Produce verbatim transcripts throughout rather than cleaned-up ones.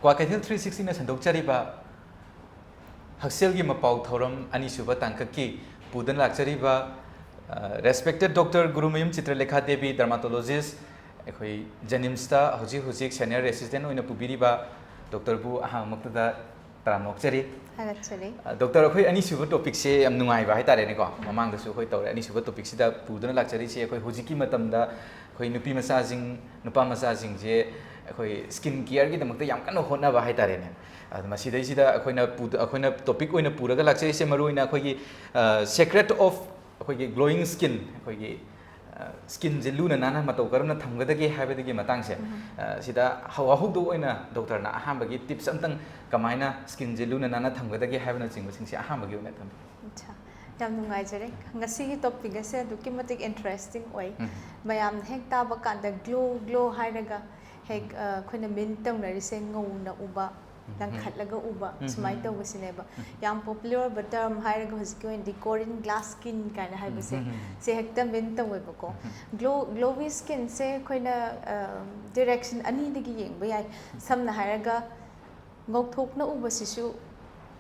Kwakeithel three ꯁꯤꯛꯁꯇꯤꯅ ꯁꯟꯗꯣꯛꯆꯔꯤꯕ ꯍꯛꯁꯦꯜꯒꯤ ꯃꯄꯥꯎ ꯊꯧꯔꯝ ꯑꯅꯤꯁꯨꯕ ꯇꯥꯡꯀꯛꯀꯤ ꯄꯨꯗꯨꯅ ꯂꯥꯛꯆꯔꯤꯕ, ꯑ, respected Doctor Gurumayum Chitralekha Devi, dermatologist, ꯑꯩꯈꯣꯏ ꯖꯦꯅꯤꯝꯁꯇ ꯍꯧꯖꯤꯛ ꯍꯧꯖꯤꯛ senior resident ꯑꯣꯏꯅ ꯄꯨꯕꯤꯔꯤꯕ doctorꯕꯨ ꯑꯍꯥꯟꯕꯃꯛꯇꯗ ꯇꯔꯥꯝꯅ ꯑꯣꯛꯆꯔꯤ꯫ ꯊꯥꯒꯠꯆꯔꯤ꯫ ꯑ, doctor, ꯑꯩꯈꯣꯏ ꯑꯅꯤꯁꯨꯕ topicꯁꯦ ꯌꯥꯝ ꯅꯨꯡꯉꯥꯏꯕ ꯍꯥꯏꯇꯥꯔꯦꯅꯦꯀꯣ, ꯃꯃꯥꯡꯗꯁꯨ ꯑꯩꯈꯣꯏ ꯇꯧꯔꯦ꯫ ꯑꯅꯤꯁꯨꯕ topicꯁꯤꯗ ꯄꯨꯗꯨꯅ ꯂꯥꯛꯆꯔꯤꯁꯦ ꯑꯩꯈꯣꯏ ꯍꯧꯖꯤꯛꯀꯤ ꯃꯇꯝꯗ ꯑꯩꯈꯣꯏ ꯅꯨꯄꯤ ꯃꯆꯥꯁꯤꯡ, ꯅꯨꯄꯥ ꯃꯆꯥꯁꯤꯡꯁꯦ ꯑꯩꯈꯣꯏ skin careꯒꯤꯗꯃꯛꯇ ꯌꯥꯝ ꯀꯟꯅ ꯍꯣꯠꯅꯕ ꯍꯥꯏꯇꯥꯔꯦꯅꯦ꯫ ꯑꯗꯨ ꯃꯁꯤꯗꯩꯁꯤꯗ ꯑꯩꯈꯣꯏꯅ ꯄꯨ-, ꯑꯩꯈꯣꯏꯅ topic ꯑꯣꯏꯅ ꯄꯨꯔꯒ ꯂꯥꯛꯆꯔꯤꯁꯦ ꯃꯔꯨꯑꯣꯏꯅ ꯑꯩꯈꯣꯏꯒꯤ, ꯑ, secret of ꯑꯩꯈꯣꯏꯒꯤ glowing skin, ꯑꯩꯈꯣꯏꯒꯤ, ꯑ, skinꯁꯦ ꯂꯨꯅ ꯅꯥꯟꯅ ꯃꯇꯧ ꯀꯔꯝꯅ ꯊꯝꯒꯗꯒꯦ ꯍꯥꯏꯕꯗꯒꯤ ꯃꯇꯥꯡꯁꯦ, ꯎꯝ꯫ ꯑ, ꯁꯤꯗ ꯍꯧ-, ꯍꯧꯗꯣꯛ ꯑꯣꯏꯅ doctorꯅ ꯑꯍꯥꯟꯕꯒꯤ tips ꯑꯝꯇꯪ ꯀꯃꯥꯏꯅ skinꯁꯦ ꯂꯨꯅ ꯅꯥꯟꯅ ꯊꯝꯒꯗꯒꯦ ꯍꯥꯏꯕꯅꯆꯤꯡꯕꯁꯤꯡꯁꯦ ꯑꯍꯥꯟꯕꯒꯤ ꯑꯣꯏꯅ ꯊꯝꯕꯤꯌꯨ꯫ ꯑꯠꯁꯥ, ꯌꯥꯝ ꯅꯨꯡꯉꯥꯏꯖꯔꯦ꯫ ꯉꯁꯤꯒꯤ topic ꯑꯁꯦ ꯑꯗꯨꯛꯀꯤ ꯃꯇꯤꯛ interesting ꯑꯣꯏ꯫ ꯎꯝ꯫ ꯃꯌꯥꯝꯅ ꯍꯦꯛ ꯇꯥꯕ ꯀꯥꯟꯗ glow, glow ꯍꯥꯏꯔꯒ ꯍꯦꯛ, ꯎꯝ꯫ ꯑ, ꯑꯩꯈꯣꯏꯅ mean ꯇꯧꯅꯔꯤꯁꯦ ꯉꯧꯅ ꯎꯕ, ꯎꯝ꯫ ꯂꯪꯈꯠꯂꯒ ꯎꯕ, ꯎꯝ꯫ ꯁꯨꯃꯥꯏꯅ ꯇꯧꯕꯁꯤꯅꯦꯕ꯫ ꯎꯝ꯫ ꯌꯥꯝ popular ꯑꯣꯏꯕ term ꯍꯥꯏꯔꯒ ꯍꯧꯖꯤꯛꯀꯤ ꯑꯣꯏꯅꯗꯤ Corine glass skin ꯀꯥꯏꯅ ꯍꯥꯏꯕꯁꯦ, ꯎꯝ꯫ ꯁꯦ ꯍꯦꯛꯇ mean ꯇꯧꯋꯦꯕꯀꯣ꯫ ꯎꯝ꯫ Glow, glowy skinꯁꯦ ꯑꯩꯈꯣꯏꯅ, ꯑ, direction ꯑꯅꯤꯗꯒꯤ ꯌꯦꯡꯕ ꯌꯥꯏ꯫ ꯁꯝꯅ ꯍꯥꯏꯔꯒ ꯉꯧꯊꯣꯛꯅ ꯎꯕꯁꯤꯁꯨ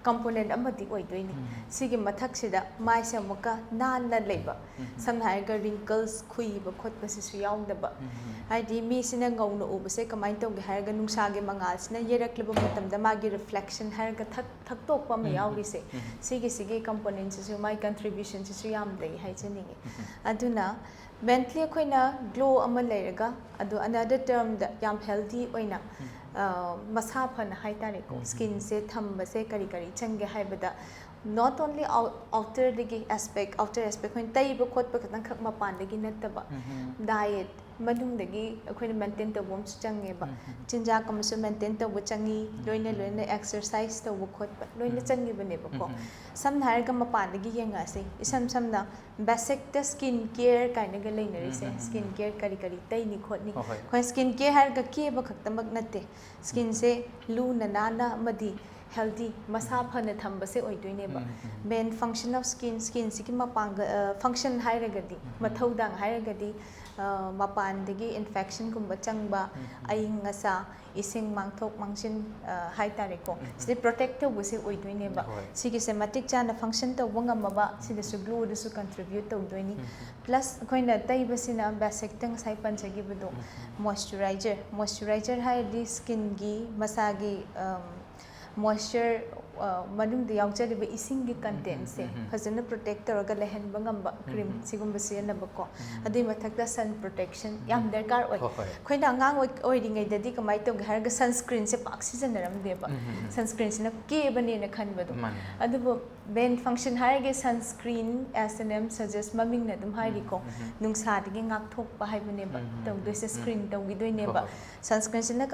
component ꯑꯃꯗꯤ ꯑꯣꯏꯗꯣꯏꯅꯤ꯫ ꯎꯝ꯫ ꯁꯤꯒꯤ ꯃꯊꯛꯁꯤꯗ ꯃꯥꯏꯁꯦ ꯑꯃꯨꯛꯀ ꯅꯥꯟꯅ ꯂꯩꯕ꯫ ꯎꯝ꯫ ꯁꯝꯅ ꯍꯥꯏꯔꯒ wrinkles, ꯈꯨꯏꯕ ꯈꯣꯠꯄꯁꯤꯁꯨ ꯌꯥꯎꯗꯕ꯫ ꯎꯝ꯫ ꯍꯥꯏꯗꯤ ꯃꯤꯁꯤꯅ ꯉꯧꯅ ꯎꯕꯁꯦ ꯀꯃꯥꯏꯅ ꯇꯧꯒꯦ ꯍꯥꯏꯔꯒ ꯅꯨꯡꯁꯥꯒꯤ ꯃꯉꯥꯜꯁꯤꯅ ꯌꯩꯔꯛꯂꯕ ꯃꯇꯝꯗ ꯃꯥꯒꯤ reflection ꯍꯥꯏꯔꯒ ꯊꯛ-, ꯊꯛꯇꯣꯛꯄ ꯑꯃ ꯎꯝ꯫ ꯌꯥꯎꯔꯤꯁꯦ꯫ ꯎꯝ꯫ ꯁꯤꯒꯤꯁꯤꯒꯤ componentꯁꯤꯁꯨ, ꯃꯥꯏ contributionꯁꯤꯁꯨ ꯌꯥꯝ ꯂꯩ ꯍꯥꯏꯖꯅꯤꯡꯉꯤ꯫ ꯎꯝ꯫ ꯑꯗꯨꯅ Mentally ꯑꯩꯈꯣꯏꯅ glow ꯑꯃ ꯂꯩꯔꯒ, ꯑꯗꯣ another termꯗ ꯌꯥꯝ healthy ꯑꯣꯏꯅ, ꯎꯝ꯫ ꯑ, ꯃꯁꯥ ꯐꯅ ꯍꯥꯏꯇꯥꯔꯦꯀꯣ, ꯎꯝ, ꯎꯝ, skinꯁꯦ ꯊꯝꯕꯁꯦ ꯀꯔꯤ ꯀꯔꯤ ꯆꯪꯒꯦ ꯍꯥꯏꯕꯗ, not only out-, outerꯗꯒꯤ aspect, outer aspect ꯑꯩꯈꯣꯏꯅ ꯇꯩꯕ ꯈꯣꯠꯄ ꯈꯛꯇꯪꯈꯛ ꯃꯄꯥꯟꯗꯒꯤ ꯅꯠꯇꯕ, ꯎꯝ, ꯎꯝ꯫ Diet ꯃꯅꯨꯡꯗꯒꯤ ꯑꯩꯈꯣꯏꯅ maintain ꯇꯧꯕ ꯑꯃꯁꯨ ꯆꯪꯉꯦꯕ꯫ ꯎꯝ, ꯎꯝ꯫ ꯆꯤꯟꯖꯥꯛ ꯑꯃꯁꯨ maintain ꯇꯧꯕ ꯆꯪꯉꯤ, ꯎꯝ, ꯂꯣꯏꯅ ꯎꯝ꯫ ꯂꯣꯏꯅ exercise ꯇꯧꯕ ꯈꯣꯠꯄ ꯂꯣꯏꯅ ꯎꯝ꯫ ꯆꯪꯉꯤꯕꯅꯦꯕꯀꯣ꯫ ꯎꯝ, ꯎꯝ꯫ ꯁꯝꯅ ꯍꯥꯏꯔꯒ ꯃꯄꯥꯟꯗꯒꯤ ꯌꯦꯡꯉꯛꯑꯁꯦ, ꯏꯁꯝ ꯁꯝꯅ basicꯇ skin care ꯀꯥꯏꯅꯒ ꯂꯩꯅꯔꯤꯁꯦ, ꯎꯝ, ꯎꯝ, ꯎꯝ꯫ Skin care ꯀꯔꯤ ꯀꯔꯤ ꯇꯩꯅꯤ ꯈꯣꯠꯅꯤ꯫ ꯍꯣꯏ, ꯍꯣꯏ꯫ ꯑꯩꯈꯣꯏ skin care ꯍꯥꯏꯔꯒ ꯀꯦꯕ ꯈꯛꯇꯃꯛ ꯅꯠꯇꯦ꯫ Skinꯁꯦ ꯂꯨꯅ ꯅꯥꯟꯅ ꯑꯃꯗꯤ healthy, ꯃꯁꯥ ꯐꯅ ꯊꯝꯕꯁꯦ ꯑꯣꯏꯗꯣꯏꯅꯦꯕ꯫ Main function of skin, skinꯁꯤꯒꯤ ꯃꯄꯥꯡꯒ ꯐꯪꯁꯟ ꯍꯥꯏꯔꯒꯗꯤ, ꯃꯊꯧꯗꯥꯡ ꯍꯥꯏꯔꯒꯗꯤ, ꯃꯄꯥꯟꯗꯒꯤ infectionꯒꯨꯝꯕ ꯆꯪꯕ, ꯑꯏꯪ ꯑꯁꯥ, ꯏꯁꯤꯡ ꯃꯥꯡꯊꯣꯛ ꯃꯥꯡꯁꯤꯟ ꯍꯥꯏꯇꯥꯔꯦꯀꯣ, ꯁꯤꯗꯤ protect ꯇꯧꯕꯁꯦ ꯑꯣꯏꯗꯣꯏꯅꯦꯕ꯫ ꯁꯤꯒꯤꯁꯦ ꯃꯇꯤꯛ ꯆꯥꯅ function ꯇꯧꯕ ꯉꯝꯃꯕ, ꯁꯤꯗꯁꯨ glowꯗꯁꯨ contribute ꯇꯧꯗꯣꯏꯅꯤ꯫ Plus ꯑꯩꯈꯣꯏꯅ ꯇꯩꯕꯁꯤꯅ basicꯇ ꯉꯁꯥꯏ ꯄꯟꯖꯈꯤꯕꯗꯣ, moisturizer, moisturizer ꯍꯥꯏꯔꯗꯤ skinꯒꯤ ꯃꯁꯥꯒꯤ moisture, ꯃꯅꯨꯡꯗ ꯌꯥꯎꯖꯔꯤꯕ ꯏꯁꯤꯡꯒꯤ contentꯁꯦ ꯐꯖꯅ protect ꯇꯧꯔꯒ ꯂꯩꯍꯟꯕ ꯉꯝꯕ cream ꯁꯤꯒꯨꯝꯕ ꯁꯤꯖꯤꯟꯅꯕꯀꯣ꯫ ꯑꯗꯨꯒꯤ ꯃꯊꯛꯇ sun protection ꯌꯥꯝ ꯗꯔꯀꯥꯔ ꯑꯣꯏ꯫ ꯑꯩꯈꯣꯏꯅ ꯑꯉꯥꯡ ꯑꯣꯏꯔꯤꯉꯩꯗꯗꯤ ꯀꯃꯥꯏꯅ ꯇꯧꯒꯦ ꯍꯥꯏꯔꯒ sunscreenꯁꯦ ꯄꯥꯛ ꯁꯤꯖꯤꯟꯅꯔꯝꯗꯦꯕ꯫ Sunscreenꯁꯤꯅ ꯀꯦꯕꯅꯦꯅ ꯈꯟꯕꯗꯣ꯫ ꯑꯗꯨꯕꯨ main function ꯍꯥꯏꯔꯒ sunscreen, as the name suggests, ꯃꯃꯤꯡꯅ ꯑꯗꯨꯝ ꯍꯥꯏꯔꯤꯀꯣ, ꯅꯨꯡꯁꯥꯗꯒꯤ ꯉꯥꯛꯊꯣꯛꯄ ꯍꯥꯏꯕꯅꯦꯕ ꯇꯧꯗꯣꯏꯁꯦ, screen ꯇꯧꯈꯤꯗꯣꯏꯅꯦꯕ꯫ Sunscreenꯁꯤꯅ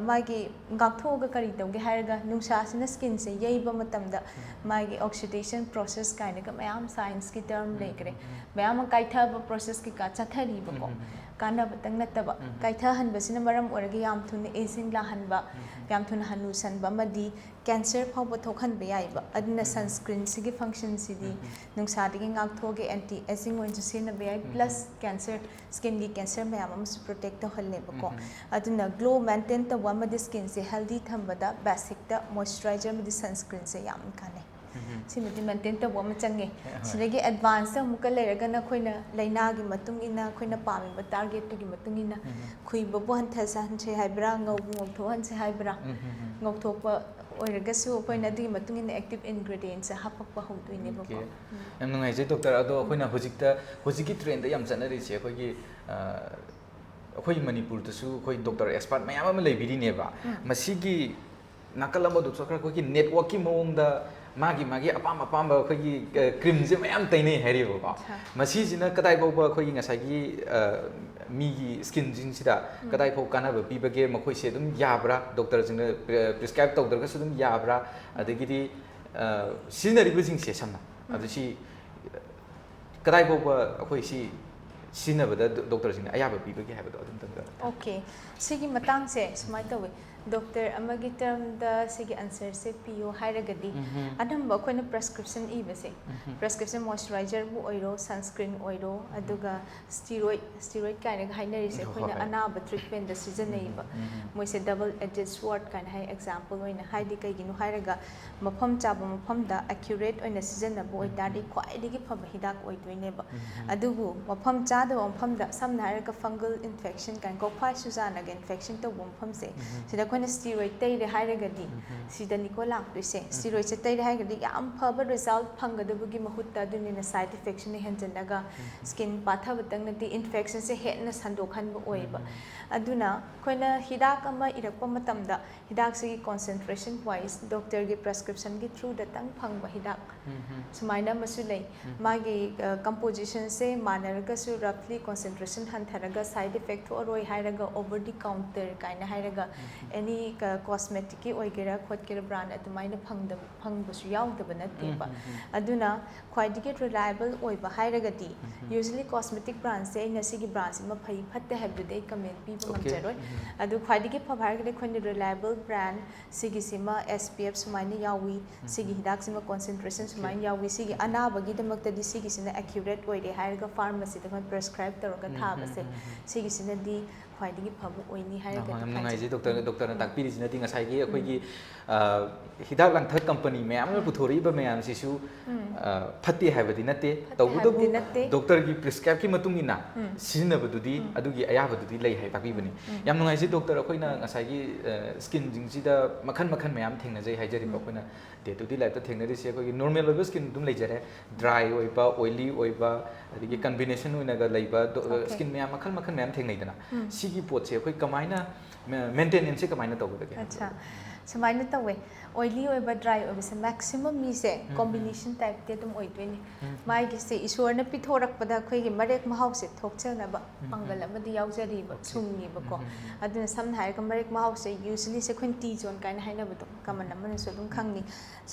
ꯃꯥꯒꯤ ꯉꯥꯛꯊꯣꯛꯑꯒ ꯀꯔꯤ ꯇꯧꯒꯦ ꯍꯥꯏꯔꯒ, ꯅꯨꯡꯁꯥꯁꯤꯅ skinꯁꯦ ꯌꯩꯕ ꯃꯇꯝꯗ ꯃꯥꯒꯤ oxidation process ꯀꯥꯏꯅꯒ ꯃꯌꯥꯝ scienceꯀꯤ term ꯂꯩꯈ꯭ꯔꯦ꯫ ꯃꯌꯥꯝ ꯑꯃ ꯀꯥꯏꯊꯕ process ꯀꯩꯀꯥ ꯆꯠꯊꯔꯤꯕꯀꯣ꯫ ꯀꯥꯟꯅꯕꯇꯪ ꯅꯠꯇꯕ, ꯀꯥꯏꯊꯍꯟꯕꯁꯤꯅ ꯃꯔꯝ ꯑꯣꯏꯔꯒ ꯌꯥꯝ ꯊꯨꯅ aging ꯂꯥꯛꯍꯟꯕ, ꯌꯥꯝ ꯊꯨꯅ ꯍꯅꯨꯁꯟꯕ ꯑꯃꯗꯤ cancer ꯐꯥꯎꯕ ꯊꯣꯛꯍꯟꯕ ꯌꯥꯏꯕ꯫ ꯑꯗꯨꯅ sunscreenꯁꯤꯒꯤ functionꯁꯤꯗꯤ ꯅꯨꯡꯁꯥꯗꯒꯤ ꯉꯥꯛꯊꯣꯛꯑꯒ anti aging ꯑꯣꯏꯅꯁꯨ ꯁꯤꯖꯤꯟꯅꯕ ꯌꯥꯏ, plus cancer, skinꯒꯤ cancer ꯃꯌꯥꯝ ꯑꯃꯁꯨ protect ꯇꯧꯍꯜꯂꯦꯕꯀꯣ꯫ ꯑꯗꯨꯅ glow maintain ꯇꯧꯕ ꯑꯃꯗꯤ skinꯁꯦ healthy ꯊꯝꯕꯗ basicꯇ moisturizer ꯑꯃꯗꯤ sunscreenꯁꯦ ꯌꯥꯝ ꯀꯥꯟꯅꯩ꯫ ꯁꯤꯃꯗꯤ maintain ꯇꯧꯕ ꯑꯃ ꯆꯪꯉꯦ꯫ ꯁꯤꯗꯒꯤ advance ꯑꯃꯨꯛꯀ ꯂꯩꯔꯒꯅ ꯑꯩꯈꯣꯏꯅ ꯂꯥꯏꯅꯥꯒꯤ ꯃꯇꯨꯡ ꯏꯟꯅ, ꯑꯩꯈꯣꯏꯅ ꯄꯥꯝꯃꯤꯕ targetꯇꯨꯒꯤ ꯃꯇꯨꯡ ꯏꯟꯅ, ꯈꯨꯏꯕꯕꯨ ꯍꯟꯊꯍꯟꯁꯦ ꯍꯥꯏꯕ꯭ꯔꯥ, ꯉꯧꯕ ꯉꯧꯊꯣꯛꯍꯟꯁꯦ ꯍꯥꯏꯕ꯭ꯔꯥ, ꯉꯧꯊꯣꯛꯄ ꯑꯣꯏꯔꯒꯁꯨ ꯑꯩꯈꯣꯏꯅ ꯑꯗꯨꯒꯤ ꯃꯇꯨꯡ ꯏꯟꯅ active ingredientsꯁꯦ ꯍꯥꯞꯄꯛꯄ ꯍꯧꯗꯣꯏꯅꯦꯕꯀꯣ꯫ Okay. ꯌꯥꯝ ꯅꯨꯡꯉꯥꯏꯖꯩ doctor꯫ ꯑꯗꯣ ꯑꯩꯈꯣꯏꯅ ꯍꯧꯖꯤꯛꯇ, ꯍꯧꯖꯤꯛꯀꯤ trendꯗ ꯌꯥꯝ ꯆꯠꯅꯔꯤꯁꯦ ꯑꯩꯈꯣꯏꯒꯤ, ꯑ, ꯑꯩꯈꯣꯏ ꯃꯅꯤꯄꯨꯔꯗꯁꯨ ꯑꯩꯈꯣꯏ doctor expert ꯃꯌꯥꯝ ꯑꯃ ꯂꯩꯕꯤꯔꯤꯅꯦꯕ꯫ ꯃꯁꯤꯒꯤ ꯅꯥꯀꯜ ꯑꯃꯗ ꯆꯠꯈ꯭ꯔꯒ ꯑꯩꯈꯣꯏꯒꯤ networkꯀꯤ ꯃꯑꯣꯡꯗ ꯃꯥꯒꯤ ꯃꯥꯒꯤ ꯑꯄꯥꯝ ꯑꯄꯥꯝꯕ ꯑꯩꯈꯣꯏꯒꯤ, ꯑ, creamꯁꯦ ꯃꯌꯥꯝ ꯇꯩꯅꯩ ꯍꯥꯏꯔꯤꯕꯀꯣ꯫ ꯑꯠꯁꯥ꯫ ꯃꯁꯤꯁꯤꯅ ꯀꯗꯥꯏ ꯐꯥꯎꯕ ꯑꯩꯈꯣꯏꯒꯤ ꯉꯁꯥꯏꯒꯤ, ꯑ, ꯃꯤꯒꯤ skinꯁꯤꯡꯁꯤꯗ ꯀꯗꯥꯏ ꯐꯥꯎ ꯀꯥꯟꯅꯕ ꯄꯤꯕꯒꯦ, ꯃꯈꯣꯏꯁꯦ ꯑꯗꯨꯝ ꯌꯥꯕ꯭ꯔꯥ, doctorꯁꯤꯡꯅ pre-, prescribe ꯇꯧꯗ꯭ꯔꯒꯁꯨ ꯑꯗꯨꯝ ꯌꯥꯕ꯭ꯔꯥ, ꯑꯗꯒꯤꯗꯤ, ꯑ, ꯁꯤꯖꯤꯟꯅꯔꯤꯕꯁꯤꯡꯁꯦ ꯁꯝꯅ, ꯑꯗꯨ ꯁꯤ ꯀꯗꯥꯏ ꯐꯥꯎꯕ ꯑꯩꯈꯣꯏ ꯁꯤ ꯁꯤꯖꯤꯟꯅꯕꯗ doctorꯁꯤꯡꯅ ꯑꯌꯥꯕ ꯄꯤꯕꯒꯦ ꯍꯥꯏꯕꯗꯣ ꯑꯗꯨꯝꯇꯪꯒ꯫ Okay, ꯁꯤꯒꯤ ꯃꯇꯥꯡꯁꯦ ꯁꯨꯃꯥꯏꯅ ꯇꯧꯋꯤ꯫ ꯗꯣꯛꯇꯔ ꯑꯃꯒꯤ ꯇꯔꯝꯗ ꯁꯤꯒꯤ ꯑꯟꯁꯔꯁꯦ ꯄꯤꯌꯣ ꯍꯥꯏꯔꯒꯗꯤ, ꯑꯅꯝꯕ ꯑꯩꯈꯣꯏꯅ ꯄ꯭ꯔꯦꯁꯀ꯭ꯔꯤꯞꯁꯟ ꯏꯕꯁꯦ, ꯄ꯭ꯔꯦꯁꯀ꯭ꯔꯤꯞꯁꯟ ꯃꯣꯏꯆꯔꯥꯏꯖꯔꯕꯨ ꯑꯣꯏꯔꯣ, ꯁꯟꯁꯀ꯭ꯔꯤꯟ ꯑꯣꯏꯔꯣ, ꯑꯗꯨꯒ ꯁ꯭ꯇꯤꯔꯣꯏꯗ ꯁ꯭ꯇꯤꯔꯣꯏꯗ ꯀꯥꯏꯅꯒ ꯍꯥꯏꯅꯔꯤꯁꯦ, ꯑꯩꯈꯣꯏꯅ ꯑꯅꯥꯕ ꯇ꯭ꯔꯤꯠꯃꯦꯟꯗ ꯁꯤꯖꯤꯟꯅꯩꯌꯦꯕ꯫ ꯃꯣꯏꯁꯦ ꯗꯕꯜ ꯑꯦꯖꯦꯗ ꯁ꯭ꯋꯣꯔꯗ ꯀꯥꯏꯅ ꯍꯥꯏ, ꯑꯦꯛꯖꯥꯝꯄꯜ ꯑꯣꯏꯅ꯫ ꯍꯥꯏꯗꯤ ꯀꯩꯒꯤꯅꯣ ꯍꯥꯏꯔꯒ, ꯃꯐꯝ ꯆꯥꯕ ꯃꯐꯝꯗ ꯑꯦꯀ꯭ꯌꯨꯔꯦꯠ ꯑꯣꯏꯅ ꯁꯤꯖꯤꯟꯅꯕ ꯑꯣꯏꯇꯥꯔꯗꯤ ꯈ꯭ꯋꯥꯏꯗꯒꯤ ꯐꯕ ꯍꯤꯗꯥꯛ ꯑꯣꯏꯗꯣꯏꯅꯦꯕ꯫ ꯑꯗꯨꯕꯨ ꯃꯐꯝ ꯆꯥꯗꯕ ꯃꯐꯝꯗ, ꯁꯝꯅ ꯍꯥꯏꯔꯒ ꯐꯪꯒꯜ ꯏꯟꯐꯦꯛꯁꯟ ꯀꯥꯏꯅ, ꯀꯣꯛꯐꯥꯏ ꯁꯨꯖꯥꯅꯒ ꯏꯟꯐꯦꯛꯁꯟ ꯇꯧꯕ ꯃꯐꯝꯁꯦ, ꯁꯤꯗ ꯑꯩꯈꯣꯏꯅ ꯁ꯭ꯇꯤꯔꯣꯏꯗ ꯇꯩꯔꯦ ꯍꯥꯏꯔꯒꯗꯤ, ꯁꯤꯗꯅꯤꯀꯣ ꯂꯥꯛꯇꯣꯏꯁꯦ꯫ ꯁ꯭ꯇꯤꯔꯣꯏꯗꯁꯦ ꯇꯩꯔꯦ ꯍꯥꯏꯔꯒꯗꯤ ꯌꯥꯝ ꯐꯕ ꯔꯤꯖꯜꯠ ꯐꯪꯒꯗꯕꯒꯤ ꯃꯍꯨꯠꯇ, ꯑꯗꯨꯅꯤꯅ ꯁꯥꯏꯗ ꯏꯐꯦꯛꯁꯟꯅ ꯍꯦꯟꯖꯤꯜꯂꯒ ꯁ꯭ꯀꯤꯟ ꯄꯥꯊꯕꯇꯪ ꯅꯠꯇꯦ, ꯏꯟꯐꯦꯛꯁꯟꯁꯦ ꯍꯦꯟꯅ ꯁꯟꯗꯣꯛꯍꯟꯕ ꯑꯣꯏꯌꯦꯕ꯫ ꯑꯗꯨꯅ ꯑꯩꯈꯣꯏꯅ ꯍꯤꯗꯥꯛ ꯑꯃ ꯏꯔꯛꯄ ꯃꯇꯝꯗ, ꯍꯤꯗꯥꯛꯁꯤꯒꯤ ꯀꯣꯟꯁꯦꯟꯇ꯭ꯔꯦꯁꯟ ꯋꯥꯏꯁ, ꯗꯣꯛꯇꯔꯒꯤ ꯄ꯭ꯔꯦꯁꯀ꯭ꯔꯤꯞꯁꯟꯒꯤ ꯊ꯭ꯔꯨꯗꯇꯪ ꯐꯪꯕ ꯍꯤꯗꯥꯛ ꯁꯨꯃꯥꯏꯅ ꯑꯃꯁꯨ ꯂꯩ꯫ ꯃꯥꯒꯤ ꯀꯝꯄꯣꯖꯤꯁꯟꯁꯦ ꯃꯥꯟꯅꯔꯒꯁꯨ, ꯔꯐꯂꯤ ꯀꯣꯟꯁꯦꯟꯇ꯭ꯔꯦꯁꯟ ꯍꯟꯊꯔꯒ ꯁꯥꯏꯗ ꯏꯐꯦꯛ ꯊꯣꯛꯑꯔꯣꯏ ꯍꯥꯏꯔꯒ, ꯑꯣꯚꯔ ꯗꯤ ꯀꯥꯎꯟꯇꯔ ꯀꯥꯏꯅ ꯍꯥꯏꯔꯒ, ꯑꯦꯅꯤ ꯀꯣꯁꯃꯦꯇꯤꯛꯀꯤ ꯑꯣꯏꯒꯦꯔꯥ ꯈꯣꯠꯀꯦꯔꯥ, ꯕ꯭ꯔꯥꯟ ꯑꯗꯨꯃꯥꯏꯅ ꯐꯪꯗꯕ, ꯐꯪꯕꯁꯨ ꯌꯥꯎꯗꯕ ꯅꯠꯇꯦꯕ꯫ ꯑꯗꯨꯅ ꯈ꯭ꯋꯥꯏꯗꯒꯤ ꯔꯤꯂꯥꯏꯕꯜ ꯑꯣꯏꯕ ꯍꯥꯏꯔꯒꯗꯤ, ꯌꯨꯖ꯭ꯋꯦꯂꯤ ꯀꯣꯁꯃꯦꯇꯤꯛ ꯕ꯭ꯔꯥꯟꯁꯦ, ꯑꯩꯅ ꯁꯤꯒꯤ ꯕ꯭ꯔꯥꯟꯁꯤꯃ ꯐꯩ ꯐꯠꯇꯦ ꯍꯥꯏꯕꯗꯨꯗꯤ ꯑꯩ ꯀꯃꯦꯟ ꯄꯤꯕ ꯉꯝꯖꯔꯣꯏ꯫ ꯑꯗꯨ ꯈ꯭ꯋꯥꯏꯗꯒꯤ ꯐꯕ ꯍꯥꯏꯔꯒꯗꯤ ꯑꯩꯈꯣꯏꯅ reliable brand, ꯁꯤꯒꯤꯁꯤꯃ S P F ꯁꯨꯃꯥꯏꯅ ꯌꯥꯎꯏ, ꯁꯤꯒꯤ ꯍꯤꯗꯥꯛꯁꯤꯃ ꯀꯣꯟꯁꯦꯟꯇ꯭ꯔꯦꯁꯟ ꯁꯨꯃꯥꯏꯅ ꯌꯥꯎꯏ, ꯁꯤꯒꯤ ꯑꯅꯥꯕꯒꯤꯗꯃꯛꯇꯗꯤ ꯁꯤꯒꯤꯁꯤꯅ ꯑꯦꯀ꯭ꯌꯨꯔꯦꯠ ꯑꯣꯏꯔꯦ ꯍꯥꯏꯔꯒ ꯐꯥꯔꯃꯥꯁꯤꯗ ꯑꯩꯈꯣꯏꯅ ꯄ꯭ꯔꯦꯁꯀ꯭ꯔꯥꯏꯕ ꯇꯧꯔꯒ ꯊꯥꯕꯁꯦ, ꯁꯤꯒꯤꯁꯤꯅꯗꯤ ꯈ꯭ꯋꯥꯏꯗꯒꯤ ꯐꯕ ꯑꯣꯏꯅꯤ ꯍꯥꯏꯔꯒꯗꯤ ꯌꯥꯝ ꯅꯨꯡꯉꯥꯏꯖꯩ ꯈꯟꯖꯩ꯫ ꯗꯣꯛꯇꯔ, ꯗꯣꯛꯇꯔꯅ ꯇꯥꯛꯄꯤꯔꯤꯁꯤꯅꯗꯤ ꯉꯁꯥꯏꯒꯤ ꯑꯩꯈꯣꯏꯒꯤ, ꯑ, ꯍꯤꯗꯥꯛ ꯂꯥꯡꯊꯛ ꯀꯝꯄꯅꯤ ꯃꯌꯥꯝ ꯑꯃ ꯄꯨꯊꯣꯔꯛꯏꯕ ꯃꯌꯥꯝꯁꯤꯁꯨ, ꯑ, ꯐꯠꯇꯦ ꯍꯥꯏꯕꯗꯤ ꯅꯠꯇꯦ꯫ ꯐꯠꯇꯦ ꯇꯧꯕꯇꯕꯨ ꯍꯥꯏꯕꯗꯤ ꯅꯠꯇꯦ꯫ ꯗꯣꯛꯇꯔꯒꯤ ꯄ꯭ꯔꯤꯁꯀ꯭ꯔꯥꯏꯕꯀꯤ ꯃꯇꯨꯡ ꯏꯟꯅ ꯁꯤꯖꯤꯟꯅꯕꯗꯨꯗꯤ, ꯑꯗꯨꯒꯤ ꯑꯌꯥꯕꯗꯨꯗꯤ ꯂꯩ ꯍꯥꯏ ꯇꯥꯛꯄꯤꯕꯅꯤ꯫ ꯌꯥꯝ ꯅꯨꯡꯉꯥꯏꯖꯩ ꯗꯣꯛꯇꯔ, ꯑꯩꯈꯣꯏꯅ ꯉꯁꯥꯏꯒꯤ, ꯑ, ꯁ꯭ꯀꯤꯟꯁꯤꯡꯁꯤꯗ ꯃꯈꯜ ꯃꯈꯜ ꯃꯌꯥꯝ ꯊꯦꯡꯅꯖꯩ ꯍꯥꯏꯖꯔꯤꯕ꯫ ꯑꯩꯈꯣꯏꯅ ꯗꯦ ꯇꯨ ꯗꯦ ꯂꯥꯏꯐꯇ ꯊꯦꯡꯅꯔꯤꯁꯦ ꯑꯩꯈꯣꯏꯒꯤ ꯅꯣꯔꯃꯦꯜ ꯑꯣꯏꯕ ꯁ꯭ꯀꯤꯟ ꯑꯗꯨꯝ ꯂꯩꯖꯔꯦ, ꯗ꯭ꯔꯥꯏ ꯑꯣꯏꯕ, ꯑꯣꯏꯂꯤ ꯑꯣꯏꯕ, ꯑꯗꯒꯤ ꯀꯝꯕꯤꯅꯦꯁꯟ ꯑꯣꯏꯅꯒ ꯂꯩꯕ ꯗꯣ-, ꯁ꯭ꯀꯤꯟ ꯃꯌꯥꯝ ꯃꯈꯜ ꯃꯈꯜ ꯃꯌꯥꯝ ꯊꯦꯡꯅꯩꯗꯅ꯫ ꯁꯤꯒꯤ ꯄꯣꯠꯁꯦ ꯑꯩꯈꯣꯏ ꯀꯃꯥꯏꯅ, ꯃꯦ-, ꯃꯦꯟꯇꯦꯅꯦꯟꯁꯁꯦ ꯀꯃꯥꯏꯅ ꯇꯧꯒꯗꯒꯦ? ꯑꯠꯁꯥ, ꯁꯨꯃꯥꯏꯅ ꯇꯧꯋꯦ꯫ ꯑꯣꯏꯂꯤ ꯑꯣꯏꯕ, ꯗ꯭ꯔꯥꯏ ꯑꯣꯏꯕꯁꯦ ꯃꯦꯛꯁꯤꯃꯝ ꯃꯤꯁꯦ ꯀꯣꯝꯕꯤꯅꯦꯁꯟ ꯇꯥꯏꯞꯇꯤ ꯑꯗꯨꯝ ꯑꯣꯏꯗꯣꯏꯅꯤ꯫ ꯃꯥꯒꯤꯁꯦ ꯏꯁꯣꯔꯅ ꯄꯤꯊꯣꯔꯛꯄꯗ ꯑꯩꯈꯣꯏꯒꯤ ꯃꯔꯦꯛ ꯃꯍꯥꯎꯁꯦ ꯊꯣꯛꯆꯅꯕ ꯄꯥꯡꯒꯜ ꯑꯃꯗꯤ ꯌꯥꯎꯖꯔꯤꯕ, ꯁꯨꯡꯉꯤꯕꯀꯣ꯫ ꯑꯗꯨꯅ ꯁꯝꯅ ꯍꯥꯏꯔꯒ ꯃꯔꯦꯛ ꯃꯍꯥꯎꯁꯦ ꯌꯨꯖ꯭ꯋꯦꯂꯤꯁꯦ ꯑꯩꯈꯣꯏꯅ ꯇꯤ ꯖꯣꯟ ꯀꯥꯏꯅ ꯍꯥꯏꯅꯕꯗꯣ, ꯀꯃꯟ ꯑꯃꯅꯁꯨ ꯑꯗꯨꯝ ꯈꯪꯉꯤ꯫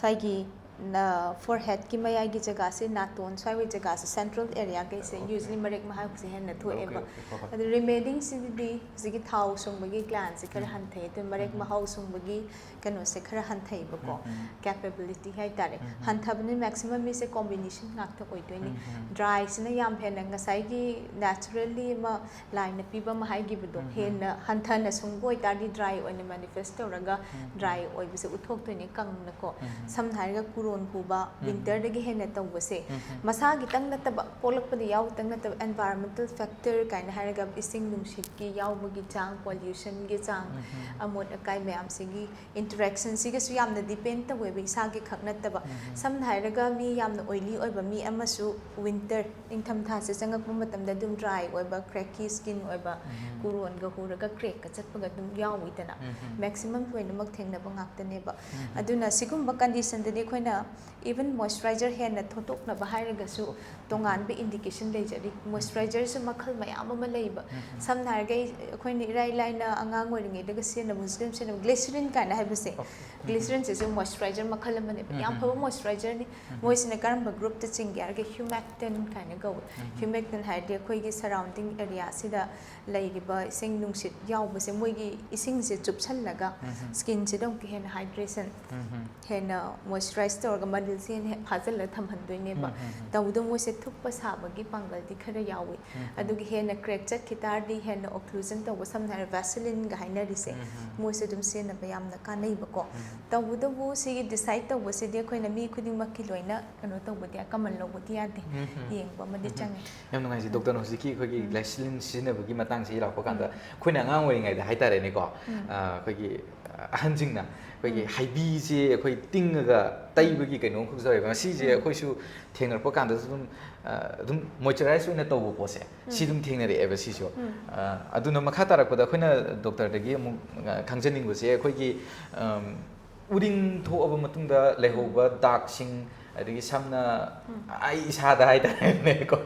ꯁ꯭ꯋꯥꯏꯒꯤ ꯅ ꯐꯣꯔꯍꯦꯗꯀꯤ ꯃꯌꯥꯏꯒꯤ ꯖꯒꯥꯁꯦ, ꯅꯥꯇꯣꯟ ꯁ꯭ꯋꯥꯏꯒꯤ ꯖꯒꯥꯁꯦ, ꯁꯦꯟꯇ꯭ꯔꯦꯜ ꯑꯦꯔꯤꯌꯥꯈꯩꯁꯦ, Okay. ꯌꯨꯖ꯭ꯋꯦꯂꯤ ꯃꯔꯦꯛ ꯃꯍꯥꯎꯁꯦ ꯍꯦꯟꯅ ꯊꯣꯛꯑꯦꯕ꯫ Okay, okay, ꯍꯣꯏ, ꯍꯣꯏ꯫ ꯑꯗꯨ ꯔꯤꯃꯦꯗꯤꯡꯁꯤꯗꯤ ꯍꯧꯖꯤꯛꯀꯤ ꯊꯥꯎ ꯁꯨꯡꯕꯒꯤ ꯒ꯭ꯂꯥꯟꯁꯦ ꯈꯔ ꯎꯝ꯫ ꯍꯟꯊꯩ꯫ ꯑꯗꯨ ꯃꯔꯦꯛ ꯎꯝ꯫ ꯃꯍꯥꯎ ꯁꯨꯡꯕꯒꯤ ꯀꯩꯅꯣꯁꯦ ꯈꯔ ꯍꯟꯊꯩꯕꯀꯣ, ꯎꯝ, ꯎꯝ꯫ ꯀꯦꯄꯦꯕꯤꯂꯤꯇꯤ ꯍꯥꯏꯇꯥꯔꯦ꯫ ꯎꯝ, ꯎꯝ꯫ ꯍꯟꯊꯕꯅꯤ, ꯃꯦꯛꯁꯤꯃꯝ ꯃꯤꯁꯦ ꯀꯣꯝꯕꯤꯅꯦꯁꯟ ꯉꯥꯛꯇ ꯑꯣꯏꯗꯣꯏꯅꯤ꯫ ꯎꯝ, ꯎꯝ꯫ ꯗ꯭ꯔꯥꯏꯁꯤꯅ ꯌꯥꯝ ꯍꯦꯟꯅ ꯉꯁꯥꯏꯒꯤ ꯅꯦꯆꯔꯦꯜꯂꯤ ꯑꯃ ꯂꯥꯏꯅ ꯄꯤꯕ ꯑꯃ ꯍꯥꯏꯈꯤꯕꯗꯣ, ꯎꯝ, ꯎꯝ꯫ ꯍꯦꯟꯅ ꯍꯟꯊꯅ ꯁꯨꯡꯕ ꯑꯣꯏꯇꯥꯔꯗꯤ ꯗ꯭ꯔꯥꯏ ꯑꯣꯏꯅ ꯃꯦꯅꯤꯐꯦꯁ ꯇꯧꯔꯒ ꯎꯝ, ꯎꯝ꯫ ꯗ꯭ꯔꯥꯏ ꯑꯣꯏꯕꯁꯦ ꯎꯠꯊꯣꯛꯇꯣꯏꯅꯤ, ꯀꯪꯅꯀꯣ꯫ ꯎꯝ, ꯎꯝ꯫ ꯁꯝꯅ ꯍꯥꯏꯔꯒ ꯀꯨꯔꯣꯟ ꯍꯨꯕ, ꯎꯝ, ꯎꯝ꯫ ꯋꯤꯟꯇꯔꯗꯒꯤ ꯍꯦꯟꯅ ꯇꯧꯕꯁꯦ, ꯎꯝ, ꯎꯝ꯫ ꯃꯁꯥꯒꯤ ꯈꯤꯇꯪ ꯅꯠꯇꯕ, ꯄꯣꯛꯂꯛꯄꯗ ꯌꯥꯎꯕ ꯈꯤꯇꯪ ꯅꯠꯇꯕ, ꯑꯦꯟꯚꯥꯏꯔꯣꯟꯃꯦꯟꯇꯦꯜ ꯐꯦꯛꯇꯔ ꯀꯥꯏꯅ ꯍꯥꯏꯔꯒ ꯏꯁꯤꯡ ꯅꯨꯡꯁꯤꯠꯀꯤ ꯌꯥꯎꯕꯒꯤ ꯆꯥꯡ, ꯄꯣꯂ꯭ꯌꯨꯁꯟꯒꯤ ꯆꯥꯡ, ꯎꯝ, ꯎꯝ꯫ ꯑꯃꯣꯠ ꯑꯀꯥꯏ ꯃꯌꯥꯝꯁꯤꯒꯤ ꯏꯟꯇꯔꯦꯛꯁꯟꯁꯤꯒꯁꯨ ꯌꯥꯝꯅ ꯗꯤꯄꯦꯟ ꯇꯧꯋꯦꯕ, ꯏꯁꯥꯒꯤ ꯈꯛ ꯅꯠꯇꯕ꯫ ꯎꯝ, ꯎꯝ꯫ ꯁꯝꯅ ꯍꯥꯏꯔꯒ ꯃꯤ ꯌꯥꯝꯅ ꯑꯣꯏꯂꯤ ꯑꯣꯏꯕ ꯃꯤ ꯑꯃꯁꯨ ꯋꯤꯟꯇꯔ, ꯅꯤꯡꯊꯝꯊꯥꯁꯦ ꯆꯪꯉꯛꯄ ꯃꯇꯝꯗ ꯑꯗꯨꯝ ꯗ꯭ꯔꯥꯏ ꯑꯣꯏꯕ, ꯀ꯭ꯔꯦꯛꯀꯤ ꯁ꯭ꯀꯤꯟ ꯑꯣꯏꯕ, ꯎꯝ, ꯎꯝ꯫ ꯀꯨꯔꯣꯟꯒ ꯍꯨꯔꯒ ꯀ꯭ꯔꯦꯛꯀ ꯆꯠꯄꯒ ꯑꯗꯨꯝ ꯌꯥꯎꯋꯤꯗꯅ꯫ ꯎꯝ, ꯎꯝ꯫ ꯃꯦꯛꯁꯤꯃꯝ ꯂꯣꯏꯅꯃꯛ ꯊꯦꯡꯅꯕ ꯉꯥꯛꯇꯅꯦꯕ꯫ ꯎꯝ, ꯎꯝ꯫ ꯑꯗꯨꯅ ꯁꯤꯒꯨꯝꯕ ꯀꯟꯗꯤꯁꯟꯗꯗꯤ ꯑꯩꯈꯣꯏꯅ ꯏꯚꯟ ꯃꯣꯏꯆꯔꯥꯏꯖꯔ ꯍꯦꯟꯅ ꯊꯣꯠꯇꯣꯛꯅꯕ ꯍꯥꯏꯔꯒꯁꯨ ꯇꯣꯉꯥꯟꯕ ꯏꯟꯗꯤꯀꯦꯁꯟ ꯂꯩꯖꯔꯤ꯫ ꯃꯣꯏꯆꯔꯥꯏꯖꯔꯁꯨ ꯃꯈꯜ ꯃꯌꯥꯝ ꯑꯃ ꯂꯩꯕ꯫ ꯎꯝ, ꯎꯝ꯫ ꯁꯝꯅ ꯍꯥꯏꯔꯒ ꯑꯩ-, ꯑꯩꯈꯣꯏꯅ ꯏꯔꯥꯏ ꯂꯥꯏꯅ ꯑꯉꯥꯡ ꯑꯣꯏꯔꯤꯉꯩꯗꯒ ꯁꯤꯖꯤꯟꯅꯕ, ꯍꯧꯖꯤꯛ ꯑꯗꯨꯝ ꯁꯤꯖꯤꯟꯅꯕ ꯒ꯭ꯂꯤꯁꯔꯤꯟ ꯀꯥꯏꯅ ꯍꯥꯏꯕꯁꯦ, Okay. ꯎꯝ, ꯎꯝ꯫ ꯒ꯭ꯂꯤꯁꯔꯤꯟꯁꯤꯁꯨ ꯃꯣꯏꯆꯔꯥꯏꯖꯔ ꯃꯈꯜ ꯑꯃꯅꯦꯕ, ꯎꯝ, ꯌꯥꯝ ꯎꯝ, ꯐꯕ ꯎꯝ꯫ ꯃꯣꯏꯆꯔꯥꯏꯖꯔꯅꯤ꯫ ꯎꯝ, ꯎꯝ꯫ ꯃꯣꯏꯁꯤꯅ ꯀꯔꯝꯕ ꯒ꯭ꯔꯨꯞꯇ ꯆꯤꯡꯒꯦ ꯍꯥꯏꯔꯒ ꯍ꯭ꯌꯨꯃꯦꯛꯇꯤꯟ ꯀꯥꯏꯅ ꯀꯧꯋꯦ꯫ ꯎꯝ, ꯎꯝ꯫ ꯍ꯭ꯌꯨꯃꯦꯛꯇꯤꯟ ꯍꯥꯏꯔꯗꯤ ꯑꯩꯈꯣꯏꯒꯤ ꯁꯔꯥꯎꯟꯗꯤꯡ ꯑꯦꯔꯤꯌꯥꯁꯤꯗ ꯂꯩꯔꯤꯕ ꯏꯁꯤꯡ ꯅꯨꯡꯁꯤꯠ ꯌꯥꯎꯕꯁꯦ, ꯃꯣꯏꯒꯤ ꯏꯁꯤꯡꯁꯦ ꯆꯨꯞꯁꯜꯂꯒ ꯎꯝ, ꯎꯝ꯫ ꯁ꯭ꯀꯤꯟꯁꯤꯗ ꯑꯃꯨꯛꯀ ꯍꯦꯟꯅ ꯍꯥꯏꯗ꯭ꯔꯦꯁꯟ ꯎꯝ, ꯎꯝ꯫ ꯍꯦꯟꯅ ꯃꯣꯏꯆꯔꯥꯏꯖ ꯇꯧꯔꯒ ꯃꯅꯤꯜꯁꯦ ꯍꯦꯟꯅ ꯍꯦꯛ ꯐꯥꯖꯤꯜꯂꯒ ꯊꯝꯍꯟꯗꯣꯏꯅꯦꯕ꯫ ꯎꯝ, ꯎꯝ, ꯎꯝ꯫ ꯇꯧꯕꯗ ꯃꯣꯏꯁꯦ ꯊꯨꯞꯄ ꯁꯥꯕꯒꯤ ꯄꯥꯡꯒꯜꯗꯤ ꯈꯔ ꯌꯥꯎꯏ꯫ ꯎꯝ, ꯎꯝ꯫ ꯑꯗꯨꯒꯤ ꯍꯦꯟꯅ ꯀ꯭ꯔꯦꯛ ꯆꯠꯈꯤ ꯇꯥꯔꯗꯤ ꯍꯦꯟꯅ ꯑꯣꯀ꯭ꯂꯨꯖꯟ ꯇꯧꯕ, ꯁꯝꯅ ꯍꯥꯏꯔꯕ ꯚꯦꯁꯤꯂꯤꯟꯒ ꯍꯥꯏꯅꯔꯤꯁꯦ, ꯎꯝ, ꯎꯝ꯫ ꯃꯣꯏꯁꯦ ꯑꯗꯨꯝ ꯁꯤꯖꯤꯟꯅꯕ ꯌꯥꯝꯅ ꯀꯥꯟꯅꯩꯕꯀꯣ꯫ ꯎꯝ꯫ ꯇꯧꯕꯇꯕꯨ ꯁꯤꯒꯤ ꯗꯤꯁꯥꯏꯗ ꯇꯧꯕꯁꯤꯗꯤ ꯑꯩꯈꯣꯏꯅ ꯃꯤ ꯈꯨꯗꯤꯡꯃꯛꯀꯤ ꯂꯣꯏꯅ ꯀꯩꯅꯣ ꯇꯧꯕꯗꯤ, ꯀꯃꯟ ꯂꯧꯕꯗꯤ ꯌꯥꯗꯦ꯫ ꯎꯝ, ꯎꯝ꯫ ꯌꯦꯡꯕ ꯑꯃꯗꯤ ꯎꯝ, ꯎꯝ꯫ ꯆꯪꯉꯤ꯫ ꯌꯥꯝ ꯅꯨꯡꯉꯥꯏꯖꯩ, ꯗꯣꯛꯇꯔꯅ ꯍꯧꯖꯤꯛꯀꯤ ꯑꯩꯈꯣꯏꯒꯤ ꯎꯝ꯫ ꯒ꯭ꯂꯥꯏꯁꯤꯂꯤꯟ ꯁꯤꯖꯤꯟꯅꯕꯒꯤ ꯃꯇꯥꯡꯁꯤ ꯂꯥꯛꯄ ꯀꯥꯟꯗ, ꯎꯝ꯫ ꯑꯩꯈꯣꯏꯅ ꯑꯉꯥꯡ ꯑꯣꯏꯔꯤꯉꯩꯗ ꯍꯥꯏꯇꯥꯔꯦꯅꯦꯀꯣ, ꯎꯝ꯫ ꯑ, ꯑꯩꯈꯣꯏꯒꯤ ꯑꯍꯟꯁꯤꯡꯅ ꯑꯩꯈꯣꯏꯒꯤ ꯎꯝ꯫ ꯍꯩꯕꯤꯁꯦ ꯑꯩꯈꯣꯏ ꯇꯤꯡꯉꯒ ꯇꯩꯕꯒꯤ ꯀꯩꯅꯣ ꯑꯃꯈꯛꯁꯨ ꯌꯥꯎꯋꯦꯕ꯫ ꯃꯁꯤꯁꯦ ꯎꯝ꯫ ꯑꯩꯈꯣꯏꯁꯨ ꯊꯦꯡꯅꯔꯛꯄ ꯀꯥꯟꯗꯁꯨ ꯑꯗꯨꯝ, ꯑ, ꯑꯗꯨꯝ ꯃꯣꯏꯆꯔꯥꯏꯖ ꯑꯣꯏꯅ ꯇꯧꯕ ꯄꯣꯠꯁꯦ, ꯁꯤ ꯎꯝ꯫ ꯑꯗꯨꯝ ꯊꯦꯡꯅꯔꯛꯑꯦꯕ ꯁꯤꯁꯨ꯫ ꯎꯝ꯫ ꯑ, ꯑꯗꯨꯅ ꯃꯈꯥ ꯇꯥꯔꯛꯄꯗ ꯑꯩꯈꯣꯏꯅ ꯗꯣꯛꯇꯔꯗꯒꯤ ꯑꯃꯨꯛ, ꯑ, ꯈꯪꯖꯅꯤꯡꯕꯁꯦ, ꯑꯩꯈꯣꯏꯒꯤ, ꯑꯝ, ꯎꯔꯤꯡ ꯊꯣꯛꯑꯕ ꯃꯇꯨꯡꯗ ꯂꯩꯍꯧꯕ ꯗꯥꯛꯁꯤꯡ, ꯑꯗꯒꯤ ꯁꯝꯅ ꯑꯩ ꯏꯁꯥꯗ ꯍꯥꯏꯇꯥꯔꯦꯅꯦꯀꯣ,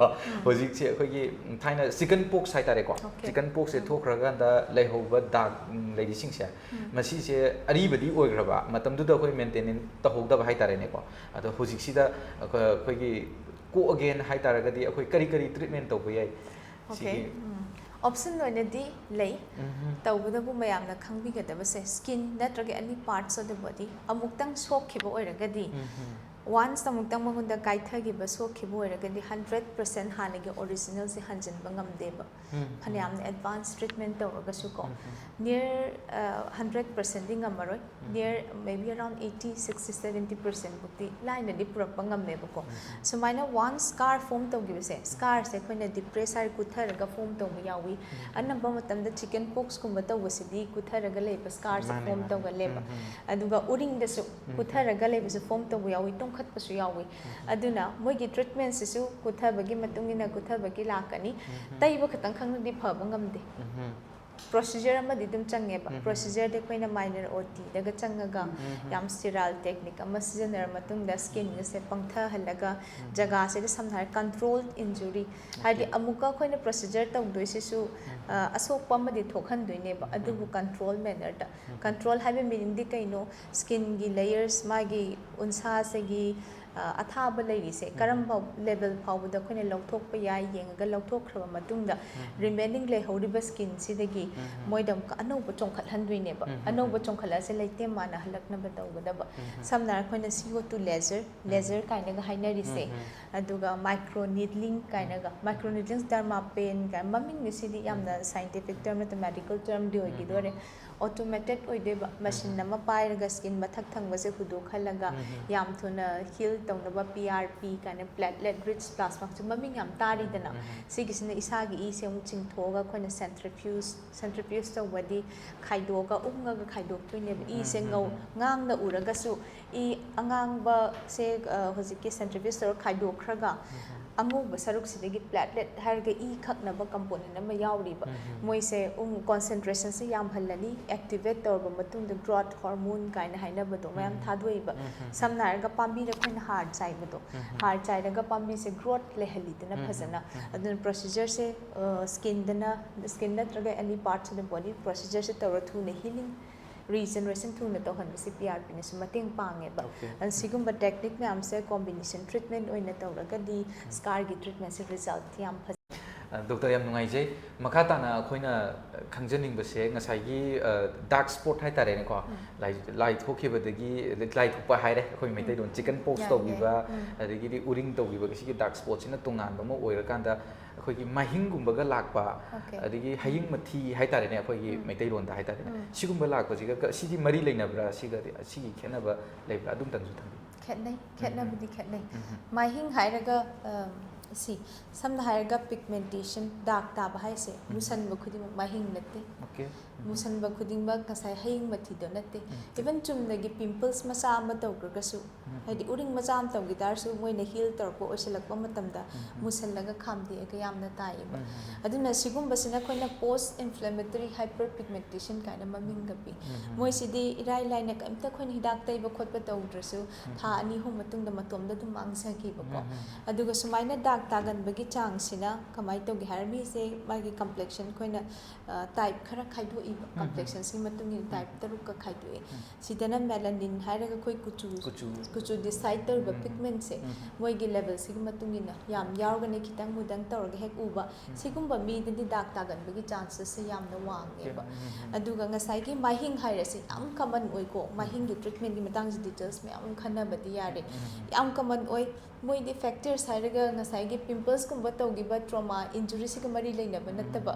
ꯍꯧꯖꯤꯛꯁꯦ ꯑꯩꯈꯣꯏꯒꯤ ꯊꯥꯏꯅ chicken pox ꯍꯥꯏꯇꯥꯔꯦꯀꯣ, Okay. Chicken pox ꯁꯦ ꯊꯣꯛꯈ꯭ꯔꯀꯥꯟꯗ ꯂꯩꯍꯧꯕ ꯗꯥꯛ ꯂꯩꯔꯤꯁꯤꯡꯁꯦ, ꯃꯁꯤꯁꯦ ꯑꯔꯤꯕꯗꯤ ꯑꯣꯏꯈ꯭ꯔꯕ, ꯃꯇꯝꯗꯨꯗ ꯑꯩꯈꯣꯏ ꯃꯦꯟꯇꯦꯅꯦꯟꯁ ꯇꯧꯍꯧꯗꯕ ꯍꯥꯏꯇꯥꯔꯦꯅꯦꯀꯣ꯫ ꯑꯗꯣ ꯍꯧꯖꯤꯛꯁꯤꯗ ꯑꯩꯈꯣꯏ- ꯑꯩꯈꯣꯏꯒꯤ ꯀꯣꯛꯑꯒꯦꯅ ꯍꯥꯏꯇꯥꯔꯒꯗꯤ ꯑꯩꯈꯣꯏ ꯀꯔꯤ ꯀꯔꯤ ꯇ꯭ꯔꯤꯠꯃꯦꯟ ꯇꯧꯕ ꯌꯥꯏ? Okay. ꯑꯣꯞꯁꯟ ꯑꯣꯏꯅꯗꯤ ꯂꯩ꯫ ꯇꯧꯕꯇꯕꯨ ꯃꯌꯥꯝꯅ ꯈꯪꯕꯤꯒꯗꯕꯁꯦ, skin ꯅꯠꯇ꯭ꯔꯒ any parts of the body ꯑꯃꯨꯛꯇꯪ ꯁꯣꯛꯈꯤꯕ ꯑꯣꯏꯔꯒꯗꯤ, once ꯑꯃꯨꯛꯇꯪ ꯃꯉꯣꯟꯗ ꯀꯥꯏꯊꯈꯤꯕ, ꯁꯣꯛꯈꯤꯕ ꯑꯣꯏꯔꯒꯗꯤ, hundred percent ꯍꯥꯟꯅꯒꯤ original ꯁꯦ ꯍꯟꯖꯤꯟꯕ ꯉꯝꯗꯦꯕ꯫ ꯐꯅꯌꯥꯝꯅ advance treatment ꯇꯧꯔꯒꯁꯨꯀꯣ, near hundred percent ꯗꯤ ꯉꯝꯃꯔꯣꯏ, near maybe around eighty, sixty, seventy percent ꯕꯨꯛꯇꯤ ꯂꯥꯏꯅꯗꯤ ꯄꯨꯔꯛꯄ ꯉꯝꯃꯦꯕꯀꯣ꯫ ꯁꯨꯃꯥꯏꯅ once scar form ꯇꯧꯈꯤꯕꯁꯦ, scar ꯁꯦ ꯑꯩꯈꯣꯏꯅ depress ꯍꯥꯏꯔ ꯀꯨꯠꯊꯔꯒ form ꯇꯧꯕ ꯌꯥꯎꯏ꯫ ꯑꯅꯝꯕ ꯃꯇꯝꯗ chicken pox ꯀꯨꯝꯕ ꯇꯧꯕꯁꯤꯗꯤ ꯀꯨꯠꯊꯔꯒ ꯂꯩꯕ scar ꯁꯦ ꯃꯥꯅꯦ, form ꯃꯥꯅꯦ꯫ ꯇꯧꯒꯜꯂꯦꯕ꯫ ꯑꯗꯨꯒ ꯎꯔꯤꯡꯗꯁꯨ ꯀꯨꯠꯊꯔꯒ ꯂꯩꯕꯁꯨ form ꯇꯧꯕ ꯌꯥꯎꯏ, ꯇꯣꯡꯈꯠꯄꯁꯨ ꯌꯥꯎꯏ꯫ ꯑꯗꯨꯅ ꯃꯣꯏꯒꯤ treatment ꯁꯤꯁꯨ ꯀꯨꯠꯊꯕꯒꯤ ꯃꯇꯨꯡ ꯏꯟꯅ ꯀꯨꯠꯊꯕꯒꯤ ꯂꯥꯛꯀꯅꯤ꯫ ꯇꯩꯕ ꯈꯛꯇꯪ ꯈꯪꯅꯗꯤ ꯐꯕ ꯉꯝꯗꯦ꯫ Procedure ꯑꯃꯗꯤ ꯑꯗꯨꯝ ꯆꯪꯉꯦꯕ꯫ Procedure ꯗꯤ ꯑꯩꯈꯣꯏꯅ minor O T ꯗꯒ ꯆꯪꯉꯒ ꯌꯥꯝ sterile technique ꯑꯃ ꯁꯤꯖꯤꯟꯅꯔ ꯃꯇꯨꯡꯗ skin ꯒꯁꯦ ꯄꯪꯊꯍꯜꯂꯒ, ꯖꯒꯥꯁꯤꯗ ꯁꯝꯅ ꯍꯥꯏꯔ controlled injury, ꯍꯥꯏꯗꯤ ꯑꯃꯨꯛꯀ ꯑꯩꯈꯣꯏꯅ procedure ꯇꯧꯗꯣꯏꯁꯤꯁꯨ, ꯑ, ꯑꯁꯣꯛꯄ ꯑꯃꯗꯤ ꯊꯣꯛꯍꯟꯗꯣꯏꯅꯦꯕ, ꯑꯗꯨꯕꯨ control manner ꯗ꯫ Control ꯍꯥꯏꯕ meaning ꯗꯤ ꯀꯩꯅꯣ? Skin ꯒꯤ layers, ꯃꯥꯒꯤ ꯎꯟꯁꯥꯁꯤꯒꯤ, ꯑ, ꯑꯊꯥꯕ ꯂꯩꯔꯤꯁꯦ ꯀꯔꯝꯕ level ꯐꯥꯎꯕꯗ ꯑꯩꯈꯣꯏꯅ ꯂꯧꯊꯣꯛꯄ ꯌꯥꯏ ꯌꯦꯡꯉꯒ, ꯂꯧꯊꯣꯛꯈ꯭ꯔꯕ ꯃꯇꯨꯡꯗ remaining ꯂꯩꯍꯧꯔꯤꯕ skin ꯁꯤꯗꯒꯤ ꯃꯣꯏꯗ ꯑꯃꯨꯛꯀ ꯑꯅꯧꯕ ꯆꯣꯡꯈꯠꯍꯟꯗꯣꯏꯅꯦꯕ꯫ ꯑꯅꯧꯕ ꯆꯣꯡꯈꯠꯂꯛꯑꯁꯦ ꯂꯩꯇꯦꯝ ꯃꯥꯟꯅꯍꯜꯂꯛꯅꯕ ꯇꯧꯒꯗꯕ꯫ ꯁꯝꯅ ꯍꯥꯏꯔ ꯑꯩꯈꯣꯏꯅ C O two laser, laser ꯀꯥꯏꯅꯒ ꯍꯥꯏꯅꯔꯤꯁꯦ, ꯑꯗꯨꯒ micro needling ꯀꯥꯏꯅꯒ, micro needling, dermapen ꯀꯥꯏꯅ, ꯃꯃꯤꯡꯁꯤꯗꯤ ꯌꯥꯝꯅ scientific term ꯅꯠꯇꯦ, medical term ꯗꯤ ꯑꯣꯏꯈꯤꯗꯣꯔꯦ꯫ Automated ꯑꯣꯏꯗꯣꯏꯕ, machine ꯑꯃ ꯄꯥꯏꯔꯒ skin ꯃꯊꯛ ꯊꯪꯕꯁꯦ ꯍꯨꯗꯣꯛꯍꯜꯂꯒ ꯌꯥꯝ ꯊꯨꯅ heal ꯇꯧꯅꯕ P R P ꯀꯥꯏꯅ, platelet rich plasma ꯁꯨ ꯃꯃꯤꯡ ꯌꯥꯝ ꯇꯥꯔꯤꯗꯅ꯫ ꯁꯤꯒꯤꯁꯤꯅ ꯏꯁꯥꯒꯤ ꯏꯁꯦ ꯑꯃꯨꯛ ꯆꯤꯡꯊꯣꯛꯑꯒ ꯑꯩꯈꯣꯏꯅ centrifuge, centrifuge ꯇꯧꯕꯗꯤ ꯈꯥꯏꯗꯣꯛꯑꯒ, ꯎꯪꯉꯒ ꯈꯥꯏꯗꯣꯛꯇꯣꯏꯅꯦꯕ꯫ ꯏꯁꯦ ꯉꯧ-, ꯉꯥꯡꯅ ꯎꯔꯒꯁꯨ ꯏ ꯑꯉꯥꯡꯕꯁꯦ, ꯑ, ꯍꯧꯖꯤꯛꯀꯤ centrifuge ꯇꯧꯔꯒ ꯈꯥꯏꯗꯣꯛꯈ꯭ꯔꯒ, ꯑꯉꯧꯕ ꯁꯔꯨꯛꯁꯤꯗꯒꯤ platelet ꯍꯥꯏꯔꯒ ꯏ ꯈꯛꯅꯕ component ꯑꯃ ꯌꯥꯎꯔꯤꯕ, ꯃꯣꯏꯁꯦ concentrationꯁꯦ ꯌꯥꯝꯍꯜꯂꯅꯤ꯫ Activate ꯇꯧꯔꯕ ꯃꯇꯨꯡꯗ growth hormone ꯀꯥꯏꯅ ꯍꯥꯏꯅꯕꯗꯣ ꯃꯌꯥꯝ ꯊꯥꯗꯣꯛꯏꯕ꯫ ꯁꯝꯅ ꯍꯥꯏꯔꯒ ꯄꯥꯝꯕꯤꯗ ꯑꯩꯈꯣꯏꯅ ꯍꯥꯔ ꯆꯥꯏꯕꯗꯣ, ꯍꯥꯔ ꯆꯥꯏꯔꯒ ꯄꯥꯝꯕꯤꯁꯦ growth ꯂꯩꯍꯜꯂꯤꯗꯅ ꯐꯖꯅ꯫ ꯑꯗꯨꯅ procedureꯁꯦ skinꯗꯅ, skin ꯅꯠꯇ꯭ꯔꯒ any partꯁꯤꯗ body procedureꯁꯦ ꯇꯧꯔ ꯊꯨꯅ healing, regeneration ꯊꯨꯅ ꯇꯧꯍꯟꯕꯁꯦ PRPꯅꯁꯨ ꯃꯇꯦꯡ ꯄꯥꯡꯉꯦꯕ꯫ ꯑꯗꯨꯅ ꯁꯤꯒꯨꯝꯕ technique ꯃꯌꯥꯝꯁꯦ combination treatment ꯑꯣꯏꯅ ꯇꯧꯔꯒꯗꯤ scarꯒꯤ treatmentꯁꯦ result ꯌꯥꯝ ꯐꯖꯩ꯫ ꯗꯣꯛꯇꯔ, ꯌꯥꯝ ꯅꯨꯡꯉꯥꯏꯖꯩ꯫ ꯃꯈꯥ ꯇꯥꯅ ꯑꯩꯈꯣꯏꯅ ꯈꯪꯖꯅꯤꯡꯕꯁꯦ ꯉꯁꯥꯏꯒꯤ dark spot ꯍꯥꯏꯇꯥꯔꯦꯅꯦꯀꯣ, ꯂꯥꯏ ꯂꯥꯏ ꯊꯣꯛꯈꯤꯕꯗꯒꯤ, ꯂꯥꯏ ꯊꯣꯛꯄ ꯍꯥꯏꯔꯦ ꯑꯩꯈꯣꯏ ꯃꯩꯇꯩꯂꯣꯟ, chicken pox ꯇꯧꯈꯤꯕ, ꯑꯗꯒꯤꯗꯤ ꯎꯔꯤꯡ ꯇꯧꯈꯤꯕ, ꯁꯤꯒꯤ dark spotꯁꯤꯅ ꯇꯣꯉꯥꯟꯕ ꯑꯃ ꯑꯣꯏꯔꯀꯥꯟꯗ ꯑꯩꯈꯣꯏꯒꯤ ꯃꯥꯏꯍꯤꯡꯒꯨꯝꯕꯒ ꯂꯥꯛꯄ, ꯑꯗꯒꯤ ꯍꯌꯤꯡ ꯃꯊꯤ ꯍꯥꯏꯇꯥꯔꯦꯅꯦ ꯑꯩꯈꯣꯏꯒꯤ ꯃꯩꯇꯩꯂꯣꯟꯗ ꯍꯥꯏꯇꯥꯔꯦꯅꯦ, ꯁꯤꯒꯨꯝꯕ ꯂꯥꯛꯄꯁꯤꯒ ꯀ- ꯁꯤꯗꯤ ꯃꯔꯤ ꯂꯩꯅꯕ꯭ꯔꯥ? ꯁꯤꯒꯗꯤ, ꯁꯤꯒꯤ ꯈꯦꯠꯅꯕ ꯂꯩꯕ꯭ꯔꯥ? ꯑꯗꯨꯝꯇꯪꯁꯨ ꯊꯝꯕꯤꯌꯨ꯫ ꯈꯦꯠꯅꯩ, ꯈꯦꯠꯅꯕꯗꯤ ꯈꯦꯠꯅꯩ꯫ ꯃꯥꯏꯍꯤꯡ ꯍꯥꯏꯔꯒ ꯁꯤ, ꯁꯝꯅ ꯍꯥꯏꯔꯒ pigmentation, ꯗꯥꯛ ꯇꯥꯕ ꯍꯥꯏꯁꯦ ꯃꯨꯁꯟꯕ ꯈꯨꯗꯤꯡꯃꯛ ꯃꯥꯏꯍꯤꯡ ꯅꯠꯇꯦ꯫ Okay. ꯃꯨꯁꯟꯕ ꯈꯨꯗꯤꯡꯃꯛ ꯉꯁꯥꯏ ꯍꯌꯤꯡ ꯃꯊꯤꯗꯣ ꯅꯠꯇꯦ꯫ Even ꯆꯨꯝꯅꯒꯤ pimples ꯃꯆꯥ ꯑꯃ ꯇꯧꯈ꯭ꯔꯒꯁꯨ, ꯍꯥꯏꯗꯤ ꯎꯔꯤꯡ ꯃꯆꯥ ꯑꯃ ꯇꯧꯈꯤ ꯇꯥꯔꯁꯨ, ꯃꯣꯏꯅ heal ꯇꯧꯔꯛꯄ ꯑꯣꯏꯁꯜꯂꯛꯄ ꯃꯇꯝꯗ ꯃꯨꯁꯜꯂꯒ ꯈꯥꯝꯗꯦꯛꯑꯒ ꯌꯥꯝꯅ ꯇꯥꯏꯌꯦꯕ꯫ ꯑꯗꯨꯅ ꯁꯤꯒꯨꯝꯕꯁꯤꯅ ꯑꯩꯈꯣꯏꯅ post inflammatory hyperpigmentation ꯀꯥꯏꯅ ꯃꯃꯤꯡꯒ ꯄꯤ꯫ ꯃꯣꯏꯁꯤꯗꯤ ꯏꯔꯥꯏ ꯂꯥꯏꯅ ꯀꯩꯝꯇ ꯑꯩꯈꯣꯏꯅ ꯍꯤꯗꯥꯛ ꯇꯩꯕ ꯈꯣꯠꯄ ꯇꯧꯗ꯭ꯔꯁꯨ ꯊꯥ ꯑꯅꯤ ꯑꯍꯨꯝ ꯃꯇꯨꯡꯗ ꯃꯇꯣꯝꯗ ꯑꯗꯨꯝ ꯃꯥꯡꯖꯈꯤꯕꯀꯣ꯫ ꯑꯗꯨꯒ ꯁꯨꯃꯥꯏꯅ ꯗꯥꯛ ꯇꯥꯒꯟꯕꯒꯤ ꯆꯥꯡꯁꯤꯅ ꯀꯃꯥꯏꯅ ꯇꯧꯒꯦ ꯍꯥꯏꯔ, ꯃꯤꯁꯦ ꯃꯥꯒꯤ complexion ꯑꯩꯈꯣꯏꯅ type ꯈꯔ ꯈꯥꯏꯗꯣꯛꯏꯕ, complexionꯁꯤꯒꯤ ꯃꯇꯨꯡ ꯏꯟꯅ type ꯇꯔꯨꯛꯀ ꯈꯥꯏꯗꯣꯛꯑꯦ꯫ ꯁꯤꯗꯅ melanin ꯍꯥꯏꯔꯒ ꯑꯩꯈꯣꯏ ꯀꯨꯆꯨ, ꯀꯨꯆꯨ꯫ ꯀꯨꯆꯨ decide ꯇꯧꯔꯤꯕ pigmentꯁꯦ ꯃꯣꯏꯒꯤ levelꯁꯤꯒꯤ ꯃꯇꯨꯡ ꯏꯟꯅ ꯌꯥꯝ ꯌꯥꯎꯔꯒꯅ ꯈꯤꯇꯪ ꯃꯨꯗꯪ ꯇꯧꯔꯒ ꯍꯦꯛ ꯎꯕ, ꯁꯤꯒꯨꯝꯕ ꯃꯤꯗꯗꯤ ꯗꯥꯛ ꯇꯥꯒꯟꯕꯒꯤ chances ꯌꯥꯝꯅ ꯋꯥꯡꯉꯦꯕ꯫ ꯑꯗꯨꯒ ꯉꯁꯥꯏꯒꯤ ꯃꯥꯏꯍꯤꯡ ꯍꯥꯏꯔꯁꯤ ꯌꯥꯝ common ꯑꯣꯏꯀꯣ, ꯃꯥꯏꯍꯤꯡꯒꯤ treatmentꯀꯤ ꯃꯇꯥꯡꯁꯤ details ꯃꯌꯥꯝ ꯑꯃ ꯈꯟꯅꯕꯗꯤ ꯌꯥꯔꯦ꯫ ꯌꯥꯝ common ꯑꯣꯏ꯫ ꯃꯣꯏꯗꯤ factors ꯍꯥꯏꯔꯒ ꯉꯁꯥꯏꯒꯤ pimplesꯀꯨꯝꯕ ꯇꯧꯈꯤꯕ trauma injuryꯁꯤꯒ ꯃꯔꯤ ꯂꯩꯅꯕ ꯅꯠꯇꯕ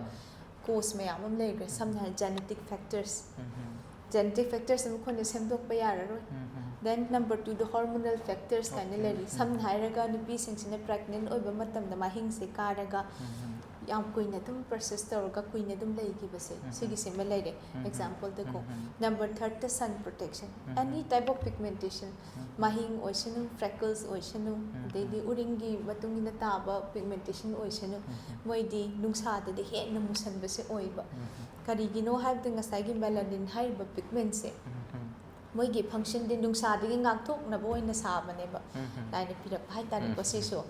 cause ꯃꯌꯥꯝ ꯑꯃ ꯂꯩꯈ꯭ꯔꯦ꯫ ꯁꯝꯅ ꯍꯥꯏꯔꯕꯗ genetic factors꯫ Genetic factors ꯑꯃ ꯑꯩꯈꯣꯏꯅ ꯁꯦꯝꯗꯣꯛꯄ ꯌꯥꯔꯔꯣꯏ꯫ Then number twoꯗ hormonal factors ꯀꯥꯏꯅ ꯂꯩꯔꯤ꯫ ꯁꯝꯅ ꯍꯥꯏꯔꯒ ꯅꯨꯄꯤꯁꯤꯡꯁꯤꯅ pregnant ꯑꯣꯏꯕ ꯃꯇꯝꯗ ꯃꯍꯤꯡꯁꯦ ꯀꯥꯔꯒ ꯌꯥꯝ ꯀꯨꯏꯅ ꯑꯗꯨꯝ ꯄꯔꯁꯤꯁ ꯇꯧꯔꯒ ꯀꯨꯏꯅ ꯑꯗꯨꯝ ꯂꯩꯈꯤꯕꯁꯦ, ꯎꯝ. ꯁꯤꯒꯤꯁꯤꯃ ꯂꯩꯔꯦ꯫ ꯎꯝ. ꯑꯦꯛꯖꯥꯝꯄꯜꯗꯀꯣ, ꯎꯝ. ꯅꯝꯕꯔ ꯊꯥꯔꯠꯇ sun protection, um. Any type of pigmentation, um. ꯃꯍꯤꯡ ꯑꯣꯏꯁꯅꯨ, ꯐ꯭ꯔꯦꯀꯜꯁ ꯑꯣꯏꯁꯅꯨ, ꯎꯝ. ꯑꯗꯩꯗꯤ ꯎꯔꯤꯡꯒꯤ ꯃꯇꯨꯡ ꯏꯟꯅ ꯇꯥꯕ ꯄꯤꯒꯃꯦꯟꯇꯦꯁꯟ ꯑꯣꯏꯁꯅꯨ, ꯎꯝ. ꯃꯣꯏꯗꯤ ꯅꯨꯡꯁꯥꯗꯗꯤ ꯍꯦꯟꯅ ꯃꯨꯁꯟꯕꯁꯦ ꯑꯣꯏꯕ꯫ ꯎꯝ. ꯀꯔꯤꯒꯤꯅꯣ ꯍꯥꯏꯕꯗ ꯉꯁꯥꯏꯒꯤ ꯃꯦꯂꯥꯅꯤꯟ ꯍꯥꯏꯔꯤꯕ ꯄꯤꯒꯃꯦꯟꯁꯦ ꯎꯝ. ꯃꯣꯏꯒꯤ ꯐꯪꯁꯟꯗꯤ ꯅꯨꯡꯁꯥꯗꯒꯤ ꯉꯥꯛꯊꯣꯛꯅꯕ ꯑꯣꯏꯅ ꯁꯥꯕꯅꯦꯕ꯫ ꯎꯝ. ꯂꯥꯏꯅ ꯄꯤꯔꯛꯄ ꯍꯥꯏꯇꯥꯔꯦꯀꯣ꯫ ꯎꯝ. ꯁꯤꯁꯨ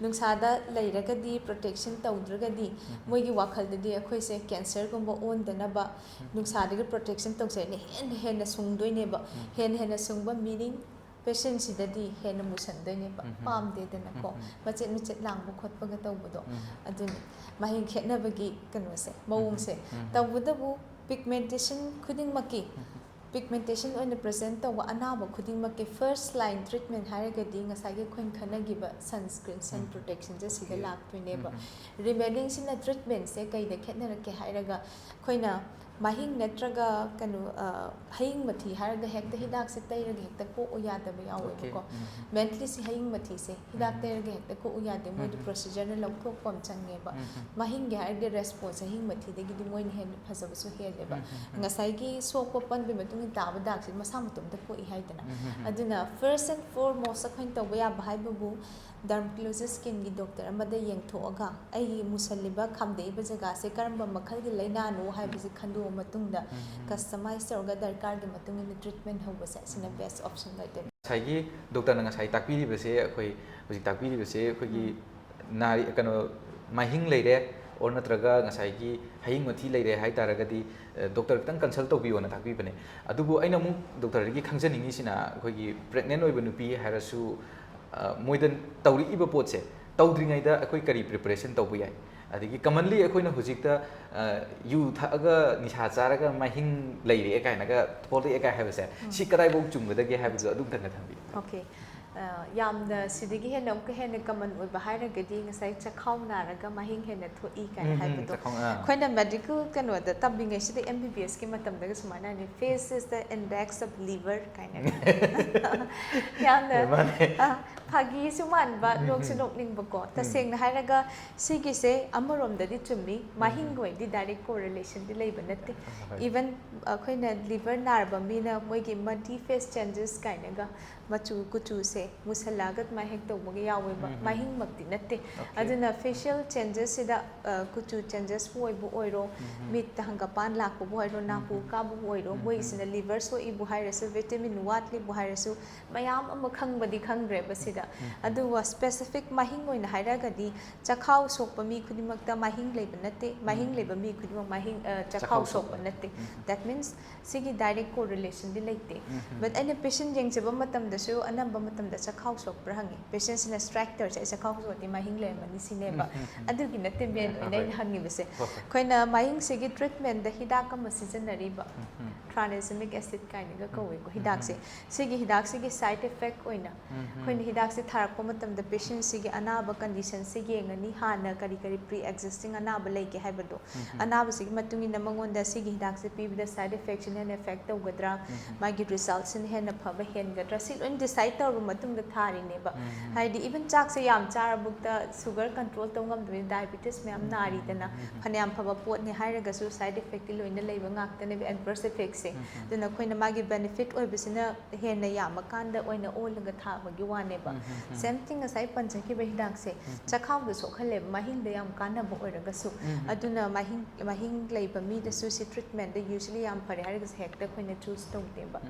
ꯅꯨꯡꯁꯥꯗ ꯂꯩꯔꯒꯗꯤ, ꯄ꯭ꯔꯣꯇꯦꯛꯁꯟ ꯇꯧꯗ꯭ꯔꯒꯗꯤ ꯎꯝ. ꯃꯣꯏꯒꯤ ꯋꯥꯈꯜꯗꯗꯤ ꯑꯩꯈꯣꯏꯁꯦ ꯀꯦꯟꯁꯔꯒꯨꯝꯕ ꯑꯣꯟꯗꯅꯕ ꯎꯝ. ꯅꯨꯡꯁꯥꯗꯒꯤ ꯄ꯭ꯔꯣꯇꯦꯛꯁꯟ ꯇꯧꯖꯩꯅ ꯍꯦꯟꯅ ꯍꯦꯟꯅ ꯁꯨꯡꯗꯣꯏꯅꯦꯕ꯫ ꯎꯝ. ꯍꯦꯟꯅ ꯍꯦꯟꯅ ꯁꯨꯡꯕ ꯃꯤꯅꯤꯡ ꯄꯦꯁꯦꯟꯁꯤꯗꯗꯤ ꯍꯦꯟꯅ ꯃꯨꯁꯟꯗꯣꯏꯅꯦꯕ꯫ ꯎꯝ. ꯄꯥꯝꯗꯦꯗꯅꯀꯣ꯫ ꯎꯝ. ꯃꯆꯦꯠ ꯃꯆꯦꯠ ꯂꯥꯡꯕ ꯈꯣꯠꯄꯒ ꯇꯧꯕꯗꯣ꯫ ꯎꯝ. ꯑꯗꯨꯅꯤ ꯃꯍꯤꯡ ꯈꯦꯠꯅꯕꯒꯤ ꯀꯩꯅꯣꯁꯦ, ꯃꯑꯣꯡꯁꯦ꯫ ꯎꯝ. ꯇꯧꯕꯇꯕꯨ ꯄꯤꯒꯃꯦꯟꯇꯦꯁꯟ ꯈꯨꯗꯤꯡꯃꯛꯀꯤ ꯎꯝ. ꯄꯤꯒꯃꯦꯟꯇꯦꯁꯟ ꯑꯣꯏꯅ ꯄ꯭ꯔꯖꯦꯟ ꯇꯧꯕ ꯑꯅꯥꯕ ꯈꯨꯗꯤꯡꯃꯛꯀꯤ ꯐꯥꯔꯁ ꯂꯥꯏꯟ ꯇ꯭ꯔꯤꯠꯃꯦꯟ ꯍꯥꯏꯔꯒꯗꯤ ꯉꯁꯥꯏꯒꯤ ꯑꯩꯈꯣꯏꯅ ꯈꯟꯅꯈꯤꯕ ꯁꯟꯁꯀ꯭ꯔꯤꯟ, ꯁꯟ ꯎꯝ. ꯄ꯭ꯔꯣꯇꯦꯛꯁꯟꯁꯦ ꯁꯤꯗ Okay. ꯂꯥꯛꯇꯣꯏꯅꯦꯕ꯫ ꯎꯝ. ꯔꯤꯃꯦꯗꯤꯡꯁꯤꯅ ꯇ꯭ꯔꯤꯠꯃꯦꯟꯁꯦ ꯀꯩꯗ ꯈꯦꯠꯅꯔꯛꯀꯦ ꯍꯥꯏꯔꯒ ꯑꯩꯈꯣꯏꯅ ꯃꯍꯤꯡ ꯅꯠꯇ꯭ꯔꯒ ꯀꯩꯅꯣ, ꯑ, ꯍꯌꯤꯡ ꯃꯊꯤ ꯍꯥꯏꯔꯒ ꯍꯦꯛꯇ ꯍꯤꯗꯥꯛꯁꯦ ꯇꯩꯔꯒ ꯍꯦꯛꯇ ꯀꯣꯛꯎ ꯌꯥꯗꯕ ꯌꯥꯎꯋꯦꯕꯀꯣ꯫ Okay. ꯎꯝ. ꯃꯦꯟꯇꯂꯤꯁꯤ ꯍꯌꯤꯡ ꯃꯊꯤꯁꯦ ꯍꯤꯗꯥꯛ ꯎꯝ. ꯇꯩꯔꯒ ꯍꯦꯛꯇ ꯀꯣꯛꯎ ꯌꯥꯗꯦ꯫ ꯃꯣꯏꯗꯤ ꯎꯝ. ꯄ꯭ꯔꯣꯁꯤꯖꯔꯅ ꯂꯧꯊꯣꯛꯄ ꯑꯃ ꯆꯪꯉꯦꯕ꯫ ꯎꯝ. ꯃꯍꯤꯡꯒꯤ ꯍꯥꯏꯔꯗꯤ ꯔꯦꯁꯄꯣꯟꯁ ꯍꯌꯤꯡ ꯃꯊꯤꯗꯒꯤꯗꯤ ꯃꯣꯏꯅ ꯍꯦꯟꯅ ꯐꯖꯕꯁꯨ ꯍꯦꯜꯂꯦꯕ꯫ ꯎꯝ. ꯎꯝ. ꯉꯁꯥꯏꯒꯤ ꯁꯣꯛꯄ ꯄꯟꯕꯒꯤ ꯃꯇꯨꯡ ꯏꯟꯅ ꯇꯥꯕ ꯗꯥꯛꯁꯤ ꯃꯁꯥ ꯃꯇꯣꯝꯇ ꯀꯣꯛꯏ ꯍꯥꯏꯗꯅ꯫ ꯎꯝ. ꯎꯝ. ꯑꯗꯨꯅ ꯐꯥꯔꯁ ꯑꯦꯟ ꯐꯣꯔꯃꯣꯁ ꯑꯩꯈꯣꯏꯅ ꯇꯧꯕ ꯌꯥꯕ ꯍꯥꯏꯕꯕꯨ ꯗꯔꯃꯇꯣꯂꯣꯖꯤꯁ ꯁ꯭ꯀꯤꯟꯒꯤ ꯗꯣꯛꯇꯔ ꯑꯃꯗ ꯌꯦꯡꯊꯣꯛꯑꯒ ꯑꯩꯒꯤ ꯃꯨꯁꯜꯂꯤꯕ ꯈꯥꯝꯗꯦꯛꯏꯕ ꯖꯒꯥꯁꯦ ꯀꯔꯝꯕ ꯃꯈꯜꯒꯤ ꯂꯥꯏꯅꯥꯅꯣ ꯍꯥꯏꯕꯁꯦ ꯈꯟꯗꯣꯛꯑ ꯃꯇꯨꯡꯗ ꯎꯝ. ꯀꯁꯇꯃꯥꯏꯁ ꯇꯧꯔꯒ ꯗꯔꯀꯥꯔꯒꯤ ꯃꯇꯨꯡ ꯏꯟꯅ ꯇ꯭ꯔꯤꯠꯃꯦꯟ ꯍꯧꯕꯁꯦ ꯑꯁꯤꯅ ꯕꯦꯁ ꯑꯣꯞꯁꯟ ꯑꯣꯏꯗꯣꯏꯅꯤ꯫ ꯉꯁꯥꯏꯒꯤ ꯗꯣꯛꯇꯔꯅ ꯉꯁꯥꯏ ꯇꯥꯛꯄꯤꯔꯤꯕꯁꯦ, ꯑꯩꯈꯣꯏ ꯍꯧꯖꯤꯛ ꯇꯥꯛꯄꯤꯔꯤꯕꯁꯦ ꯑꯩꯈꯣꯏꯒꯤ ꯎꯝ. ꯅꯥꯔꯤ, ꯀꯩꯅꯣ, ꯃꯍꯤꯡ ꯂꯩꯔꯦ ꯑꯣꯔ ꯅꯠꯇ꯭ꯔꯒ ꯉꯁꯥꯏꯒꯤ ꯍꯌꯤꯡ ꯃꯊꯤ ꯂꯩꯔꯦ ꯍꯥꯏ ꯇꯥꯔꯒꯗꯤ, ꯑ, ꯗꯣꯛꯇꯔ ꯈꯤꯇꯪ ꯀꯟꯁꯜ ꯇꯧꯕꯤꯌꯣꯅ ꯇꯥꯛꯄꯤꯕꯅꯦ꯫ ꯑꯗꯨꯕꯨ ꯑꯩꯅ ꯑꯃꯨꯛ ꯗꯣꯛꯇꯔꯗꯒꯤ ꯈꯪꯖꯅꯤꯡꯉꯤꯁꯤꯅ, ꯑꯩꯈꯣꯏꯒꯤ ꯄ꯭ꯔꯦꯒꯅꯦꯟ ꯑꯣꯏꯕ ꯅꯨꯄꯤ ꯍꯥꯏꯔꯁꯨ, ꯑ, ꯃꯣꯏꯗ ꯇꯧꯔꯛꯏꯕ ꯄꯣꯠꯁꯦ ꯇꯧꯗ꯭ꯔꯤꯉꯩꯗ ꯑꯩꯈꯣꯏ ꯀꯔꯤ ꯄ꯭ꯔꯤꯄꯦꯔꯦꯁꯟ ꯇꯧꯕ ꯌꯥꯏ? ꯑꯗꯒꯤ ꯀꯃꯟꯂꯤ ꯑꯩꯈꯣꯏꯅ ꯍꯧꯖꯤꯛꯇ, ꯑ, ꯌꯨ ꯊꯛꯑꯒ ꯅꯤꯁꯥ ꯆꯥꯔꯒ ꯃꯍꯤꯡ ꯂꯩꯔꯛꯑꯦ ꯀꯥꯏꯅꯒ ꯊꯣꯛꯂꯛꯑꯦ ꯀꯥꯏ ꯍꯥꯏꯕꯁꯦ, ꯎꯝ. ꯁꯤ ꯀꯗꯥꯏꯐꯥꯎ ꯆꯨꯝꯒꯗꯒꯦ ꯍꯥꯏꯕꯗꯨ ꯑꯗꯨꯝꯇꯪꯒ ꯊꯝꯕꯤꯌꯨ꯫ ꯑꯣꯀꯦ꯫ ꯑ, ꯌꯥꯝꯅ ꯁꯤꯗꯒꯤ ꯍꯦꯟꯅ ꯑꯃꯨꯛꯀ ꯍꯦꯟꯅ ꯀꯃꯟ ꯑꯣꯏꯕ ꯍꯥꯏꯔꯒꯗꯤ ꯉꯁꯥꯏ ꯆꯈꯥꯎ ꯅꯥꯔꯒ ꯃꯍꯤꯡ ꯍꯦꯟꯅ ꯊꯣꯛꯏ ꯀꯥꯏꯅ ꯎꯝ, ꯎꯝ, ꯍꯥꯏꯕꯗꯣ꯫ ꯆꯈꯥꯎ, ꯑꯥ. ꯑꯩꯈꯣꯏꯅ ꯃꯦꯗꯤꯀꯦꯜ ꯀꯩꯅꯣꯗ ꯇꯝꯂꯤꯉꯩꯁꯤꯗ ꯑꯦꯝ ꯕꯤ ꯕꯤ ꯑꯦꯁꯀꯤ ꯃꯇꯝꯗꯒ ꯁꯨꯃꯥꯏꯅ ꯍꯥꯏꯅꯤ, "Face is the index of liver" ꯀꯥꯏꯅ꯫ ꯌꯥꯝꯅ, ꯃꯥꯅꯦ. ꯑ, ꯐꯥꯒꯤꯁꯨ ꯃꯥꯟꯕ, ꯅꯣꯛꯁꯨ ꯅꯣꯛꯅꯤꯡꯕꯀꯣ꯫ ꯇꯁꯦꯡꯅ ꯍꯥꯏꯔꯒ ꯁꯤꯒꯤꯁꯦ ꯑꯃꯔꯣꯝꯗꯗꯤ ꯆꯨꯝꯃꯤ, ꯃꯍꯤꯡꯒ ꯑꯣꯏꯗꯤ direct correlationꯗꯤ ꯂꯩꯕ ꯅꯠꯇꯦ꯫ Even ꯑꯩꯈꯣꯏꯅ liver ꯅꯥꯔꯕ ꯃꯤꯅ ꯃꯣꯏꯒꯤ multi face changes ꯀꯥꯏꯅꯒ ꯃꯆꯨ ꯀꯨꯆꯨꯁꯦ ꯃꯨꯁꯜꯂꯛꯑꯒ ꯑꯗꯨꯃꯥꯏꯅ ꯍꯦꯛ ꯇꯧꯕꯒ ꯌꯥꯎꯋꯦꯕ꯫ ꯃꯍꯤꯡꯃꯛꯇꯤ ꯅꯠꯇꯦ꯫ ꯑꯗꯨꯅ facial changesꯁꯤꯗ ꯀꯨꯆꯨ changesꯄꯨ ꯑꯣꯏꯕ ꯑꯣꯏꯔꯣ, ꯃꯤꯠꯇ ꯍꯪꯒꯄꯥꯟ ꯂꯥꯛꯄꯕꯨ ꯑꯣꯏꯔꯣ, ꯅꯥꯄꯨ ꯀꯥꯕꯕꯨ ꯑꯣꯏꯔꯣ, ꯃꯣꯏꯁꯤꯅ liver ꯁꯣꯛꯏꯕꯨ ꯍꯥꯏꯔꯁꯨ, vitamin ꯋꯥꯠꯂꯤꯕꯨ ꯍꯥꯏꯔꯁꯨ, ꯃꯌꯥꯝ ꯑꯃ ꯈꯪꯕꯗꯤ ꯈꯪꯈ꯭ꯔꯦꯕ ꯁꯤꯗ꯫ ꯑꯗꯨꯒ specific ꯃꯍꯤꯡ ꯑꯣꯏꯅ ꯍꯥꯏꯔꯒꯗꯤ, ꯆꯈꯥꯎ ꯁꯣꯛꯄ ꯃꯤ ꯈꯨꯗꯤꯡꯃꯛꯇ ꯃꯍꯤꯡ ꯂꯩꯕ ꯅꯠꯇꯦ, ꯃꯍꯤꯡ ꯂꯩꯕ ꯃꯤ ꯈꯨꯗꯤꯡꯃꯛ ꯃꯍꯤꯡ, ꯑ, ꯆꯈꯥꯎ ꯁꯣꯛꯄ ꯅꯠꯇꯦ꯫ That means ꯁꯤꯒꯤ direct correlationꯗꯤ ꯂꯩꯇꯦ꯫ But ꯑꯩꯅ patient ꯌꯦꯡꯖꯕ ꯃꯇꯝꯗꯁꯨ ꯑꯅꯝꯕ ꯃꯇꯝꯗ ꯆꯈꯥꯎ ꯁꯣꯛꯄ꯭ꯔꯥ ꯍꯪꯉꯤ꯫ Patientꯁꯤꯅ strike ꯇꯧꯔꯤꯁꯦ, "ꯑꯩ ꯆꯈꯥꯎ ꯁꯣꯛꯑꯗꯤ ꯃꯍꯤꯡ ꯂꯩꯔꯝꯃꯅꯤ" ꯁꯤꯅꯦꯕ꯫ ꯑꯗꯨꯒꯤ ꯅꯠꯇꯦ main ꯑꯣꯏꯅ ꯑꯩꯅ ꯍꯪꯉꯤꯕꯁꯦ꯫ ꯑꯩꯈꯣꯏꯅ ꯃꯍꯤꯡꯁꯤꯒꯤ treatmentꯗ ꯍꯤꯗꯥꯛ ꯑꯃ ꯁꯤꯖꯤꯟꯅꯔꯤꯕ, tranexamic acid ꯀꯥꯏꯅꯒ ꯀꯧꯋꯦꯀꯣ ꯍꯤꯗꯥꯛꯁꯦ꯫ ꯁꯤꯒꯤ ꯍꯤꯗꯥꯛꯁꯤꯒꯤ side effect ꯑꯣꯏꯅ ꯑꯩꯈꯣꯏꯅ ꯍꯤꯗꯥꯛꯁꯦ ꯊꯥꯔꯛꯄ ꯃꯇꯝꯗ patientꯁꯤꯒꯤ ꯑꯅꯥꯕ conditionꯁꯦ ꯌꯦꯡꯉꯅꯤ, ꯍꯥꯟꯅ ꯀꯔꯤ ꯀꯔꯤ pre existing ꯑꯅꯥꯕ ꯂꯩꯒꯦ ꯍꯥꯏꯕꯗꯣ꯫ ꯑꯅꯥꯕꯁꯤꯒꯤ ꯃꯇꯨꯡ ꯏꯟꯅ ꯃꯉꯣꯟꯗ ꯁꯤꯒꯤ ꯍꯤꯗꯥꯛꯁꯦ ꯄꯤꯕꯗ side effectꯁꯤꯅ ꯍꯦꯟꯅ effect ꯇꯧꯒꯗ꯭ꯔꯥ, ꯃꯥꯒꯤ resultꯁꯤꯅ ꯍꯦꯟꯅ ꯐꯕ ꯍꯦꯟꯒꯗ꯭ꯔꯥ, ꯁꯤ ꯂꯣꯏ decide ꯇꯧꯔꯕ ꯃꯇꯨꯡꯗ ꯊꯥꯔꯤꯅꯦꯕ꯫ ꯍꯥꯏꯗꯤ even ꯆꯥꯛꯁꯦ ꯌꯥꯝ ꯆꯥꯔꯕꯨꯛꯇ sugar control ꯇꯧ ꯉꯝꯗꯕꯅꯤ, diabetes ꯃꯌꯥꯝ ꯅꯥꯔꯤꯗꯅ꯫ ꯐꯅꯌꯥꯝ ꯐꯕ ꯄꯣꯠꯅꯤ ꯍꯥꯏꯔꯒꯁꯨ side effectꯇꯤ ꯂꯣꯏꯅ ꯂꯩꯕ ꯉꯥꯛꯇꯅꯦꯕ, adverse effectꯁꯦ꯫ ꯑꯗꯨꯅ ꯑꯩꯈꯣꯏꯅ ꯃꯥꯒꯤ benefit ꯑꯣꯏꯕꯁꯤꯅ ꯍꯦꯟꯅ ꯌꯥꯝꯃꯀꯥꯟꯗ ꯑꯣꯏꯅ ꯑꯣꯜꯂꯒ ꯊꯥꯕꯒꯤ ꯋꯥꯅꯦꯕ꯫ Same thing ꯉꯁꯥꯏ ꯄꯟꯖꯈꯤꯕ ꯍꯤꯗꯥꯛꯁꯦ ꯆꯈꯥꯎꯗ ꯁꯣꯛꯍꯜꯂꯦꯕ, ꯃꯍꯤꯡꯗ ꯌꯥꯝ ꯀꯥꯟꯅꯕ ꯑꯣꯏꯔꯒꯁꯨ꯫ ꯑꯗꯨꯅ ꯃꯍꯤꯡ, ꯃꯍꯤꯡ ꯂꯩꯕ ꯃꯤꯗꯁꯨ ꯁꯤ treatmentꯗ usually ꯌꯥꯝ ꯐꯔꯦ ꯍꯥꯏꯔꯒꯁꯨ ꯍꯦꯛꯇ ꯑꯩꯈꯣꯏꯅ choose ꯇꯧꯗꯦꯕ꯫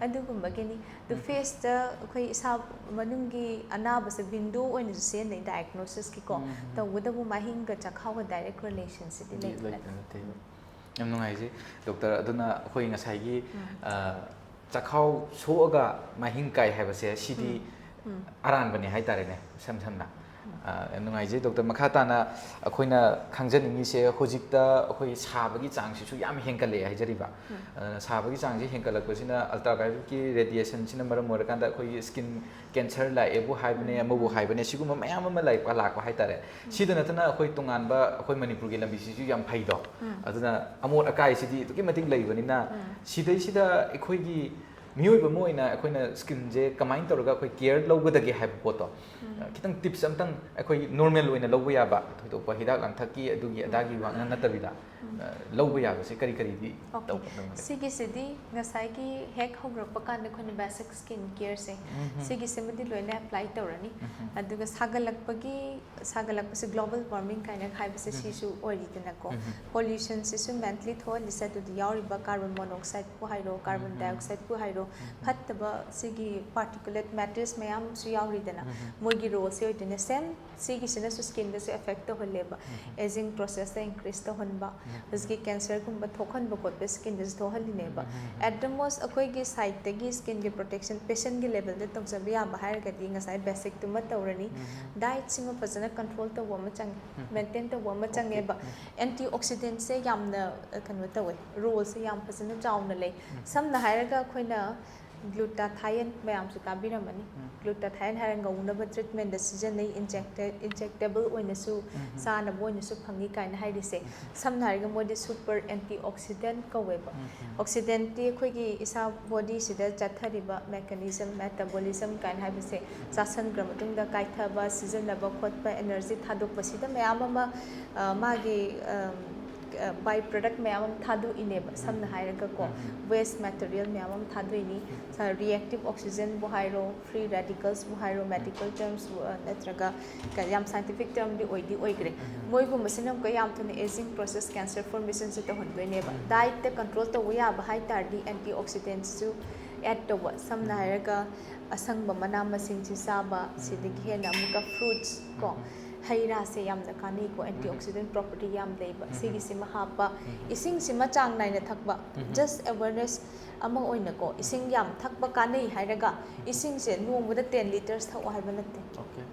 ꯑꯗꯨꯒꯨꯝꯕꯒꯤꯅꯤ꯫ ꯑꯗꯨ faceꯇ ꯑꯩꯈꯣꯏ ꯏꯁꯥ ꯃꯅꯨꯡꯒꯤ ꯑꯅꯥꯕꯁꯦ window ꯑꯣꯏꯅꯁꯨ ꯁꯤꯖꯤꯟꯅꯩ diagnosisꯀꯤꯀꯣ꯫ ꯇꯧꯕꯇꯕꯨ ꯃꯍꯤꯡꯒ ꯆꯈꯥꯎꯒ direct relationshipꯇꯤ ꯂꯩꯕ ꯅꯠꯇꯦ꯫ ꯌꯥꯝ ꯅꯨꯡꯉꯥꯏꯖꯩ doctor꯫ ꯑꯗꯨꯅ ꯑꯩꯈꯣꯏ ꯉꯁꯥꯏꯒꯤ, ꯑ, ꯆꯈꯥꯎ ꯁꯣꯛꯑꯒ ꯃꯍꯤꯡ ꯀꯥꯏ ꯍꯥꯏꯕꯁꯦ ꯁꯤꯗꯤ ꯑꯔꯥꯟꯕꯅꯦ ꯍꯥꯏꯇꯥꯔꯦꯅꯦ, ꯏꯁꯝ ꯁꯝꯅ꯫ ꯑ, ꯌꯥꯝ ꯅꯨꯡꯉꯥꯏꯖꯩ doctor꯫ ꯃꯈꯥ ꯇꯥꯅ ꯑꯩꯈꯣꯏꯅ ꯈꯪꯖꯅꯤꯡꯉꯤꯁꯦ, ꯍꯧꯖꯤꯛꯇ ꯑꯩꯈꯣꯏ ꯁꯥꯕꯒꯤ ꯆꯥꯡꯁꯤꯁꯨ ꯌꯥꯝ ꯍꯦꯟꯒꯠꯂꯛꯑꯦ ꯍꯥꯏꯖꯔꯤꯕ꯫ ꯑꯗꯨꯅ ꯁꯥꯕꯒꯤ ꯆꯥꯡꯁꯤ ꯍꯦꯟꯒꯠꯂꯛꯄꯁꯤꯅ ultravioletꯀꯤ radiationꯁꯤꯅ ꯃꯔꯝ ꯑꯣꯏꯔꯀꯥꯟꯗ ꯑꯩꯈꯣꯏꯒꯤ skin cancer ꯂꯥꯛꯑꯦꯕꯨ ꯍꯥꯏꯕꯅꯦ, ꯑꯃꯕꯨ ꯍꯥꯏꯕꯅꯦ, ꯁꯤꯒꯨꯝꯕ ꯃꯌꯥꯝ ꯑꯃ ꯂꯥꯛꯄ, ꯂꯥꯛꯄ ꯍꯥꯏꯇꯥꯔꯦ꯫ ꯁꯤꯗ ꯅꯠꯇꯅ ꯑꯩꯈꯣꯏ ꯇꯣꯉꯥꯟꯕ ꯑꯩꯈꯣꯏ ꯃꯅꯤꯄꯨꯔꯒꯤ ꯂꯝꯕꯤꯁꯤꯁꯨ ꯌꯥꯝ ꯐꯩꯗꯣ꯫ ꯑꯗꯨꯅ ꯑꯃꯣꯠ ꯑꯀꯥꯏꯁꯤꯗꯤ ꯑꯗꯨꯛꯀꯤ ꯃꯇꯤꯛ ꯂꯩꯕꯅꯤꯅ, ꯁꯤꯗꯩꯁꯤꯗ ꯑꯩꯈꯣꯏꯒꯤ ꯃꯤꯑꯣꯏꯕ ꯑꯃ ꯑꯣꯏꯅ ꯑꯩꯈꯣꯏꯅ ꯁ꯭ꯀꯤꯟꯁꯦ ꯀꯃꯥꯏꯅ ꯇꯧꯔꯒ ꯑꯩꯈꯣꯏ ꯀꯦꯌꯔ ꯂꯧꯒꯗꯒꯦ ꯍꯥꯏꯕ ꯄꯣꯠꯇꯣ, ꯈꯤꯇꯪ ꯇꯤꯞꯁ ꯑꯝꯇꯪ ꯑꯩꯈꯣꯏ ꯅꯣꯔꯃꯦꯜ ꯑꯣꯏꯅ ꯂꯧꯕ ꯌꯥꯕ, ꯊꯣꯏꯗꯣꯛꯄ ꯍꯤꯗꯥꯛ ꯂꯥꯡꯊꯛꯀꯤ ꯑꯗꯨꯒꯤ ꯑꯗꯥꯒꯤ ꯋꯥ ꯅꯠꯇꯕꯤꯗ, ꯂꯧꯕ ꯌꯥꯕꯁꯦ ꯀꯔꯤ ꯀꯔꯤꯗꯤ ꯇꯧꯒꯗꯕꯅꯣ? ꯁꯤꯒꯤꯁꯤꯗꯤ ꯉꯁꯥꯏꯒꯤ ꯍꯦꯛ ꯍꯧꯔꯛꯄ ꯀꯥꯟꯗ ꯑꯩꯈꯣꯏꯅ ꯕꯦꯁꯤꯛ ꯁ꯭ꯀꯤꯟ ꯀꯦꯌꯔꯁꯦ, ꯁꯤꯒꯤꯁꯤꯃꯗꯤ ꯂꯣꯏꯅ ꯑꯦꯄ꯭ꯂꯥꯏ ꯇꯧꯔꯅꯤ꯫ ꯑꯗꯨꯒ ꯁꯥꯒꯠꯂꯛꯄꯒꯤ ꯁꯥꯒꯠꯂꯛꯄꯁꯦ, ꯒ꯭ꯂꯣꯕꯦꯜ ꯋꯥꯔꯃꯤꯡ ꯀꯥꯏꯅ ꯍꯥꯏꯕꯁꯦ, ꯁꯤꯁꯨ ꯑꯣꯏꯔꯤꯗꯅꯀꯣ꯫ ꯄꯣꯂ꯭ꯌꯨꯁꯟꯁꯤꯁꯨ ꯃꯦꯟꯇꯂꯤ ꯊꯣꯛꯍꯜꯂꯤꯁꯦ ꯑꯗꯨꯗꯤ ꯌꯥꯎꯔꯤꯕ, ꯀꯥꯔꯕꯣꯟ ꯃꯣꯅꯣꯛꯁꯥꯏꯗꯄꯨ ꯍꯥꯏꯔꯣ, ꯀꯥꯔꯕꯣꯟ ꯗꯥꯏꯑꯣꯛꯁꯥꯏꯗꯄꯨ ꯍꯥꯏꯔꯣ, ꯐꯠꯇꯕ ꯁꯤꯒꯤ ꯄꯥꯔꯇꯤꯀꯨꯂꯦꯠ ꯃꯦꯇꯔꯁ ꯃꯌꯥꯝꯁꯨ ꯌꯥꯎꯔꯤꯗꯅ, ꯃꯣꯏꯒꯤ ꯔꯣꯜꯁꯦ ꯑꯣꯏꯗꯣꯏꯅꯦ꯫ ꯁꯦꯝ ꯁꯤꯒꯤꯁꯤꯅꯁꯨ ꯁ꯭ꯀꯤꯟꯗꯁꯨ ꯑꯦꯐꯦꯛ ꯇꯧꯍꯜꯂꯦꯕ꯫ ꯑꯦꯖꯤꯡ ꯄ꯭ꯔꯣꯁꯦꯁꯇ ꯏꯟꯀ꯭ꯔꯤꯁ ꯇꯧꯍꯟꯕ, ꯍꯧꯖꯤꯛꯀꯤ ꯀꯦꯟꯁꯔꯒꯨꯝꯕ ꯊꯣꯛꯍꯟꯕ ꯈꯣꯠꯄ ꯁ꯭ꯀꯤꯟꯗꯁꯨ ꯊꯣꯛꯍꯜꯂꯤꯅꯦꯕ꯫ ꯑꯦꯠ ꯗ ꯃꯣꯁ ꯑꯩꯈꯣꯏꯒꯤ ꯁꯥꯏꯠꯇꯒꯤ ꯁ꯭ꯀꯤꯟꯒꯤ ꯄ꯭ꯔꯣꯇꯦꯛꯁꯟ ꯄꯦꯁꯦꯟꯒꯤ ꯂꯦꯕꯦꯜꯗ ꯇꯧꯖꯕ ꯌꯥꯕ ꯍꯥꯏꯔꯒꯗꯤ ꯉꯁꯥꯏ ꯕꯦꯁꯤꯛꯇꯨꯃ ꯇꯧꯔꯅꯤ꯫ ꯗꯥꯏꯠꯁꯤꯃ ꯐꯖꯅ ꯀꯟꯇ꯭ꯔꯣꯜ ꯇꯧꯕ ꯑꯃ ꯆꯪꯉꯦ, ꯃꯦꯟꯇꯦꯟ ꯇꯧꯕ ꯑꯃ ꯆꯪꯉꯦꯕ꯫ ꯑꯦꯟꯇꯤ ꯑꯣꯛꯁꯤꯗꯦꯟꯁꯦ ꯌꯥꯝꯅ, ꯑ, ꯀꯩꯅꯣ ꯇꯧꯋꯦ, ꯔꯣꯜꯁꯦ ꯌꯥꯝ ꯐꯖꯅ ꯆꯥꯎꯅ ꯂꯩ꯫ ꯁꯝꯅ ꯍꯥꯏꯔꯒ ꯑꯩꯈꯣꯏꯅ ꯒ꯭ꯂꯨꯇꯥꯊꯥꯏꯌꯟ ꯃꯌꯥꯝꯁꯨ ꯇꯥꯕꯤꯔꯝꯃꯅꯤ꯫ ꯒ꯭ꯂꯨꯇꯥꯊꯥꯏꯌꯟ ꯍꯥꯏꯔꯒ ꯉꯧꯅꯕ ꯇ꯭ꯔꯤꯠꯃꯦꯟꯗ ꯁꯤꯖꯤꯟꯅꯩ, ꯏꯟꯖꯦꯛꯇꯦꯕꯜ ꯑꯣꯏꯅꯁꯨ, ꯆꯥꯅꯕ ꯑꯣꯏꯅꯁꯨ ꯐꯪꯉꯤ ꯀꯥꯏꯅ ꯍꯥꯏꯔꯤꯁꯦ꯫ ꯁꯝꯅ ꯍꯥꯏꯔꯒ ꯃꯣꯏꯗꯤ ꯁꯨꯄꯔ ꯑꯦꯟꯇꯤ ꯑꯣꯛꯁꯤꯗꯦꯟ ꯀꯧꯋꯦꯕ꯫ ꯑꯣꯛꯁꯤꯗꯦꯟꯇꯤ ꯑꯩꯈꯣꯏꯒꯤ ꯏꯁꯥ ꯕꯣꯗꯤꯁꯤꯗ ꯆꯠꯊꯔꯤꯕ ꯃꯦꯀꯥꯅꯤꯖꯝ, ꯃꯦꯇꯥꯕꯣꯂꯤꯖꯝ ꯀꯥꯏꯅ ꯍꯥꯏꯕꯁꯦ, ꯆꯥꯁꯟꯈ꯭ꯔ ꯃꯇꯨꯡꯗ ꯀꯥꯏꯊꯕ, ꯁꯤꯖꯤꯟꯅꯕ ꯈꯣꯠꯄ, ꯑꯦꯅꯔꯖꯤ ꯊꯥꯗꯣꯛꯄ, ꯁꯤꯗ ꯃꯌꯥꯝ ꯑꯃ, ꯑ, ꯃꯥꯒꯤ, ꯑ, ꯕꯥꯏ ꯄ꯭ꯔꯗꯛ ꯃꯌꯥꯝ ꯑꯃ ꯊꯥꯗꯣꯛꯏꯅꯦꯕ꯫ ꯁꯝꯅ ꯍꯥꯏꯔꯒꯀꯣ, ꯋꯦꯁ ꯃꯦꯇꯔꯤꯌꯦꯜ ꯃꯌꯥꯝ ꯑꯃ ꯊꯥꯗꯣꯛꯏꯅꯤ꯫ ꯔꯤꯌꯦꯛꯇꯤꯞ ꯑꯣꯛꯁꯤꯖꯦꯟꯕꯨ ꯍꯥꯏꯔꯣ, ꯐ꯭ꯔꯤ ꯔꯦꯗꯤꯀꯜꯁꯕꯨ ꯍꯥꯏꯔꯣ, ꯃꯦꯗꯤꯀꯜ ꯇꯔꯝꯁꯕꯨ, ꯑ, ꯅꯠꯇ꯭ꯔꯒ ꯀ-, ꯌꯥꯝ ꯁꯥꯏꯟꯇꯤꯐꯤꯛ ꯇꯔꯝꯗꯤ ꯑꯣꯏꯗꯤ ꯑꯣꯏꯈ꯭ꯔꯦ꯫ ꯃꯣꯏꯒꯨꯝꯕꯁꯤꯅ ꯑꯃꯨꯛꯀ ꯌꯥꯝ ꯊꯨꯅ ꯑꯦꯖꯤꯡ ꯄ꯭ꯔꯣꯁꯦꯁ, ꯀꯦꯟꯁꯔ ꯐꯣꯔꯃꯦꯁꯟꯁꯦ ꯇꯧꯍꯟꯗꯣꯏꯅꯦꯕ꯫ ꯗꯥꯏꯠꯇ ꯀꯟꯇ꯭ꯔꯣꯜ ꯇꯧꯕ ꯌꯥꯕ ꯍꯥꯏ ꯇꯥꯔꯗꯤ ꯑꯦꯟꯇꯤ ꯑꯣꯛꯁꯤꯗꯦꯟꯁꯤꯁꯨ ꯑꯦꯗ ꯇꯧꯕ꯫ ꯁꯝꯅ ꯍꯥꯏꯔꯒ ꯑꯁꯪꯕ ꯃꯅꯥ ꯃꯁꯤꯡꯁꯤ ꯆꯥꯕ, ꯁꯤꯗꯒꯤ ꯍꯦꯟꯅ ꯑꯃꯨꯛꯀ ꯐ꯭ꯔꯨꯠꯁ ꯀꯣ, ꯍꯩ ꯔꯥꯁꯦ ꯌꯥꯝꯅ ꯀꯥꯟꯅꯩꯀꯣ, ꯑꯦꯟꯇꯤ ꯑꯣꯛꯁꯤꯗꯦꯟ ꯄ꯭ꯔꯣꯄꯔꯇꯤ ꯌꯥꯝ ꯂꯩꯕ꯫ ꯁꯤꯒꯤꯁꯤꯃ ꯍꯥꯞꯄ, ꯏꯁꯤꯡꯁꯤꯃ ꯆꯥꯡ ꯅꯥꯏꯅ ꯊꯛꯄ꯫ ꯖꯁ ꯑꯦꯋꯦꯔꯅꯦꯁ ꯑꯃ ꯑꯣꯏꯅꯀꯣ, ꯏꯁꯤꯡ ꯌꯥꯝ ꯊꯛꯄ ꯀꯥꯟꯅꯩ ꯍꯥꯏꯔꯒ ꯏꯁꯤꯡꯁꯦ ꯅꯣꯡꯃꯗ ꯇꯦꯟ ꯂꯤꯇꯔꯁ ꯊꯛꯑꯣ ꯍꯥꯏꯕ ꯅꯠꯇꯦ꯫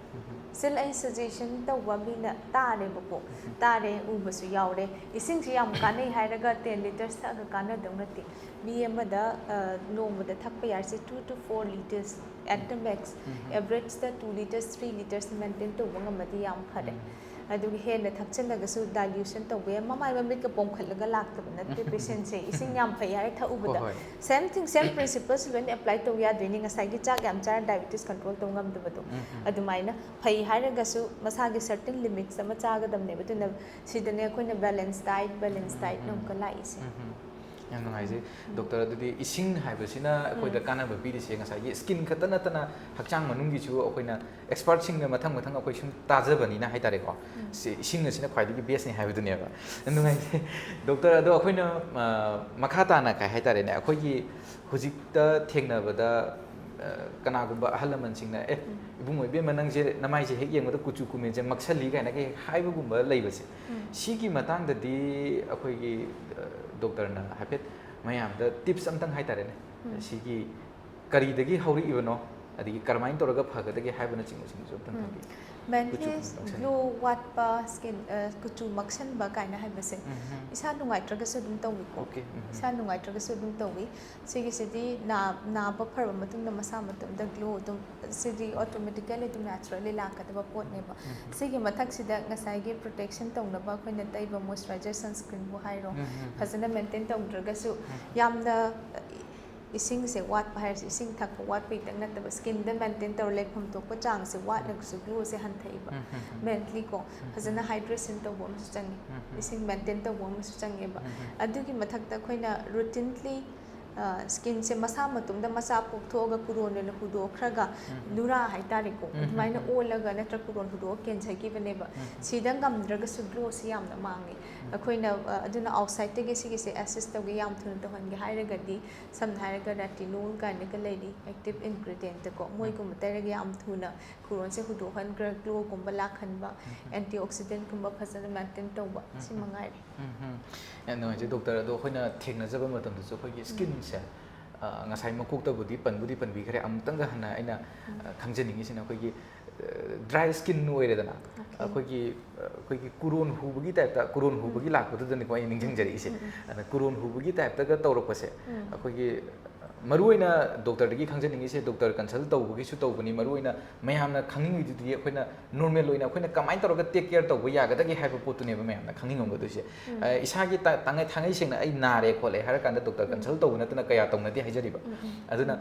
Still ꯑꯩ ꯁꯖꯦꯁꯟ ꯇꯧꯕ ꯃꯤꯅ ꯇꯥꯔꯦꯕꯀꯣ, ꯇꯥꯔꯦ, ꯎꯕꯁꯨ ꯌꯥꯎꯔꯦ꯫ ꯏꯁꯤꯡꯁꯦ ꯌꯥꯝ ꯀꯥꯟꯅꯩ ꯍꯥꯏꯔꯒ ꯇꯦꯟ ꯂꯤꯇꯔꯁ ꯊꯛꯑꯒ ꯀꯥꯟꯅꯗꯧ ꯅꯠꯇꯦ꯫ ꯃꯤ ꯑꯃꯗ, ꯑ, ꯅꯣꯡꯃꯗ ꯊꯛꯄ ꯌꯥꯔꯤꯁꯦ two to four litres at the max, average ꯇ two litres, three litres maintain ꯇꯧꯕ ꯉꯝꯃꯗꯤ ꯌꯥꯝ ꯐꯔꯦ꯫ ꯑꯗꯨꯒ ꯍꯦꯟꯅ ꯊꯛꯆꯤꯜꯂꯒꯁꯨ dilution ꯇꯧꯕ ꯌꯥꯏ꯫ ꯃꯃꯥꯏ ꯃꯃꯤꯠꯀ ꯄꯣꯝꯈꯠꯂꯒ ꯂꯥꯛꯇꯕ ꯅꯠꯇꯦ patientꯁꯦ, ꯏꯁꯤꯡ ꯌꯥꯝ ꯐꯩ ꯍꯥꯏꯔ ꯊꯛꯎꯕꯗ꯫ ꯍꯣꯏ, ꯍꯣꯏ꯫ Same thing, same principles ꯂꯣꯏꯅ apply ꯇꯧ ꯌꯥꯗꯣꯏꯅꯤ꯫ ꯉꯁꯥꯏꯒꯤ ꯆꯥꯛ ꯌꯥꯝ ꯆꯥꯔ diabetes control ꯇꯧ ꯉꯝꯗꯕꯗꯣ, ꯑꯗꯨꯃꯥꯏꯅ ꯐꯩ ꯍꯥꯏꯔꯒꯁꯨ ꯃꯁꯥꯒꯤ certain limits ꯑꯃ ꯆꯥꯒꯗꯕꯅꯦꯕ꯫ ꯑꯗꯨꯅ ꯁꯤꯗꯅꯦ ꯑꯩꯈꯣꯏꯅ balance diet, balance dietꯅ ꯑꯃꯨꯛꯀ ꯂꯥꯛꯏꯁꯦ꯫ ꯌꯥꯝ ꯅꯨꯡꯉꯥꯏꯖꯩ ꯗꯣꯛꯇꯔ꯫ ꯑꯗꯨꯗꯤ ꯏꯁꯤꯡ ꯍꯥꯏꯕꯁꯤꯅ ꯑꯩꯈꯣꯏꯗ ꯀꯥꯟꯅꯕ ꯄꯤꯔꯤꯁꯦ, ꯉꯁꯥꯏꯒꯤ skin ꯈꯛꯇ ꯅꯠꯇꯅ ꯍꯛꯆꯥꯡ ꯃꯅꯨꯡꯒꯤꯁꯨ ꯑꯩꯈꯣꯏꯅ expertꯁꯤꯡꯅ ꯃꯊꯪ ꯃꯊꯪ ꯑꯩꯈꯣꯏ ꯁꯨꯝ ꯇꯥꯖꯕꯅꯤꯅ ꯍꯥꯏꯇꯥꯔꯦꯀꯣ, ꯁꯤ ꯏꯁꯤꯡ ꯑꯁꯤꯅ ꯈ꯭ꯋꯥꯏꯗꯒꯤ bestꯅꯤ ꯍꯥꯏꯕꯗꯨꯅꯦꯕ꯫ ꯌꯥꯝ ꯅꯨꯡꯉꯥꯏꯖꯩ ꯗꯣꯛꯇꯔ꯫ ꯑꯗꯣ ꯑꯩꯈꯣꯏꯅ, ꯑ, ꯃꯈꯥ ꯇꯥꯅ ꯀꯩ ꯍꯥꯏꯇꯥꯔꯦꯅꯦ, ꯑꯩꯈꯣꯏꯒꯤ ꯍꯧꯖꯤꯛꯇ ꯊꯦꯡꯅꯕꯗ, ꯑ, ꯀꯅꯥꯒꯨꯝꯕ ꯑꯍꯜ ꯂꯃꯟꯁꯤꯡꯅ, "ꯑꯦ, ꯏꯕꯨꯡꯉꯣ, ꯏꯕꯦꯝꯃ, ꯅꯪꯁꯦ ꯅꯃꯥꯏꯁꯦ ꯍꯦꯛ ꯌꯦꯡꯕꯗ ꯀꯨꯆꯨ ꯀꯨꯃꯦꯟꯁꯦ ꯃꯛꯁꯜꯂꯤ" ꯀꯥꯏꯅꯒ ꯍꯦꯛ ꯍꯥꯏꯕꯒꯨꯝꯕ ꯂꯩꯕꯁꯦ, ꯁꯤꯒꯤ ꯃꯇꯥꯡꯗꯗꯤ ꯑꯩꯈꯣꯏꯒꯤ, ꯑ, ꯗꯣꯛꯇꯔꯅ ꯍꯥꯏꯐꯦꯠ ꯃꯌꯥꯝꯗ tips ꯑꯝꯇꯪ ꯍꯥꯏꯇꯥꯔꯦꯅꯦ, ꯁꯤꯒꯤ ꯀꯔꯤꯗꯒꯤ ꯍꯧꯔꯛꯏꯕꯅꯣ, ꯑꯗꯒꯤ ꯀꯔꯝꯍꯥꯏꯅ ꯇꯧꯔꯒ ꯐꯒꯗꯒꯦ ꯍꯥꯏꯕꯅꯆꯤꯡꯕꯁꯤꯡꯗꯨꯁꯨ ꯑꯝꯇꯪ ꯊꯝꯕꯤꯌꯨ꯫ Mainly ꯀꯨꯆꯨ ꯀꯨꯃꯦꯟ ꯃꯛꯁꯟ- glow ꯋꯥꯠꯄ, skin, ꯑ, ꯀꯨꯆꯨ ꯃꯛꯁꯟꯕ ꯀꯥꯏꯅ ꯍꯥꯏꯕꯁꯦ, ꯏꯁꯥ ꯅꯨꯡꯉꯥꯏꯇ꯭ꯔꯒꯁꯨ ꯑꯗꯨꯝ ꯇꯧꯏꯀꯣ꯫ Okay, ꯎꯝ꯫ ꯏꯁꯥ ꯅꯨꯡꯉꯥꯏꯇ꯭ꯔꯒꯁꯨ ꯑꯗꯨꯝ ꯇꯧꯏ꯫ ꯁꯤꯒꯤꯁꯤꯗꯤ ꯅꯥ-, ꯅꯥꯕ ꯐꯔꯕ ꯃꯇꯨꯡꯗ ꯃꯁꯥ ꯃꯇꯣꯝꯇ glow ꯑꯗꯨꯝ, ꯁꯤꯗꯤ automatically ꯑꯗꯨꯝ naturally ꯂꯥꯛꯀꯗꯕ ꯄꯣꯠꯅꯦꯕ꯫ ꯁꯤꯒꯤ ꯃꯊꯛꯁꯤꯗ ꯉꯁꯥꯏꯒꯤ protection ꯇꯧꯅꯕ ꯑꯩꯈꯣꯏꯅ ꯇꯩꯕ moisturizer, sunscreenꯕꯨ ꯍꯥꯏꯔꯣ, ꯐꯖꯅ maintain ꯇꯧꯗ꯭ꯔꯒꯁꯨ, ꯌꯥꯝꯅ ꯏꯁꯤꯡꯁꯦ ꯋꯥꯠꯄ ꯍꯥꯏꯔꯤꯁꯦ ꯏꯁꯤꯡ ꯊꯛꯄ ꯋꯥꯠꯄꯒꯤꯇꯪ ꯅꯠꯇꯕ, skinꯗ maintain ꯇꯧꯔ ꯂꯩꯐꯝ ꯊꯣꯛꯄ ꯆꯥꯡꯁꯦ ꯋꯥꯠꯂꯒꯁꯨ glowꯁꯦ ꯍꯟꯊꯩꯕ꯫ Mainlyꯀꯣ, ꯐꯖꯅ hydration ꯇꯧꯕ ꯑꯃꯁꯨ ꯆꯪꯉꯤ, ꯏꯁꯤꯡ maintain ꯇꯧꯕ ꯑꯃꯁꯨ ꯆꯪꯉꯦꯕ꯫ ꯑꯗꯨꯒꯤ ꯃꯊꯛꯇ ꯑꯩꯈꯣꯏꯅ routinely, ꯑ, skinꯁꯦ ꯃꯁꯥ ꯃꯇꯣꯝꯗ ꯃꯆꯥ ꯄꯣꯛꯊꯣꯛꯑꯒ ꯀꯨꯔꯣꯟ ꯑꯣꯏꯅ ꯍꯨꯗꯣꯛꯈ꯭ꯔꯒ, ꯅꯨꯔꯥ ꯍꯥꯏꯇꯥꯔꯦꯀꯣ, ꯑꯗꯨꯃꯥꯏꯅ ꯑꯣꯜꯂꯒ ꯅꯠꯇ꯭ꯔ ꯀꯨꯔꯣꯟ ꯍꯨꯗꯣꯛꯑ ꯀꯦꯟꯖꯈꯤꯕꯅꯦꯕ꯫ ꯁꯤꯗ ꯉꯝꯗ꯭ꯔꯒꯁꯨ glowꯁꯦ ꯌꯥꯝꯅ ꯃꯥꯡꯉꯦ꯫ ꯑꯩꯈꯣꯏꯅ, ꯑ, ꯑꯗꯨꯅ outsideꯇꯒꯤ ꯁꯤꯒꯤꯁꯦ assist ꯇꯧꯒꯦ, ꯌꯥꯝ ꯊꯨꯅ ꯇꯧꯍꯟꯒꯦ ꯍꯥꯏꯔꯒꯗꯤ, ꯁꯝꯅ ꯍꯥꯏꯔꯒ retinol ꯀꯥꯏꯅꯒ ꯂꯩꯔꯤ, active ingredientꯀꯣ, ꯃꯣꯏꯒꯨꯝꯕ ꯇꯩꯔꯒ ꯌꯥꯝ ꯊꯨꯅ ꯀꯨꯔꯣꯟꯁꯦ ꯍꯨꯗꯣꯛꯍꯟꯈ꯭ꯔ, glowꯒꯨꯝꯕ ꯂꯥꯛꯍꯟꯕ, antioxidantꯀꯨꯝꯕ ꯐꯖꯅ maintain ꯇꯧꯕ, ꯁꯤ ꯃꯉꯥꯏꯔꯦ꯫ ꯎꯝ, ꯎꯝ꯫ ꯌꯥꯝ ꯅꯨꯡꯉꯥꯏꯖꯩ ꯗꯣꯛꯇꯔ꯫ ꯑꯗꯣ ꯑꯩꯈꯣꯏꯅ ꯊꯦꯡꯅꯖꯕ ꯃꯇꯝꯗꯁꯨ ꯑꯩꯈꯣꯏꯒꯤ skinꯁꯦ, ꯑ, ꯉꯁꯥꯏ ꯃꯀꯣꯛꯇꯕꯨꯗꯤ ꯄꯟꯕꯨꯗꯤ ꯄꯟꯕꯤꯈ꯭ꯔꯦ, ꯑꯃꯨꯛꯇꯪꯒ ꯍꯟꯅ ꯑꯩꯅ, ꯑ, ꯈꯪꯖꯅꯤꯡꯉꯤꯁꯤꯅ ꯑꯩꯈꯣꯏꯒꯤ, ꯑ, dry skin ꯑꯣꯏꯔꯦꯗꯅ, ꯑꯩꯈꯣꯏꯒꯤ, ꯑ, ꯑꯩꯈꯣꯏꯒꯤ ꯀꯨꯔꯣꯟ ꯍꯨꯕꯒꯤ typeꯇ, ꯀꯨꯔꯣꯟ ꯍꯨꯕꯒꯤ ꯂꯥꯛꯄꯗꯨꯗꯅꯤꯀꯣ ꯑꯩꯅ ꯅꯤꯡꯁꯤꯡꯖꯔꯛꯏꯁꯦ꯫ ꯑꯗ ꯀꯨꯔꯣꯟ ꯍꯨꯕꯒꯤ typeꯇꯒ ꯇꯧꯔꯛꯄꯁꯦ, ꯑꯩꯈꯣꯏꯒꯤ, ꯑ, ꯃꯔꯨꯑꯣꯏꯅ ꯗꯣꯛꯇꯔꯗꯒꯤ ꯈꯪꯖꯅꯤꯡꯉꯤꯁꯦ, ꯗꯣꯛꯇꯔ ꯀꯟꯁꯜ ꯇꯧꯕꯒꯤꯁꯨ ꯇꯧꯕꯅꯤ, ꯃꯔꯨꯑꯣꯏꯅ ꯃꯌꯥꯝꯅ ꯈꯪꯅꯤꯡꯉꯤꯗꯨꯗꯤ ꯑꯩꯈꯣꯏꯅ ꯅꯣꯔꯃꯦꯜ ꯑꯣꯏꯅ ꯑꯩꯈꯣꯏꯅ ꯀꯃꯥꯏꯅ ꯇꯧꯔꯒ ꯇꯦꯛ ꯀꯦꯌꯔ ꯇꯧꯕ ꯌꯥꯒꯗꯒꯦ ꯍꯥꯏꯕ ꯄꯣꯠꯇꯨꯅꯦꯕ ꯃꯌꯥꯝꯅ ꯈꯪꯅꯤꯡꯉꯝꯒꯗꯣꯏꯁꯦ꯫ ꯑ, ꯏꯁꯥꯒꯤ ꯇ-, ꯇꯥꯡꯉꯩ-, ꯊꯥꯡꯉꯩ ꯁꯦꯡꯅ ꯑꯩ ꯅꯥꯔꯦ ꯈꯣꯠꯂꯦ ꯍꯥꯏꯔ ꯀꯥꯟꯗ ꯗꯣꯛꯇꯔ ꯀꯟꯁꯜ ꯇꯧꯕ ꯅꯠꯇꯅ ꯀꯌꯥ ꯇꯧꯅꯗꯦ ꯍꯥꯏꯖꯔꯤꯕ꯫ ꯑꯗꯨꯅ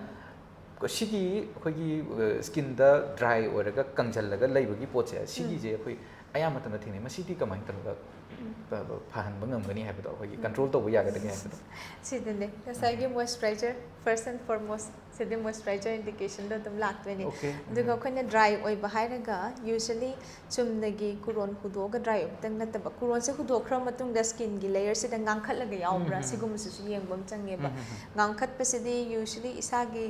ꯁꯤꯒꯤ ꯑꯩꯈꯣꯏꯒꯤ, ꯑ, ꯁ꯭ꯀꯤꯟꯗ ꯗ꯭ꯔꯥꯏ ꯑꯣꯏꯔꯒ ꯀꯪꯁꯜꯂꯒ ꯂꯩꯕꯒꯤ ꯄꯣꯠꯁꯦ, ꯁꯤꯒꯤꯁꯦ ꯑꯩꯈꯣꯏ ꯑꯌꯥꯝꯕ ꯃꯇꯝꯗ ꯊꯦꯡꯅꯩ꯫ ꯃꯁꯤꯗꯤ ꯀꯃꯥꯏꯅ ꯇꯧꯔꯒ ꯐ-, ꯐꯍꯟꯕ ꯉꯝꯒꯅꯤ ꯍꯥꯏꯕꯗꯣ, ꯑꯩꯈꯣꯏꯒꯤ ꯀꯟꯇ꯭ꯔꯣꯜ ꯇꯧꯕ ꯌꯥꯒꯗꯒꯦ ꯍꯥꯏꯕꯗꯣ? ꯁꯤꯗꯅꯦ ꯉꯁꯥꯏꯒꯤ moisturizer, first and foremost CD moisturizer indicationꯗꯣ ꯑꯗꯨꯝ ꯂꯥꯛꯇꯣꯏꯅꯦ꯫ ꯑꯣꯀꯦ꯫ ꯑꯗꯨꯒ ꯑꯩꯈꯣꯏꯅ ꯗ꯭ꯔꯥꯏ ꯑꯣꯏꯕ ꯍꯥꯏꯔꯒ usually ꯆꯨꯝꯅꯒꯤ ꯀꯨꯔꯣꯟ ꯍꯨꯗꯣꯛꯑꯒ ꯗ꯭ꯔꯥꯏ ꯑꯣꯏꯕꯇꯪ ꯅꯠꯇꯕ, ꯀꯨꯔꯣꯟꯁꯦ ꯍꯨꯗꯣꯛꯈ꯭ꯔ ꯃꯇꯨꯡꯗ ꯁ꯭ꯀꯤꯟꯒꯤ ꯂꯦꯌꯔꯁꯤꯗ ꯉꯥꯡꯈꯠꯂꯒ ꯌꯥꯎꯕ꯭ꯔꯥ, ꯁꯤꯒꯨꯝꯕꯁꯤꯁꯨ ꯌꯦꯡꯕ ꯑꯃ ꯆꯪꯉꯦꯕ꯫ ꯉꯥꯡꯈꯠꯄꯁꯤꯗꯤ usually ꯏꯁꯥꯒꯤ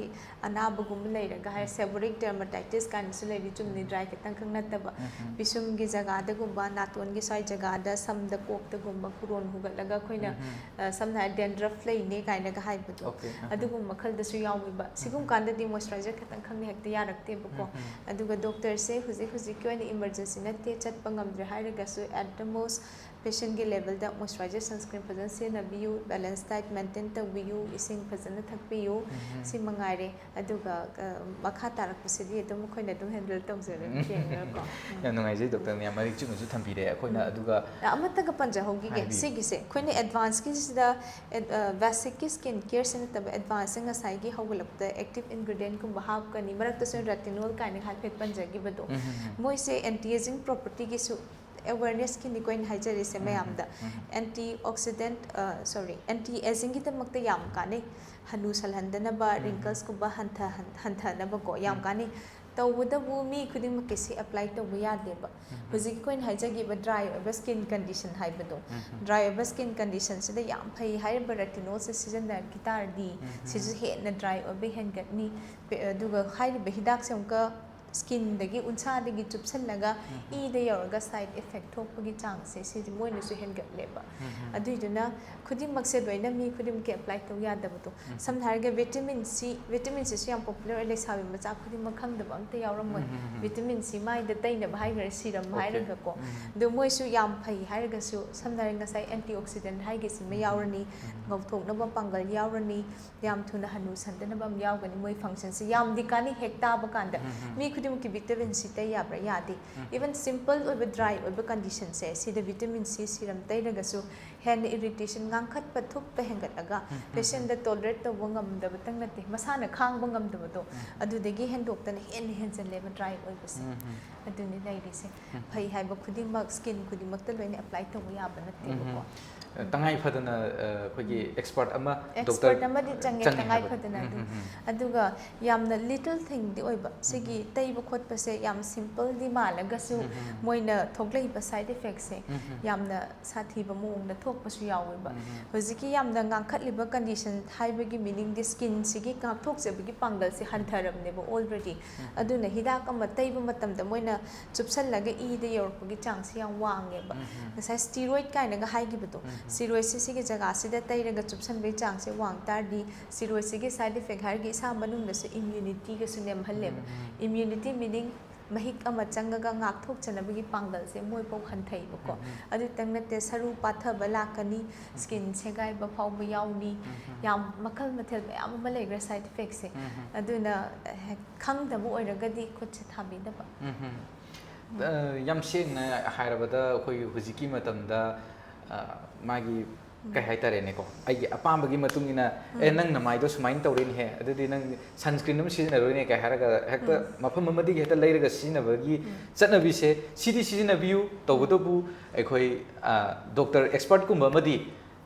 ꯑꯅꯥꯕꯒꯨꯝꯕ ꯂꯩꯔꯒ ꯍꯥꯏ, seborrheic dermatitis ꯀꯥꯏꯅꯁꯨ ꯂꯩꯔꯤ, ꯆꯨꯝꯅ ꯗ꯭ꯔꯥꯏ ꯈꯛꯇꯪ ꯈꯛ ꯅꯠꯇꯕ, ꯄꯤꯁꯨꯝꯒꯤ ꯖꯒꯥꯗꯒꯨꯝꯕ, ꯅꯥꯇꯣꯟꯒꯤ ꯁ꯭ꯋꯥꯏ ꯖꯒꯥꯗ, ꯁꯝꯗ, ꯀꯣꯛꯇꯒꯨꯝꯕ ꯀꯨꯔꯣꯟ ꯍꯨꯒꯠꯂꯒ ꯑꯩꯈꯣꯏꯅ, ꯑ, ꯁꯝꯅ ꯍꯥꯏꯔꯕꯗ dandruff ꯂꯩꯅꯦ ꯀꯥꯏꯅꯒ ꯍꯥꯏꯕꯗꯣ, ꯑꯣꯀꯦ, ꯑꯍ꯫ ꯑꯗꯨꯒꯨꯝꯕ ꯃꯈꯜꯗꯁꯨ ꯌꯥꯎꯋꯦꯕ꯫ ꯁꯤꯒꯨꯝ ꯀꯥꯟꯗꯗꯤ moisturizer ꯈꯛꯇꯪ ꯈꯪꯅ ꯍꯦꯛꯇ ꯌꯥꯔꯛꯇꯦꯕꯀꯣ꯫ ꯑꯗꯨꯒ ꯗꯣꯛꯇꯔꯁꯦ ꯍꯧꯖꯤꯛ ꯍꯧꯖꯤꯛꯀꯤ ꯑꯣꯏꯅ emergency ꯅꯠꯇꯦ, ꯆꯠꯄ ꯉꯝꯗ꯭ꯔꯦ ꯍꯥꯏꯔꯒꯁꯨ, at the most patientꯒꯤ levelꯗ moisturizer, sunscreen ꯐꯖꯅ ꯁꯤꯖꯤꯟꯅꯕꯤꯌꯨ, balance diet maintain ꯇꯧꯕꯤꯌꯨ, ꯏꯁꯤꯡ ꯐꯖꯅ ꯊꯛꯄꯤꯌꯨ, ꯁꯤ ꯃꯉꯥꯏꯔꯦ꯫ ꯑꯗꯨꯒ, ꯑ, ꯃꯈꯥ ꯇꯥꯔꯛꯄꯁꯤꯗꯤ ꯑꯗꯨꯝ ꯑꯩꯈꯣꯏꯅ ꯑꯗꯨꯝ handle ꯇꯧꯖꯔꯒꯦ, ꯌꯦꯡꯉꯒꯀꯣ꯫ ꯎꯝ꯫ ꯌꯥꯝ ꯅꯨꯡꯉꯥꯏꯖꯩ, ꯗꯣꯛꯇꯔꯅ ꯌꯥꯝ ꯃꯔꯤꯛ ꯆꯨꯝꯅꯁꯨ ꯊꯝꯕꯤꯔꯦ꯫ ꯑꯩꯈꯣꯏꯅ ꯑꯗꯨꯒ ꯑꯃꯠꯇꯒ ꯄꯟꯖꯍꯧꯈꯤꯒꯦ꯫ ꯍꯥꯏꯕꯤꯌꯨ꯫ ꯁꯤꯒꯤꯁꯦ ꯑꯩꯈꯣꯏꯅ advanceꯀꯤꯁꯤꯗ, ꯑꯦꯗ-, ꯑ, basicꯀꯤ skin careꯁꯦ ꯅꯠꯇꯕ, advanceꯁꯦ ꯉꯁꯥꯏꯒꯤ ꯍꯧꯒꯠꯂꯛꯄꯗ active ingredientꯀꯨꯝꯕ ꯍꯥꯞꯀꯅꯤ, ꯃꯔꯛꯇꯁꯨ retinol ꯀꯥꯏꯅ ꯍꯥꯏꯐꯦꯠ ꯄꯟꯖꯈꯤꯕꯗꯣ, ꯎꯝ, ꯎꯝ, ꯎꯝ꯫ ꯃꯣꯏꯁꯦ anti aging propertyꯒꯤꯁꯨ awarenessꯀꯤꯅꯤꯀꯣ ꯑꯩꯅ ꯍꯥꯏꯖꯔꯤꯁꯦ ꯃꯌꯥꯝꯗ꯫ Antioxidant, ꯑ, sorry, anti agingꯒꯤꯗꯃꯛꯇ ꯌꯥꯝ ꯀꯥꯟꯅꯩ꯫ ꯍꯅꯨꯁꯜꯍꯟꯗꯅꯕ, wrinklesꯀꯨꯝꯕ ꯍꯟꯊꯍꯟ-, ꯍꯟꯊꯅꯕꯀꯣ ꯌꯥꯝ ꯀꯥꯟꯅꯩ꯫ ꯇꯧꯕꯇꯕꯨ ꯃꯤ ꯈꯨꯗꯤꯡꯃꯛꯀꯤ ꯁꯤ apply ꯇꯧꯕ ꯌꯥꯗꯦꯕ꯫ ꯍꯧꯖꯤꯛ ꯑꯩꯈꯣꯏꯅ ꯍꯥꯏꯖꯈꯤꯕ dry ꯑꯣꯏꯕ skin condition ꯍꯥꯏꯕꯗꯣ, dry ꯑꯣꯏꯕ skin conditionꯁꯤꯗ ꯌꯥꯝ ꯐꯩ ꯍꯥꯏꯔꯤꯕ retinolꯁꯦ ꯁꯤꯖꯤꯟꯅꯈꯤ ꯇꯥꯔꯗꯤ, ꯁꯤꯁꯨ ꯍꯦꯟꯅ dry ꯑꯣꯏꯕ ꯍꯦꯟꯒꯠꯅꯤ꯫ ꯄꯦ-, ꯑꯗꯨꯒ ꯍꯥꯏꯔꯤꯕ ꯍꯤꯗꯥꯛꯁꯦ ꯑꯃꯨꯛꯀ ꯁ꯭ꯀꯤꯟꯗꯒꯤ, ꯎꯟꯁꯥꯗꯒꯤ ꯆꯨꯞꯁꯜꯂꯒ ꯏꯗ ꯌꯧꯔꯒ ꯁꯥꯏꯠ ꯏꯐꯦꯛ ꯊꯣꯛꯄꯒꯤ ꯆꯥꯡꯁꯦ ꯁꯤꯗꯤ ꯃꯣꯏꯅꯁꯨ ꯍꯦꯟꯒꯠꯂꯦꯕ꯫ ꯑꯗꯨꯏꯗꯨꯅ ꯈꯨꯗꯤꯡꯃꯛꯁꯦ ꯂꯣꯏꯅ ꯃꯤ ꯈꯨꯗꯤꯡꯃꯛꯀꯤ ꯑꯦꯄ꯭ꯂꯥꯏ ꯇꯧ ꯌꯥꯗꯕꯗꯣ꯫ ꯁꯝꯅ ꯍꯥꯏꯔꯒ ꯚꯤꯇꯥꯃꯤꯟ ꯁꯤ, ꯚꯤꯇꯥꯃꯤꯟ ꯁꯤꯁꯨ ꯌꯥꯝ ꯄꯣꯄꯨꯂꯔ ꯑꯣꯏ, ꯂꯩꯁꯥꯕꯤ ꯃꯆꯥ ꯈꯨꯗꯤꯡꯃꯛ ꯈꯪꯗꯕ ꯑꯝꯇ ꯌꯥꯎꯔꯝꯃꯣꯏ꯫ ꯚꯤꯇꯥꯃꯤꯟ ꯁꯤ ꯃꯥꯏꯗ ꯇꯩꯅꯕ ꯍꯥꯏꯈ꯭ꯔꯦ, ꯁꯤꯔꯝ ꯍꯥꯏꯔꯒꯀꯣ꯫ ꯑꯗꯣ ꯃꯣꯏꯁꯨ ꯌꯥꯝ ꯐꯩ ꯍꯥꯏꯔꯒꯁꯨ, ꯁꯝꯅ ꯍꯥꯏꯔꯒ ꯉꯁꯥꯏ ꯑꯦꯟꯇꯤ ꯑꯣꯛꯁꯤꯗꯦꯟ ꯍꯥꯏꯈꯤꯁꯤꯃ ꯌꯥꯎꯔꯅꯤ, ꯉꯧꯊꯣꯛꯅꯕ ꯄꯥꯡꯒꯜ ꯌꯥꯎꯔꯅꯤ, ꯌꯥꯝ ꯊꯨꯅ ꯍꯅꯨ ꯁꯟꯗꯅꯕ ꯑꯃ ꯌꯥꯎꯒꯅꯤ꯫ ꯃꯣꯏ ꯐꯪꯁꯟꯁꯤ ꯌꯥꯝꯗꯤ ꯀꯥꯟꯅꯩ ꯍꯦꯛ ꯇꯥꯕ ꯀꯥꯟꯗ꯫ ꯃꯤ ꯈꯨꯗꯤꯡꯃꯛꯀꯤ ꯚꯤꯇꯥꯃꯤꯟ ꯁꯤ ꯇꯩ ꯌꯥꯕ꯭ꯔꯥ? ꯌꯥꯗꯦ꯫ ꯏꯚꯟ ꯁꯤꯝꯄꯜ ꯑꯣꯏꯕ ꯗ꯭ꯔꯥꯏ ꯑꯣꯏꯕ ꯀꯟꯗꯤꯁꯟꯁꯦ ꯁꯤꯗ ꯚꯤꯇꯥꯃꯤꯟ ꯁꯤ ꯁꯤꯔꯝ ꯇꯩꯔꯒꯁꯨ ꯍꯦꯟꯅ ꯏꯔꯤꯇꯦꯁꯟ, ꯉꯥꯡꯈꯠꯄ, ꯊꯨꯞꯄ ꯍꯦꯟꯒꯠꯂꯒ ꯄꯦꯁꯦꯟꯗ ꯇꯣꯂꯔꯦꯠ ꯇꯧꯕ ꯉꯝꯗꯕꯇꯪ ꯅꯠꯇꯦ, ꯃꯁꯥꯅ ꯈꯥꯡꯕ ꯉꯝꯗꯕꯗꯣ ꯑꯗꯨꯗꯒꯤ ꯍꯦꯟꯗꯣꯛꯇꯅ ꯍꯦꯟꯅ ꯍꯦꯟꯖꯜꯂꯦꯕ ꯗ꯭ꯔꯥꯏ ꯑꯣꯏꯕꯁꯦ꯫ ꯑꯗꯨꯅꯤ ꯂꯩꯔꯤꯁꯦ꯫ ꯐꯩ ꯍꯥꯏꯕ ꯈꯨꯗꯤꯡꯃꯛ ꯁ꯭ꯀꯤꯟ ꯈꯨꯗꯤꯡꯃꯛꯇ ꯂꯣꯏꯅ ꯑꯦꯄ꯭ꯂꯥꯏ ꯇꯧꯕ ꯌꯥꯕ ꯅꯠꯇꯦꯕꯀꯣ꯫ ꯇꯉꯥꯏ ꯐꯗꯅ ꯑ, ꯑꯩꯈꯣꯏꯒꯤ ꯑꯦꯛꯁꯄꯔꯠ ꯑꯃ, ꯑꯦꯛꯁꯄꯔꯠ ꯗꯣꯛꯇꯔ ꯑꯃꯗꯤ ꯆꯪꯉꯦ, ꯆꯪꯉꯦ ꯇꯉꯥꯏ ꯍꯥꯏꯕ꯫ ꯐꯗꯅ ꯑꯗꯨ꯫ ꯑꯗꯨꯒ ꯌꯥꯝꯅ ꯂꯤꯇꯜ ꯊꯤꯡꯗꯤ ꯑꯣꯏꯕ, ꯁꯤꯒꯤ ꯇꯩꯕ ꯈꯣꯠꯄꯁꯦ ꯌꯥꯝ ꯁꯤꯝꯄꯜꯗꯤ ꯃꯥꯜꯂꯒꯁꯨ ꯃꯣꯏꯅ ꯊꯣꯛꯂꯛꯏꯕ ꯁꯥꯏꯠ ꯏꯐꯦꯛꯁꯦ ꯌꯥꯝꯅ ꯁꯥꯊꯤꯕ ꯃꯑꯣꯡꯗ ꯊꯣꯛꯄꯁꯨ ꯌꯥꯎꯋꯦꯕ꯫ ꯍꯧꯖꯤꯛꯀꯤ ꯌꯥꯝꯅ ꯉꯥꯡꯈꯠꯂꯤꯕ ꯀꯟꯗꯤꯁꯟ ꯍꯥꯏꯕꯒꯤ ꯃꯤꯅꯤꯡꯗꯤ ꯁ꯭ꯀꯤꯟꯁꯤꯒꯤ ꯉꯥꯛꯊꯣꯛꯆꯕꯒꯤ ꯄꯥꯡꯒꯜꯁꯦ ꯍꯟꯊꯔꯕꯅꯦꯕ ꯑꯣꯜꯔꯦꯗꯤ꯫ ꯑꯗꯨꯅ ꯍꯤꯗꯥꯛ ꯑꯃ ꯇꯩꯕ ꯃꯇꯝꯗ ꯃꯣꯏꯅ ꯆꯨꯞꯁꯜꯂꯒ ꯏꯗ ꯌꯧꯔꯛꯄꯒꯤ ꯆꯥꯡꯁꯦ ꯌꯥꯝ ꯋꯥꯡꯉꯦꯕ꯫ ꯉꯁꯥꯏ ꯁ꯭ꯇꯤꯔꯣꯏꯗ ꯀꯥꯏꯅꯒ ꯍꯥꯏꯈꯤꯕꯗꯣ, ꯁ꯭ꯇꯤꯔꯣꯏꯗꯁꯦ ꯁꯤꯒꯤ ꯖꯒꯥꯁꯤꯗ ꯇꯩꯔꯒ ꯆꯨꯞꯁꯟꯕꯒꯤ ꯆꯥꯡꯁꯦ ꯋꯥꯡ ꯇꯥꯔꯗꯤ, ꯁ꯭ꯇꯤꯔꯣꯏꯗꯁꯤꯒꯤ ꯁꯥꯏꯠ ꯏꯐꯦꯛ ꯍꯥꯏꯔꯒ ꯏꯁꯥ ꯃꯅꯨꯡꯗꯁꯨ ꯏꯝꯌꯨꯅꯤꯇꯤꯒꯁꯨ ꯅꯦꯝꯍꯜꯂꯦꯕ꯫ ꯏꯝꯌꯨꯅꯤꯇꯤ ꯃꯤꯅꯤꯡ ꯃꯍꯤꯛ ꯑꯃ ꯆꯪꯉꯒ ꯉꯥꯛꯊꯣꯛꯆꯅꯕꯒꯤ ꯄꯥꯡꯒꯜꯁꯦ ꯃꯣꯏꯐꯥꯎ ꯍꯟꯊꯩꯕꯀꯣ꯫ ꯑꯗꯨꯇꯪ ꯅꯠꯇꯦ, ꯁꯔꯨ ꯄꯥꯊꯕ ꯂꯥꯛꯀꯅꯤ, ꯁ꯭ꯀꯤꯟ ꯁꯦꯒꯥꯏꯕ ꯐꯥꯎꯕ ꯌꯥꯎꯅꯤ, ꯌꯥꯝ ꯃꯈꯜ ꯃꯊꯦꯜ ꯃꯌꯥꯝ ꯑꯃ ꯂꯩꯈ꯭ꯔꯦ ꯁꯥꯏꯠ ꯏꯐꯦꯛꯁꯦ꯫ ꯑꯗꯨꯅ ꯈꯪꯗꯕ ꯑꯣꯏꯔꯒꯗꯤ ꯈꯨꯠꯁꯦ ꯊꯥꯕꯤꯗꯕ꯫ ꯌꯥꯝ ꯁꯦꯡꯅ ꯍꯥꯏꯔꯕꯗ ꯑꯩꯈꯣꯏꯒꯤ ꯍꯧꯖꯤꯛꯀꯤ ꯃꯇꯝꯗ ꯃꯥꯒꯤ ꯀꯩ ꯍꯥꯏꯇꯥꯔꯦꯅꯦꯀꯣ, ꯑꯩꯒꯤ ꯑꯄꯥꯝꯕꯒꯤ ꯃꯇꯨꯡ ꯏꯟꯅ, "ꯑꯦ, ꯅꯪ ꯅꯃꯥꯏꯗꯣ ꯁꯨꯃꯥꯏꯅ ꯇꯧꯔꯤꯅꯦꯍꯦ, ꯑꯗꯨꯗꯤ ꯅꯪ ꯁꯟꯁꯀ꯭ꯔꯤꯟ ꯑꯃ ꯁꯤꯖꯤꯟꯅꯔꯣꯏꯅꯦ" ꯀꯩ ꯍꯥꯏꯔꯒ ꯍꯦꯛꯇ ꯃꯐꯝ ꯑꯃꯗꯒꯤ ꯍꯦꯛꯇ ꯂꯩꯔꯒ ꯁꯤꯖꯤꯟꯅꯕꯒꯤ ꯆꯠꯅꯕꯤꯁꯦ, ꯁꯤꯗꯤ ꯁꯤꯖꯤꯟꯅꯕꯤꯌꯨ, ꯇꯧꯕꯇꯕꯨ ꯑꯩꯈꯣꯏ ꯗꯣꯛꯇꯔ ꯑꯦꯛꯁꯄꯔꯠꯀꯨꯝꯕ ꯑꯃꯗꯤ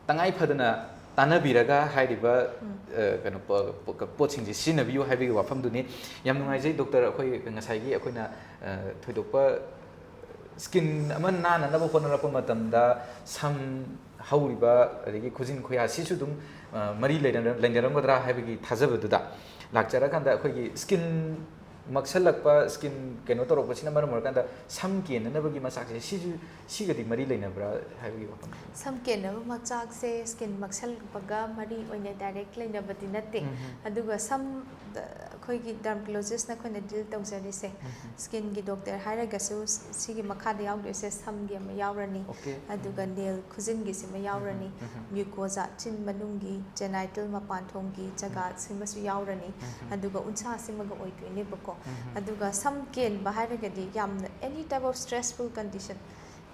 ꯇꯉꯥꯏ ꯐꯗꯅ ꯇꯥꯟꯅꯕꯤꯔꯒ ꯍꯥꯏꯔꯤꯕ ꯀꯩꯅꯣ ꯄꯣꯠꯁꯤꯡꯁꯦ ꯁꯤꯖꯤꯟꯅꯕꯤꯌꯨ ꯍꯥꯏꯕꯒꯤ ꯋꯥꯐꯝꯗꯨꯅꯤ꯫ ꯌꯥꯝ ꯅꯨꯡꯉꯥꯏꯖꯩ ꯗꯣꯛꯇꯔ, ꯑꯩꯈꯣꯏ ꯉꯁꯥꯏꯒꯤ ꯑꯩꯈꯣꯏꯅ ꯊꯣꯏꯗꯣꯛꯄ ꯁ꯭ꯀꯤꯟ ꯑꯃ ꯅꯥꯟꯅꯅꯕ ꯍꯣꯠꯅꯔꯛꯄ ꯃꯇꯝꯗ ꯁꯝ ꯍꯧꯔꯤꯕ ꯑꯗꯒꯤ ꯈꯨꯖꯤꯟ ꯈꯨꯌꯥ ꯁꯤꯁꯨ ꯑꯗꯨꯝ ꯃꯔꯤ ꯂꯩꯅꯔꯝꯒꯗ꯭ꯔꯥ ꯍꯥꯏꯕꯒꯤ ꯊꯥꯖꯕꯗꯨꯗ ꯂꯥꯛꯆꯔꯀꯥꯟꯗ ꯑꯩꯈꯣꯏꯒꯤ ꯁ꯭ꯀꯤꯟ ꯃꯛꯁꯜꯂꯛꯄ, ꯁ꯭ꯀꯤꯟ ꯀꯩꯅꯣ ꯇꯧꯔꯛꯄꯁꯤꯅ ꯃꯔꯝ ꯑꯣꯏꯔꯀꯥꯟꯗ ꯁꯝ ꯀꯦꯟꯅꯅꯕꯒꯤ ꯃꯆꯥꯛꯁꯦ ꯁꯤꯁꯨ, ꯁꯤꯒꯗꯤ ꯃꯔꯤ ꯂꯩꯅꯕ꯭ꯔꯥ ꯍꯥꯏꯕꯒꯤ ꯋꯥꯐꯝ? ꯁꯝ ꯀꯦꯟꯅꯕ ꯃꯆꯥꯛꯁꯦ ꯁ꯭ꯀꯤꯟ ꯃꯛꯁꯜꯂꯛꯄꯒ ꯃꯔꯤ ꯑꯣꯏꯅ ꯗꯥꯏꯔꯦꯛ ꯂꯩꯅꯕꯗꯤ ꯅꯠꯇꯦ꯫ ꯎꯝ꯫ ꯑꯗꯨꯒ ꯁꯝ, ꯑꯩꯈꯣꯏꯒꯤ ꯗꯔꯃꯇꯣꯂꯣꯖꯤꯁꯅ ꯑꯩꯈꯣꯏꯅ ꯗꯤꯜ ꯇꯧꯖꯔꯤꯁꯦ, ꯎꯝ꯫ ꯁ꯭ꯀꯤꯟꯒꯤ ꯗꯣꯛꯇꯔ ꯍꯥꯏꯔꯒꯁꯨ ꯁꯤꯒꯤ ꯃꯈꯥꯗ ꯌꯥꯎꯗꯣꯏꯁꯦ ꯁꯝꯒꯤ ꯑꯃ ꯌꯥꯎꯔꯅꯤ, Okay. ꯑꯗꯨꯒ ꯎꯝ꯫ ꯅꯦꯜ ꯈꯨꯖꯤꯟꯒꯤꯁꯤꯃ ꯌꯥꯎꯔꯅꯤ, ꯎꯝ, ꯎꯝ꯫ ꯃ꯭ꯌꯨꯀꯣꯖꯥ, ꯆꯤꯟ ꯃꯅꯨꯡꯒꯤ ꯖꯦꯅꯥꯏꯇꯜ ꯃꯄꯥꯟꯊꯣꯡꯒꯤ ꯖꯒꯥꯁꯤꯃꯁꯨ ꯌꯥꯎꯔꯅꯤ, ꯎꯝ꯫ ꯑꯗꯨꯒ ꯎꯟꯁꯥꯁꯤꯃꯒ ꯑꯣꯏꯗꯣꯏꯅꯦꯕꯀꯣ꯫ ꯎꯝ꯫ ꯑꯗꯨꯒ ꯁꯝ ꯀꯦꯟꯕ ꯍꯥꯏꯔꯒꯗꯤ ꯌꯥꯝꯅ any type of stressful condition,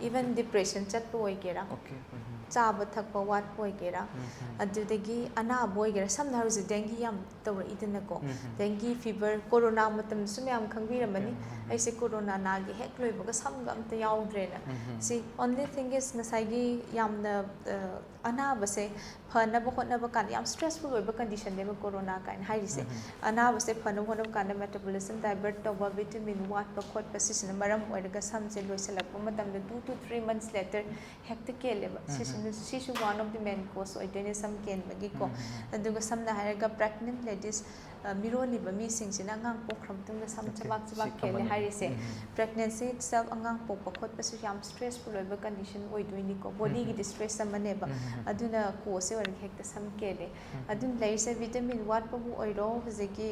even depression ꯆꯠꯄ ꯑꯣꯏꯒꯦꯔꯥ, Okay. ꯎꯝ꯫ ꯆꯥꯕ ꯊꯛꯄ ꯋꯥꯠꯄ ꯑꯣꯏꯒꯦꯔꯥ, ꯎꯝ꯫ ꯑꯗꯨꯗꯒꯤ ꯑꯅꯥꯕ ꯑꯣꯏꯒꯦꯔꯥ, ꯁꯝꯅ ꯍꯥꯏꯔꯤꯁꯦ ꯗꯦꯡꯒꯤ ꯌꯥꯝ ꯇꯧꯔꯛꯏꯗꯅꯀꯣ, ꯎꯝ꯫ ꯗꯦꯡꯒꯤ ꯐꯤꯕꯔ, ꯀꯣꯔꯣꯅꯥ ꯃꯇꯝꯗꯁꯨ ꯃꯌꯥꯝ ꯈꯪꯕꯤꯔꯝꯃꯅꯤ, ꯎꯝ꯫ ꯑꯩꯁꯦ ꯀꯣꯔꯣꯅꯥ ꯅꯥꯒꯤ ꯍꯦꯛ ꯂꯣꯏꯕꯒ ꯁꯝꯒ ꯑꯝꯇ ꯌꯥꯎꯗ꯭ꯔꯦꯅ꯫ ꯎꯝ꯫ ꯁꯤ only thing is ꯉꯁꯥꯏꯒꯤ ꯌꯥꯝꯅ, ꯑ, ꯑꯅꯥꯕꯁꯦ ꯐꯅꯕ ꯍꯣꯠꯅꯕ ꯀꯥꯟꯗ ꯌꯥꯝ stressful ꯑꯣꯏꯕ conditionꯅꯦꯕ ꯀꯣꯔꯣꯅꯥ ꯀꯥꯏꯅ ꯍꯥꯏꯔꯤꯁꯦ꯫ ꯎꯝ꯫ ꯑꯅꯥꯕꯁꯦ ꯐꯅꯕ ꯍꯣꯠꯅꯕ ꯀꯥꯟꯗ metabolism divert ꯇꯧꯕ, vitamin ꯋꯥꯠꯄ ꯈꯣꯠꯄ, ꯁꯤꯁꯤꯅ ꯃꯔꯝ ꯑꯣꯏꯔꯒ ꯁꯝꯁꯦ ꯂꯣꯏꯁꯤꯜꯂꯛꯄ ꯃꯇꯝꯗ two to three months later ꯍꯦꯛꯇ ꯀꯦꯜꯂꯦꯕ꯫ ꯎꯝ꯫ ꯁꯤꯁꯤꯅ, ꯁꯤꯁꯨ one of the main cause ꯑꯣꯏꯗꯣꯏꯅꯦ ꯁꯝ ꯀꯦꯟꯕꯒꯤꯀꯣ꯫ ꯎꯝ꯫ ꯑꯗꯨꯒ ꯁꯝꯅ ꯍꯥꯏꯔꯒ pregnant ladies, ꯑ, ꯃꯤꯔꯣꯜꯂꯤꯕ ꯃꯤꯁꯤꯡꯁꯤꯅ ꯑꯉꯥꯡ ꯄꯣꯛꯈ꯭ꯔ ꯃꯇꯨꯡꯗ ꯁꯝ Okay. ꯆꯕꯥꯛ ꯆꯕꯥꯛ ꯁꯤ ꯀꯦꯜꯂꯦ common. ꯍꯥꯏꯔꯤꯁꯦ꯫ ꯎꯝ꯫ Pregnancy itself, ꯑꯉꯥꯡ ꯄꯣꯛꯄ ꯈꯣꯠꯄꯁꯨ ꯌꯥꯝ stressful ꯑꯣꯏꯕ condition ꯑꯣꯏꯗꯣꯏꯅꯤꯀꯣ, bodyꯒꯤ ꯎꯝ꯫ Distress ꯑꯃꯅꯦꯕ꯫ ꯎꯝ꯫ ꯑꯗꯨꯅ causeꯁꯦ ꯑꯣꯏꯔꯒ ꯍꯦꯛꯇ ꯁꯝ ꯀꯦꯜꯂꯦ꯫ ꯎꯝ꯫ ꯑꯗꯨꯅ ꯂꯩꯔꯤꯁꯦ vitamin ꯋꯥꯠꯄꯕꯨ ꯑꯣꯏꯔꯣ, ꯍꯧꯖꯤꯛꯀꯤ,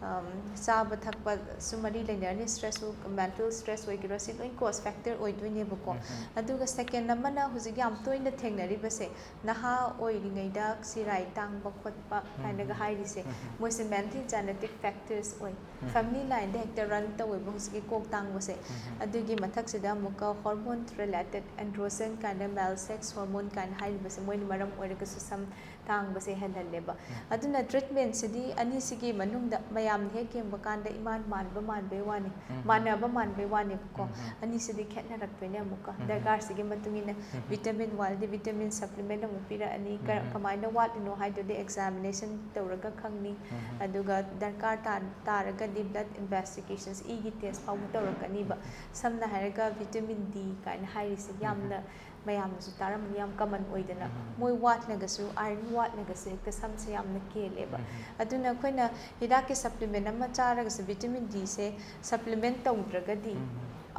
ꯑꯝ, ꯆꯥꯕ ꯊꯛꯄꯁꯨ ꯃꯔꯤ ꯂꯩꯅꯔꯅꯤ, stressꯁꯨ, mental stress ꯑꯣꯏꯒꯦꯔꯥ, ꯁꯤ ꯂꯣꯏ cause factor ꯑꯣꯏꯗꯣꯏꯅꯦꯕꯀꯣ꯫ ꯎꯝ꯫ ꯑꯗꯨꯒ second ꯑꯃꯅ ꯍꯧꯖꯤꯛ ꯌꯥꯝ ꯇꯣꯏꯅ ꯊꯦꯡꯅꯔꯤꯕꯁꯦ, ꯅꯍꯥ ꯑꯣꯏꯔꯤꯉꯩꯗ ꯆꯤꯔꯥꯏ ꯇꯥꯡꯕ ꯈꯣꯠꯄ ꯀꯥꯏꯅꯒ ꯎꯝ꯫ ꯍꯥꯏꯔꯤꯁꯦ, ꯎꯝ꯫ ꯃꯣꯏꯁꯦ mainly genetic factors ꯑꯣꯏ꯫ ꯎꯝ꯫ Family lineꯗ ꯍꯦꯛꯇ run ꯇꯧꯋꯦꯕ ꯍꯧꯖꯤꯛꯀꯤ ꯀꯣꯛ ꯇꯥꯡꯕꯁꯦ꯫ ꯎꯝ꯫ ꯑꯗꯨꯒꯤ ꯃꯊꯛꯁꯤꯗ ꯑꯃꯨꯛꯀ hormone related androgen ꯀꯥꯏꯅ, male sex hormone ꯀꯥꯏꯅ ꯍꯥꯏꯔꯤꯕꯁꯦ, ꯃꯣꯏꯅ ꯃꯔꯝ ꯑꯣꯏꯔꯒꯁꯨ ꯁꯝ ꯇꯥꯡꯕꯁꯦ ꯍꯦꯜꯍꯜꯂꯦꯕ꯫ ꯎꯝ꯫ ꯑꯗꯨꯅ treatmentꯁꯤꯗꯤ ꯑꯅꯤꯁꯤꯒꯤ ꯃꯅꯨꯡꯗ ꯃꯌꯥꯝꯅ ꯍꯦꯛ ꯌꯦꯡꯕ ꯀꯥꯟꯗ ꯏꯃꯥꯟ ꯃꯥꯟꯕ ꯃꯥꯟꯕꯩ ꯋꯥꯅꯤ, ꯎꯝ꯫ ꯃꯥꯟꯅꯕ ꯃꯥꯟꯕꯩ ꯋꯥꯅꯦꯕꯀꯣ꯫ ꯎꯝ꯫ ꯑꯅꯤꯁꯤꯗꯤ ꯈꯦꯠꯅꯔꯛꯇꯣꯏꯅꯦ ꯑꯃꯨꯛꯀ꯫ ꯎꯝ꯫ ꯗꯔꯀꯥꯔꯁꯤꯒꯤ ꯃꯇꯨꯡ ꯏꯟꯅ ꯎꯝ꯫ vitamin ꯋꯥꯠꯂꯗꯤ vitamin supplement ꯑꯃꯨꯛ ꯄꯤꯔꯛꯑꯅꯤ꯫ ꯀ-, ꯎꯝ꯫ ꯀꯃꯥꯏꯅ ꯋꯥꯠꯂꯤꯅꯣ ꯍꯥꯏꯗꯨꯗꯤ examination ꯇꯧꯔꯒ ꯈꯪꯅꯤ꯫ ꯎꯝ꯫ ꯑꯗꯨꯒ ꯗꯔꯀꯥꯔ ꯇꯥ-, ꯇꯥꯔꯒꯗꯤ blood investigations, ꯏꯒꯤ test ꯐꯥꯎꯕ ꯇꯧꯔꯛꯀꯅꯤꯕ꯫ ꯎꯝ꯫ ꯁꯝꯅ ꯍꯥꯏꯔꯒ vitamin D ꯀꯥꯏꯅ ꯍꯥꯏꯔꯤꯁꯦ ꯎꯝ꯫ ꯌꯥꯝꯅ ꯃꯌꯥꯝꯅꯁꯨ ꯇꯥꯔꯝꯃꯅꯤ, ꯌꯥꯝ ꯀꯃꯟ ꯑꯣꯏꯗꯅ꯫ ꯃꯣꯏ ꯋꯥꯠꯂꯒꯁꯨ, ꯑꯥꯏꯔꯟ ꯋꯥꯠꯂꯒꯁꯨ ꯍꯦꯛꯇ ꯁꯝꯁꯦ ꯌꯥꯝꯅ ꯀꯦꯜꯂꯦꯕ꯫ ꯑꯗꯨꯅ ꯑꯩꯈꯣꯏꯅ ꯍꯤꯗꯥꯛꯀꯤ ꯁꯄ꯭ꯂꯤꯃꯦꯟ ꯑꯃ ꯆꯥꯔꯒꯁꯨ ꯚꯤꯇꯥꯃꯤꯟ ꯗꯤꯁꯦ ꯁꯄ꯭ꯂꯤꯃꯦꯟ ꯇꯧꯗ꯭ꯔꯒꯗꯤ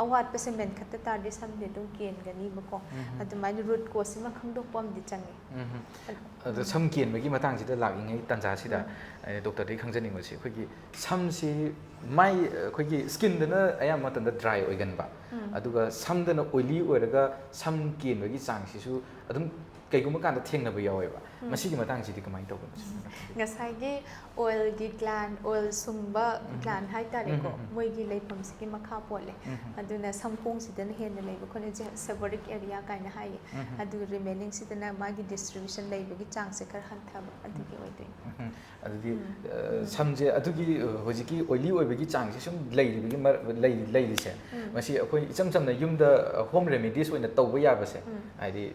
ꯑꯋꯥꯠꯄꯁꯦ ꯃꯦꯟꯈꯠꯇ ꯇꯥꯔꯗꯤ ꯁꯝꯗꯤ ꯑꯗꯨꯝ ꯀꯦꯟꯒꯅꯤꯕꯀꯣ꯫ ꯑꯗꯨꯃꯥꯏꯅ ꯔꯨꯠ ꯀꯣꯁꯁꯤꯃ ꯈꯪꯗꯣꯛꯄ ꯑꯃꯗꯤ ꯆꯪꯉꯤ꯫ ꯑꯗꯣ ꯁꯝ ꯀꯦꯟꯕꯒꯤ ꯃꯇꯥꯡꯁꯤꯗ ꯂꯥꯛꯏꯉꯩ ꯇꯥꯟꯖꯥꯁꯤꯗ ꯗꯣꯛꯇꯔꯗꯒꯤ ꯈꯪꯖꯅꯤꯡꯕꯁꯤ, ꯑꯩꯈꯣꯏꯒꯤ ꯁꯝꯁꯤ ꯃꯥꯏ, ꯑꯩꯈꯣꯏꯒꯤ ꯁ꯭ꯀꯤꯟꯗꯅ ꯑꯌꯥꯝꯕ ꯃꯇꯝꯗ ꯗ꯭ꯔꯥꯏ ꯑꯣꯏꯒꯟꯕ, ꯑꯗꯨꯒ ꯁꯝꯗꯅ ꯑꯣꯏꯂꯤ ꯑꯣꯏꯔꯒ ꯁꯝ ꯀꯦꯟꯕꯒꯤ ꯆꯥꯡꯁꯤꯁꯨ ꯑꯗꯨꯝ ꯀꯩꯒꯨꯝꯕ ꯀꯥꯟꯗ ꯊꯦꯡꯅꯕ ꯌꯥꯎꯋꯦꯕ꯫ ꯃꯁꯤꯒꯤ ꯃꯇꯥꯡꯁꯤꯗꯤ ꯀꯃꯥꯏꯅ ꯇꯧꯕꯅꯣ? ꯉꯁꯥꯏꯒꯤ ꯑꯣꯏꯜꯒꯤ ꯒ꯭ꯂꯥꯟ, ꯑꯣꯏꯜ ꯁꯨꯡꯕ ꯒ꯭ꯂꯥꯟ ꯍꯥꯏꯇꯥꯔꯦꯀꯣ, ꯃꯣꯏꯒꯤ ꯂꯩꯐꯝꯁꯤꯒꯤ ꯃꯈꯥ ꯄꯣꯜꯂꯦ꯫ ꯑꯗꯨꯅ ꯁꯝꯈꯣꯡꯁꯤꯗꯅ ꯍꯦꯟꯅ ꯂꯩꯕ, ꯑꯩꯈꯣꯏꯅ ꯁꯦꯕꯣꯔꯤꯛ ꯑꯦꯔꯤꯌꯥ ꯀꯥꯏꯅ ꯍꯥꯏꯌꯦ꯫ ꯑꯗꯨ ꯔꯤꯃꯦꯅꯤꯡꯁꯤꯗꯅ ꯃꯥꯒꯤ ꯗꯤꯁꯇ꯭ꯔꯤꯕ꯭ꯌꯨꯁꯟ ꯂꯩꯕꯒꯤ ꯆꯥꯡꯁꯦ ꯈꯔ ꯍꯟꯊꯕ, ꯑꯗꯨꯒꯤ ꯑꯣꯏꯗꯣꯏꯅꯤ꯫ ꯑꯗꯨꯗꯤ ꯁꯝꯁꯦ ꯑꯗꯨꯒꯤ ꯍꯧꯖꯤꯛꯀꯤ ꯑꯣꯏꯂꯤ ꯑꯣꯏꯕꯒꯤ ꯆꯥꯡꯁꯦ ꯁꯨꯝ ꯂꯩꯔꯤꯕꯒꯤ ꯂꯩꯔꯤꯁꯦ, ꯃꯁꯤ ꯑꯩꯈꯣꯏ ꯏꯆꯝ ꯆꯝꯅ ꯌꯨꯝꯗ ꯍꯣꯝ ꯔꯦꯃꯤꯗꯤꯁ ꯑꯣꯏꯅ ꯇꯧꯕ ꯌꯥꯕꯁꯦ, ꯍꯥꯏꯗꯤ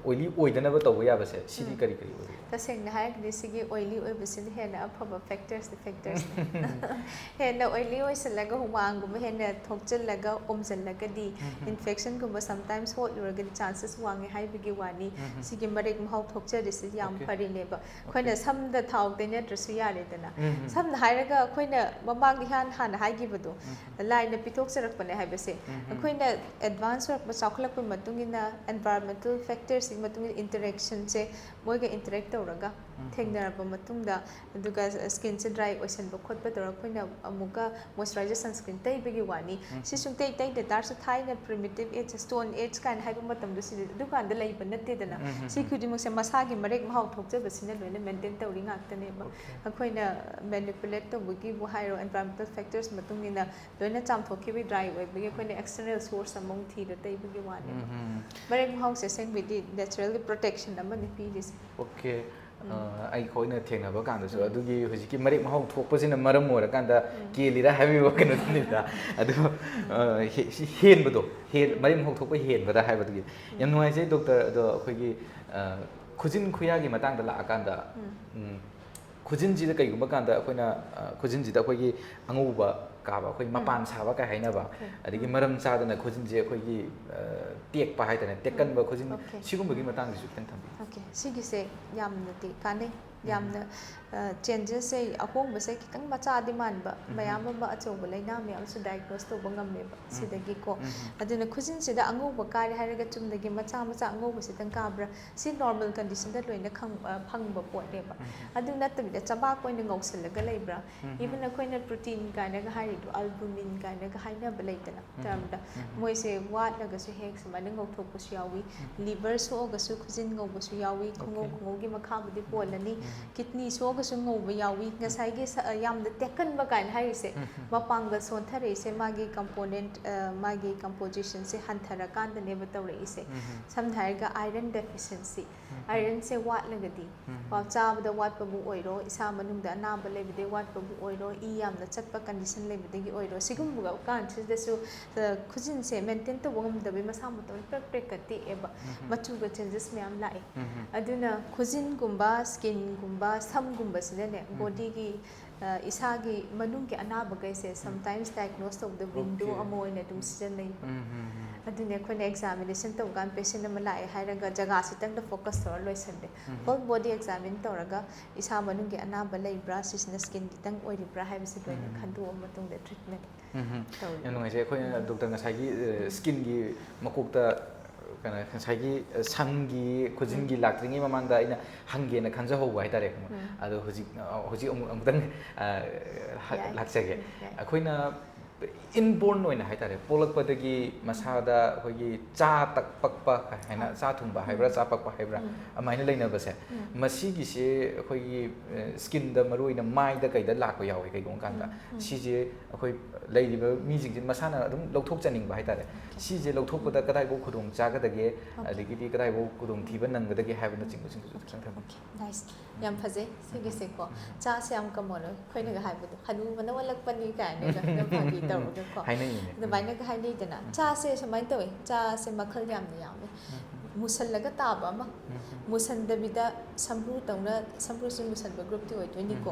ꯑꯣꯏꯂꯤ ꯑꯣꯏꯗꯅꯕ ꯇꯧꯕ ꯌꯥꯕꯁꯦ, ꯁꯤꯗꯤ ꯀꯔꯤ ꯀꯔꯤ ꯑꯣꯏꯕꯒꯦ? ꯇꯁꯦꯡꯅ ꯍꯥꯏꯔꯒꯗꯤ ꯁꯤꯒꯤ ꯑꯣꯏꯂꯤ ꯑꯣꯏꯕꯁꯤꯅ ꯍꯦꯟꯅ ꯑꯐꯕ ꯐꯦꯛꯇꯔꯁꯅꯤ, ꯐꯦꯛꯇꯔꯁꯅꯤ꯫ ꯍꯦꯟꯅ ꯑꯣꯏꯂꯤ ꯑꯣꯏꯁꯤꯜꯂꯒ ꯍꯨꯃꯥꯡꯒꯨꯝꯕ ꯍꯦꯟꯅ ꯊꯣꯛꯆꯤꯜꯂꯒ ꯑꯣꯝꯁꯤꯜꯂꯒꯗꯤ ꯏꯟꯐꯦꯛꯁꯟꯒꯨꯝꯕ ꯁꯝꯇꯥꯏꯝꯁ ꯍꯣꯠꯂꯨꯔꯒꯗꯤ ꯆꯥꯟꯁꯦꯁ ꯋꯥꯡꯉꯦ ꯍꯥꯏꯕꯒꯤ ꯋꯥꯅꯤ꯫ ꯁꯤꯒꯤ ꯃꯔꯦꯛ ꯃꯍꯥꯎ ꯊꯣꯛꯆꯔꯤꯁꯤ ꯌꯥꯝ ꯐꯔꯤꯅꯦꯕ꯫ ꯑꯩꯈꯣꯏꯅ ꯁꯝꯗ ꯊꯥꯎ ꯇꯩꯅꯗ꯭ꯔꯁꯨ ꯌꯥꯔꯦꯗꯅ꯫ ꯁꯝꯅ ꯍꯥꯏꯔꯒ ꯑꯩꯈꯣꯏꯅ ꯃꯃꯥꯡ ꯏꯍꯥꯟ ꯍꯥꯟꯅ ꯍꯥꯏꯈꯤꯕꯗꯣ, ꯂꯥꯏꯅ ꯄꯤꯊꯣꯛꯆꯔꯛꯄꯅꯦ ꯍꯥꯏꯕꯁꯦ꯫ ꯑꯩꯈꯣꯏꯅ ꯑꯦꯗꯚꯥꯟꯁ ꯑꯣꯏꯔꯛꯄ, ꯆꯥꯎꯈꯠꯂꯛꯄꯒꯤ ꯃꯇꯨꯡ ꯏꯟꯅ ꯑꯦꯟꯚꯥꯏꯔꯣꯟꯃꯦꯟꯇꯦꯜ ꯐꯦꯛꯇꯔꯁꯤꯒꯤ ꯃꯇꯨꯡ ꯏꯟꯅ ꯏꯟꯇꯔꯦꯛꯁꯟꯁꯦ ꯃꯣꯏꯒ ꯏꯟꯇꯔꯦꯛ ꯇꯧꯔꯒ ꯊꯦꯡꯅꯔꯕ ꯃꯇꯨꯡꯗ, ꯑꯗꯨꯒ ꯁ꯭ꯀꯤꯟꯁꯦ ꯗ꯭ꯔꯥꯏ ꯑꯣꯏꯁꯟꯕ ꯈꯣꯠꯄ ꯇꯧꯔꯒ ꯑꯩꯈꯣꯏꯅ ꯑꯃꯨꯛꯀ ꯃꯣꯏꯆꯔꯥꯏꯖꯔ ꯁꯟꯁꯀ꯭ꯔꯤꯟ ꯇꯩꯕꯒꯤ ꯋꯥꯅꯤ꯫ ꯁꯤ ꯁꯨꯡꯇꯩ ꯇꯩꯗ ꯇꯥꯔꯁꯨ ꯊꯥꯏꯅ ꯄ꯭ꯔꯤꯃꯤꯇꯤꯚ ꯑꯦꯖ, ꯁ꯭ꯇꯣꯟ ꯑꯦꯖ ꯀꯥꯏꯅ ꯍꯥꯏꯕ ꯃꯇꯝꯗꯣ ꯁꯤꯗꯤ ꯑꯗꯨꯀꯥꯟꯗ ꯂꯩꯕ ꯅꯠꯇꯦꯗꯅ꯫ ꯁꯤ ꯈꯨꯗꯤꯡꯃꯛꯁꯦ ꯃꯁꯥꯒꯤ ꯃꯔꯦꯛ ꯃꯍꯥꯎ ꯊꯣꯛꯆꯕꯁꯤꯅ ꯂꯣꯏꯅ ꯃꯦꯟꯇꯦꯟ ꯇꯧꯔꯤ ꯉꯥꯛꯇꯅꯦꯕ꯫ ꯑꯩꯈꯣꯏꯅ ꯃꯦꯅꯤꯄꯨꯂꯦꯠ ꯇꯧꯕꯒꯤꯕꯨ ꯍꯥꯏꯔꯣ, ꯑꯦꯟꯚꯥꯏꯔꯣꯟꯃꯦꯟꯇꯦꯜ ꯐꯦꯛꯇꯔꯁ ꯃꯇꯨꯡ ꯏꯟꯅ ꯂꯣꯏꯅ ꯆꯥꯝꯊꯣꯛꯈꯤꯕꯒꯤ ꯗ꯭ꯔꯥꯏ ꯑꯣꯏꯕꯒꯤ ꯑꯩꯈꯣꯏꯅ ꯑꯦꯛꯁꯇꯔꯅꯦꯜ ꯁꯣꯔꯁ ꯑꯃꯃꯨꯛ ꯊꯤꯔ ꯇꯩꯕꯒꯤ ꯋꯥꯅꯦꯕ꯫ ꯃꯔꯦꯛ ꯃꯍꯥꯎꯁꯦ ꯑꯁꯦꯡꯕꯩꯗꯤ ꯅꯦꯆꯔꯦꯜꯒꯤ ꯄ꯭ꯔꯣꯇꯦꯛꯁꯟ ꯑꯃꯅꯤ ꯄꯤꯔꯤꯁꯦ꯫ ꯑꯣꯀꯦ꯫ ꯑꯩꯈꯣꯏꯅ ꯊꯦꯡꯅꯕ ꯀꯥꯟꯗꯁꯨ ꯑꯗꯨꯒꯤ ꯍꯧꯖꯤꯛꯀꯤ ꯃꯔꯦꯛ ꯃꯍꯥꯎ ꯊꯣꯛꯄꯁꯤꯅ ꯃꯔꯝ ꯑꯣꯏꯔꯀꯥꯟꯗ ꯀꯦꯜꯂꯤꯔꯥ ꯍꯥꯏꯕꯒꯤ ꯋꯥꯈꯜꯗꯨꯅꯤꯗ꯫ ꯑꯗꯣ ꯁꯤ ꯍꯦꯟꯕꯗꯣ, ꯃꯔꯦꯛ ꯃꯍꯥꯎ ꯊꯣꯛꯄ ꯍꯦꯟꯕꯗ ꯍꯥꯏꯕꯗꯨꯒꯤ꯫ ꯌꯥꯝ ꯅꯨꯡꯉꯥꯏꯖꯩ ꯗꯣꯛꯇꯔ꯫ ꯑꯗꯣ ꯑꯩꯈꯣꯏꯒꯤ ꯈꯨꯖꯤꯟ ꯈꯨꯌꯥꯒꯤ ꯃꯇꯥꯡꯗ ꯂꯥꯛꯑꯀꯥꯟꯗ, ꯈꯨꯖꯤꯟꯁꯤꯗ ꯀꯩꯒꯨꯝꯕ ꯀꯥꯟꯗ ꯑꯩꯈꯣꯏꯅ, ꯈꯨꯖꯤꯟꯁꯤꯗ ꯑꯩꯈꯣꯏꯒꯤ ꯑꯉꯧꯕ ꯀꯥꯕ, ꯑꯩꯈꯣꯏ ꯃꯄꯥꯟ ꯁꯥꯕ ꯀꯥꯏ ꯍꯥꯏꯅꯕ, Okay. ꯑꯗꯒꯤ ꯃꯔꯝ ꯆꯥꯗꯅ ꯈꯨꯖꯤꯟꯁꯦ ꯑꯩꯈꯣꯏꯒꯤ ꯑ, ꯇꯦꯛꯄ ꯍꯥꯏꯇꯥꯔꯦ, ꯇꯦꯛꯀꯟꯕ ꯈꯨꯖꯤꯟ, Okay. ꯁꯤꯒꯨꯝꯕꯒꯤ ꯃꯇꯥꯡꯗꯁꯨ ꯈꯤꯇꯪ ꯊꯝꯕꯤꯌꯨ꯫ Okay, ꯁꯤꯒꯤꯁꯦ ꯌꯥꯝꯅꯗꯤ ꯀꯥꯟꯅꯩ, ꯌꯥꯝꯅ changes ꯁꯦ, ꯑꯍꯣꯡꯕꯁꯦ ꯈꯤꯇꯪ ꯃꯆꯥꯗꯤ ꯃꯥꯟꯕ, ꯃꯌꯥꯝ ꯑꯃ ꯑꯆꯧꯕ ꯂꯥꯏꯅꯥ ꯃꯌꯥꯝꯁꯨ diagnose ꯇꯧꯕ ꯉꯝꯃꯦꯕ ꯁꯤꯗꯒꯤꯀꯣ꯫ ꯑꯗꯨꯅ ꯈꯨꯖꯤꯟꯁꯤꯗ ꯑꯉꯧꯕ ꯀꯥꯔꯦ ꯍꯥꯏꯔꯒ ꯆꯨꯝꯅꯒꯤ ꯃꯆꯥ ꯃꯆꯥ ꯑꯉꯧꯕꯁꯤꯗꯪ ꯀꯥꯕ꯭ꯔꯥ? ꯁꯤ normal condition ꯗ ꯂꯣꯏꯅ ꯈꯪ-, ꯑ, ꯐꯪꯕ ꯄꯣꯠꯅꯦꯕ꯫ ꯑꯗꯨ ꯅꯠꯇꯕꯤꯗ ꯆꯕꯥꯛ ꯑꯣꯏꯅ ꯉꯧꯁꯤꯜꯂꯒ ꯂꯩꯕ꯭ꯔꯥ? Even ꯑꯩꯈꯣꯏꯅ protein ꯀꯥꯏꯅꯒ ꯍꯥꯏꯔꯤꯗꯣ, albumin ꯀꯥꯏꯅꯒ ꯍꯥꯏꯅꯕ ꯂꯩꯗꯅ term ꯗ, ꯃꯣꯏꯁꯦ ꯋꯥꯠꯂꯒꯁꯨ ꯍꯦꯛ ꯁꯨꯃꯥꯏꯅ ꯉꯧꯊꯣꯛꯄꯁꯨ ꯌꯥꯎꯏ꯫ Liver ꯁꯣꯛꯑꯒꯁꯨ ꯈꯨꯖꯤꯟ ꯉꯧꯕꯁꯨ ꯌꯥꯎꯏ꯫ ꯈꯣꯡꯉꯧ Okay. ꯈꯣꯡꯉꯧꯒꯤ ꯃꯈꯥꯕꯨꯗꯤ ꯄꯣꯜꯂꯅꯤ꯫ Kidney ꯁꯣꯛꯑꯒꯁꯨ ꯉꯧꯕ ꯌꯥꯎꯏ꯫ ꯉꯁꯥꯏꯒꯤ ꯁ-, ꯑ, ꯌꯥꯝꯅ ꯇꯦꯛꯀꯟꯕ ꯀꯥꯏꯅ ꯍꯥꯏꯔꯤꯁꯦ, ꯃꯄꯥꯡꯒꯜ ꯁꯣꯟꯊꯔꯛꯏꯁꯦ ꯃꯥꯒꯤ component, ꯑ, ꯃꯥꯒꯤ composition ꯁꯦ ꯍꯟꯊꯔꯀꯥꯟꯗꯅꯦꯕ ꯇꯧꯔꯛꯏꯁꯦ꯫ ꯁꯝꯅ ꯍꯥꯏꯔꯒ iron deficiency, iron ꯁꯦ ꯋꯥꯠꯂꯒꯗꯤ, ꯄꯥꯎ ꯆꯥꯕꯗ ꯋꯥꯠꯄꯕꯨ ꯑꯣꯏꯔꯣ, ꯏꯁꯥ ꯃꯅꯨꯡꯗ ꯑꯅꯥꯕ ꯂꯩꯕꯗꯒꯤ ꯋꯥꯠꯄꯕꯨ ꯑꯣꯏꯔꯣ, ꯏ ꯌꯥꯝꯅ ꯆꯠꯄ condition ꯂꯩꯕꯗꯒꯤ ꯑꯣꯏꯔꯣ, ꯁꯤꯒꯨꯝꯕ ꯀꯥꯟꯁꯤꯗꯁꯨ, ꯑ, ꯈꯨꯖꯤꯟꯁꯦ maintain ꯇꯧꯕ ꯉꯝꯗꯕꯩ ꯃꯁꯥ ꯃꯇꯣꯝ ꯄ꯭ꯔꯦꯛ ꯄ꯭ꯔꯦꯛꯀ ꯇꯦꯛꯑꯦꯕ, ꯃꯆꯨꯒ changes ꯃꯌꯥꯝ ꯂꯥꯛꯑꯦ꯫ ꯑꯗꯨꯅ ꯈꯨꯖꯤꯟꯒꯨꯝꯕ, skin ꯒꯨꯝꯕ, ꯁꯝꯒꯨꯝꯕꯁꯤꯅꯅꯦ, body ꯒꯤ, ꯑ, ꯏꯁꯥꯒꯤ ꯃꯅꯨꯡꯒꯤ ꯑꯅꯥꯕꯈꯩꯁꯦ sometimes diagnose ꯇꯧꯕꯗ window Okay. ꯑꯃ ꯑꯣꯏꯅ ꯑꯗꯨꯝ ꯁꯤꯖꯤꯟꯅꯩꯕ꯫ ꯎꯝ, ꯎꯝ, ꯎꯝ. ꯑꯗꯨꯅꯦ ꯑꯩꯈꯣꯏꯅ examination ꯇꯧꯕ ꯀꯥꯟꯗ patient ꯑꯃ ꯂꯥꯛꯑꯦ ꯍꯥꯏꯔꯒ ꯖꯒꯥꯁꯤꯇꯪꯗ focus ꯇꯧꯔ ꯂꯣꯏꯁꯤꯟꯗꯦ꯫ Whole body examine ꯇꯧꯔꯒ ꯏꯁꯥ ꯃꯅꯨꯡꯒꯤ ꯑꯅꯥꯕ ꯂꯩꯕ꯭ꯔꯥ, ꯁꯤꯁꯤꯅ skin ꯈꯤꯇꯪ ꯑꯣꯏꯔꯤꯕ꯭ꯔꯥ ꯍꯥꯏꯕꯁꯤ ꯂꯣꯏꯅ ꯈꯟꯗꯣꯛꯑ ꯃꯇꯨꯡꯗ treatment ꯎꯝ, ꯎꯝ. ꯇꯧꯔꯤ꯫ ꯌꯥꯝ ꯅꯨꯡꯉꯥꯏꯖꯩ꯫ ꯑꯩꯈꯣꯏꯅ doctor ꯉꯁꯥꯏꯒꯤ, ꯑ, skin ꯒꯤ ꯃꯀꯣꯛꯇ, ꯀꯩꯅꯣ, ꯉꯁꯥꯏꯒꯤ, ꯑ, ꯁꯝꯒꯤ, ꯈꯨꯖꯤꯟꯒꯤ ꯂꯥꯛꯇ꯭ꯔꯤꯉꯩ ꯃꯃꯥꯡꯗ ꯑꯩꯅ ꯍꯪꯒꯦꯅ ꯈꯟꯖꯍꯧꯕ ꯍꯥꯏꯇꯥꯔꯦ꯫ ꯑꯗꯣ ꯍꯧꯖꯤꯛ, ꯑ, ꯍꯧꯖꯤꯛ ꯑꯃꯨꯛ, ꯑꯃꯨꯛꯇꯪ, ꯑ, ꯍ-, ꯌꯥꯏ꯫ ꯂꯥꯛꯆꯒꯦ꯫ ꯎꯝ, ꯌꯥꯏ꯫ ꯑꯩꯈꯣꯏꯅ inborn ꯑꯣꯏꯅ ꯍꯥꯏꯇꯥꯔꯦ, ꯄꯣꯛꯂꯛꯄꯗꯒꯤ ꯃꯁꯥꯗ ꯑꯩꯈꯣꯏꯒꯤ ꯆꯥ ꯇꯛ ꯄꯛꯄ ꯍꯥꯏꯅ, ꯆꯥ ꯊꯨꯡꯕ ꯍꯥꯏꯕ꯭ꯔꯥ, ꯆꯥ ꯄꯛꯄ ꯍꯥꯏꯕ꯭ꯔꯥ, ꯑꯗꯨꯃꯥꯏꯅ ꯂꯩꯅꯕꯁꯦ, ꯃꯁꯤꯒꯤꯁꯦ ꯑꯩꯈꯣꯏꯒꯤ, ꯑ, skin ꯗ ꯃꯔꯨ ꯑꯣꯏꯅ ꯃꯥꯏꯗ ꯀꯩꯗ ꯂꯥꯛꯄ ꯌꯥꯎꯋꯦ ꯀꯩꯒꯨꯝꯕ ꯀꯥꯟꯗ꯫ ꯁꯤꯁꯦ ꯑꯩꯈꯣꯏ ꯂꯩꯔꯤꯕ ꯃꯤꯁꯤꯡꯁꯦ ꯃꯁꯥꯅ ꯑꯗꯨꯝ ꯂꯧꯊꯣꯛꯆꯅꯤꯡꯕ ꯍꯥꯏꯇꯥꯔꯦ꯫ ꯁꯤꯁꯦ ꯂꯧꯊꯣꯛꯄꯗ ꯀꯗꯥꯏꯐꯥꯎ ꯈꯨꯗꯣꯡ ꯆꯥꯒꯗꯒꯦ, ꯑꯗꯒꯤꯗꯤ ꯀꯗꯥꯏꯐꯥꯎ ꯈꯨꯗꯣꯡꯊꯤꯕ ꯅꯪꯒꯗꯒꯦ ꯍꯥꯏꯕꯅꯆꯤꯡꯕꯁꯤꯡꯗꯨꯁꯨ ꯈꯤꯇꯪ ꯊꯝꯕꯤꯌꯨ꯫ Okay, nice. ꯌꯥꯝ ꯐꯖꯩ ꯁꯤꯒꯤꯁꯦꯀꯣ꯫ ꯆꯥꯁꯦ ꯌꯥꯝ common ꯑꯣꯏ꯫ ꯑꯩꯈꯣꯏꯅꯒ ꯍꯥꯏꯕꯗꯣ, "ꯍꯅꯨꯕꯅ ꯑꯣꯜꯂꯛꯄꯅꯤ" ꯀꯥꯏꯅꯒ ꯑꯗꯨꯝ ꯐꯥꯒꯤ ꯇꯧꯔꯒꯀꯣ꯫ ꯍꯥꯏꯅꯩꯅꯦ꯫ ꯑꯗꯨꯃꯥꯏꯅꯒ ꯍꯥꯏꯅꯩꯗꯅ꯫ ꯆꯥꯁꯦ ꯁꯨꯃꯥꯏꯅ ꯇꯧꯋꯦ, ꯆꯥꯁꯦ ꯃꯈꯜ ꯌꯥꯝꯅ ꯌꯥꯝꯃꯦ꯫ ꯃꯨꯁꯜꯂꯒ ꯇꯥꯕ ꯑꯃ, ꯃꯨꯁꯟꯗꯕꯤꯗ ꯁꯝꯕ꯭ꯔꯨ ꯇꯧꯅ, ꯁꯝꯕ꯭ꯔꯨꯁꯤ ꯃꯨꯁꯟꯕ ꯒ꯭ꯔꯨꯞꯇꯤ ꯑꯣꯏꯗꯣꯏꯅꯤꯀꯣ꯫